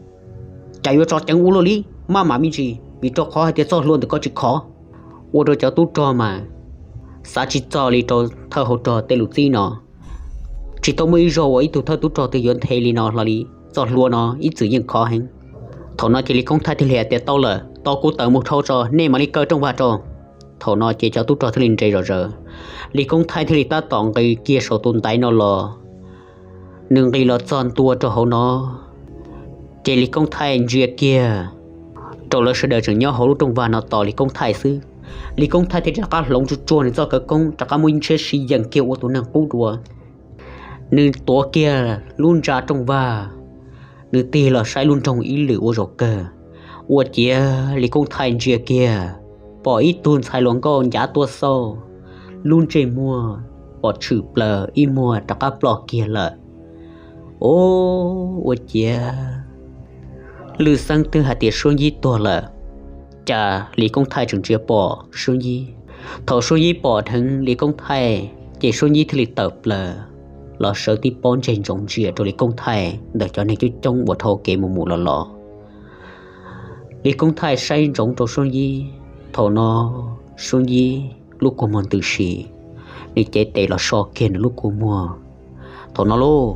Cas yuav tso ceev ua luaj li, maj mam me ntsis, vim rau qhov hais tias txoj hlua ntawm ko tsis khov. ua rau cov tub rog mas xav tsis txog li rau thawj hauv rog tej lus txib no. Tsis tau muaj ib zaug uas ib tug thawj tub rog twg yuav nthe li no hlo li. Txoj hlua no ib txwm yeej khov heev. Thaum no ces Lis Koob Thaij thiaj li hais tias, Tau lawm, tos kuv tawm mus dhau tso, nej mam li kaw rooj vag rau. Thaum no ces cov tub rog thiaj li nres zom zaws. Lis Koob Thaij thiaj li tab tom nqis kiag saum tus ntaiv no los. Nws nqis los txog ntua rau hauv no, ces Lis Koob Thaij ntsia kiag rau lawv sawv daws tseem nyob hauv lub rooj vag no tos Lis Koob Thaij xwb. Lis Koob Thaij thiaj rov qab hloov tsuj tsuag nws txoj khawv koob, rov qab muab ib ntshiab siv yees kiag ua tus neeg qub dua. Nws tuav kiag lub ntsa rooj vag, nws tig los saib lub nroog ib lwm ua zaum kawg. Ua ciav Lis Koob Thaij ntsia kiag, pom ib tug ntxhais hluas nkauj ncav tuaj xauj, lub ntsej muag pom tshwm plaws, ib muag rov qab ploj kiag lawm. Au, ua ciav Lwj Xeeb twb hais tias Suab Yib tuag lawm, cas Lis Koob Thaij tseem ntsia pom Suab Yib. Thaum Suab Yib pom dheev Lis Koob Thaij ces Suab Yib thiaj li tawm plaws los sawv tib pob ntseg ntsoov ntsia rau Lis Koob Thaij ntawm cov neeg coob coob uas dhau kev mus mus los los. Lis Koob Thaij saib ntsoov rau Suab Yib, thaum no Suab Yib lub kua muag ntws si, nws cev tes los so kiag nws lub kua muag. Thaum no lauj,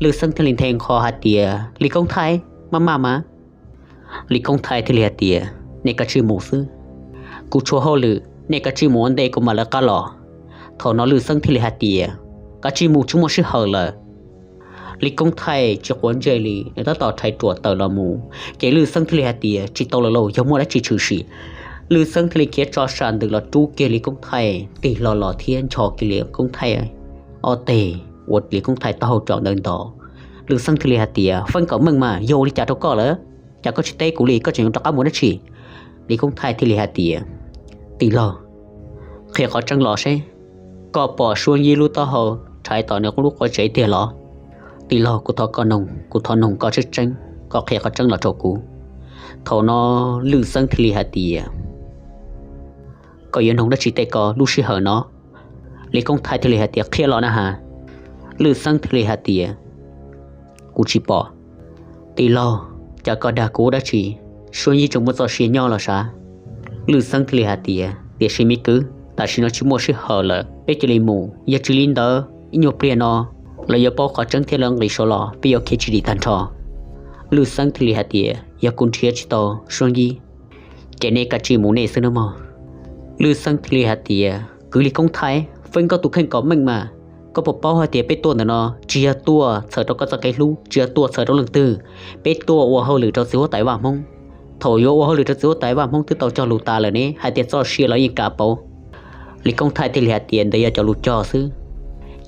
Lwj Xeeb thiaj li nthe nqho hais tias, Lis Koob Thaij, maj maj mas. Lis Koob Thaij thiaj li hais tias, Nej kav tsij mus xwb, kuv tshuav hauj lwm, nej kav tsij mus ua ntej kuv mam lawv qab los. Thaum no Lwj Xeeb thiaj li hais tias, Kav tsij mus, tsis muaj sij hawm lawm. Lis Koob Thaij tsis quav ntsej li, nws tab tom rhais ruam tawm los mus. Ces Lwj Xeeb thiaj li hais tias, Tsis tau lawm lauj, yog muaj dab tsi tshwm sim. Lwj Xeeb thiaj li khiav tso sam ntws los rub kiag Lis Koob Thaij tig hlo los thiab nchos kiag Lis Koob Thaij ob teg, ua Lis Koob Thaij taub hau tsom ntawd nto. Lwj Xeeb thiaj li hais tias, Feeb kom meej mas, yog ua li cas rau koj lawm? Cas koj tsis teb kuv li, koj tseem yuav rov qab mus dab tsi? Lis Koob Thaij thiaj li hais tias, Tij laug, qhia qhov tseeb los seb, koj pom Suab Yib lub taub hau rhais tom nws lub quav tsev tiag los? Tij laug, kuv thov koj noog, kuv thov noog koj tseeb tseeb, koj qhia qhov tseeb los rau kuv. Thaum no Lwj Xeeb thiaj li hais tias, Koj yuav noog dab tsi tej ko lub sij hawm no? Lis Koob Thaij thiaj li hais tias, Qhia los na has. Lwj Xeeb thiaj li hais tias, Kuv tsis pom. Tij laug, cas koj dag kuv ua dab tsi? Suab Yib tseem muaj txoj sia nyob los sav? Lwj Xeeb thiaj li hais tias, Tiam sis me kwv, tam sim no tsis muaj sij hawm lawm, peb cia li mus, yog tsis li ntawd ib nyuag pliag no lawv yuav paub qhov tseeb thiab lawv nqis saud los peb yuav khiav tsis dim tag nrho. Lwj Xeeb thiaj li hais tias, Yog kuv nrhiav tsis tau Suab Yib, ces nej kav tsij mus nej xwb nawb mog. Lwj Xeeb thiaj li hais tias, Kwv Lis Koob Thaij, feeb koj tus kheej kom meej mas, koj puas paub hais tias peb tuaj ntawm no tsis yog tuaj txhawm rau koj txoj kev hlub, tsis yog tuaj txhawm rau leej twg, peb tuaj ua hauj lwm rau txiv huab tais Vaj Hmoob. Thaum yuav ua hauj lwm rau txiv huab tais Vaj Hmoob twb tau cog lus tas lawm ne, hais tias txoj sia los yeej kam pauv. Lis Koob Thaij thiaj li hais tias, Ntawd yog cov lus cog xwb.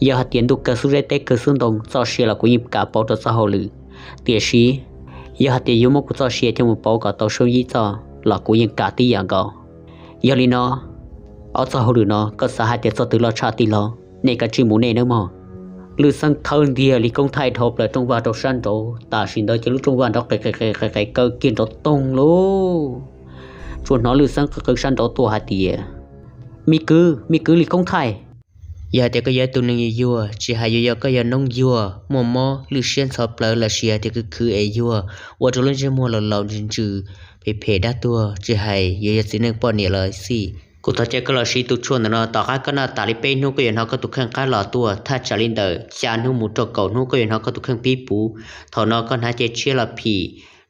Yog hais tias ntuj kawg xub zeb teb kawg xub ntoo, txoj sia los kuv yeej kam pauv rau txoj hauj lwm. Tiam sis yog hais tias yuav muab kuv txoj sia coj mus pauv kom tau Suab Yib txoj los kuv yeej kam tib yam nkaus. Yog li no, ob txoj hauj lwm no koj xav hais tias txog twg los tshaj tij laug, nej kav tsij mus nej nawb mog. Lwj Xeeb thawb ntiag Lis Koob Thaij dhau plaws rooj vag rau sab nraud, tam sim ntawd ces lub rooj vag nraud qis qis qis qis kaw kiag nraud toog lauj. Tsuas hnov Lwj Xeeb qw qw sab nraud tuaj hais tias, Me kwv, me kwv Lis Koob Thaij, yog hais tias koj yog ib tug neeg yuag yuag, tsis hais yuav yog koj yog noob yuag muaj mob lwj siab ntxhov plawv los sis yog tias khwv khwv es yuag, ua rau lub ntsej muag laus laus ntsws ntsws, phem phem dab tuag, tsis hais yuav yog txiv neej poj niam los xij, kuv thov caw koj los siv tus tshuaj ntawm no, tom qab koj noj tas li peb hnub koj yuav hnov koj tus kheej qab los tuaj, thaj tsam li ntawm xya hnub mus rau kaum hnub koj yuav hnov koj tus kheej pib puv. Thaum no koj hnav cev tshiab los phim,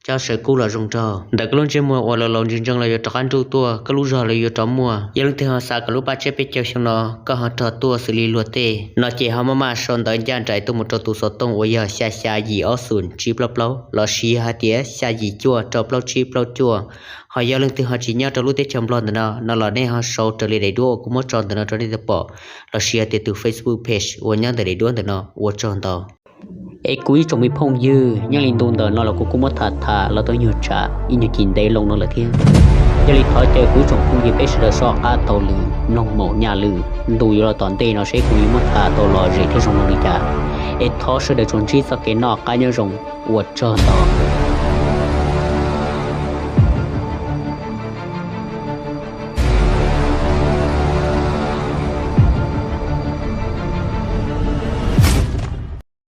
cob saw kub los zoo nraug, ntawm koj lub ntsej muag uas laus laus ntsws ntsees los yuav rov qab nruj tuaj, koj lub zog los yuav rov muaj. Yog leej twg ho xav kom lub paj tsiab peb caug xyoo no koj ho rog tuaj xws li luag tej no ces ho maj maj sau ntawv ncaj nraim tuaj mus rau tus xov tooj uas yog xya xya yim ob xoom tsib plaub plaub los sis yog hais tias xya yim cuaj rau plaub tsib plaub cuaj. Ho yog leej twg ho tsis nyob rau lub teb chaws Nplog ntawm no no los nej ho sau raws li daim duab uas kuv muab tso ntawm no rau nej tau pom, los sis hais tias tus Facebook page uas nyob ntawm daim duab ntawm no. Ua tsaug ntau. Es kuv ib tsoom me phooj ywg, nyob li ntu ntawm no los kuv kuj muab tham tham los tau nyuag tsam ib nyuag cim ntev loo no lawm thiab. Yog li thov caw kuv ib tsoom phooj ywg peb sawv daws soj qab taug lw mloog maum nyaj lwm ntu yuav los tom ntej no seb kuv yuav muab tham tau lom zem thiab zoo no li cas. Es thov sawv daws tsuas ntsib txoj kev noj qab nyob zoo, ua tsaug ntau.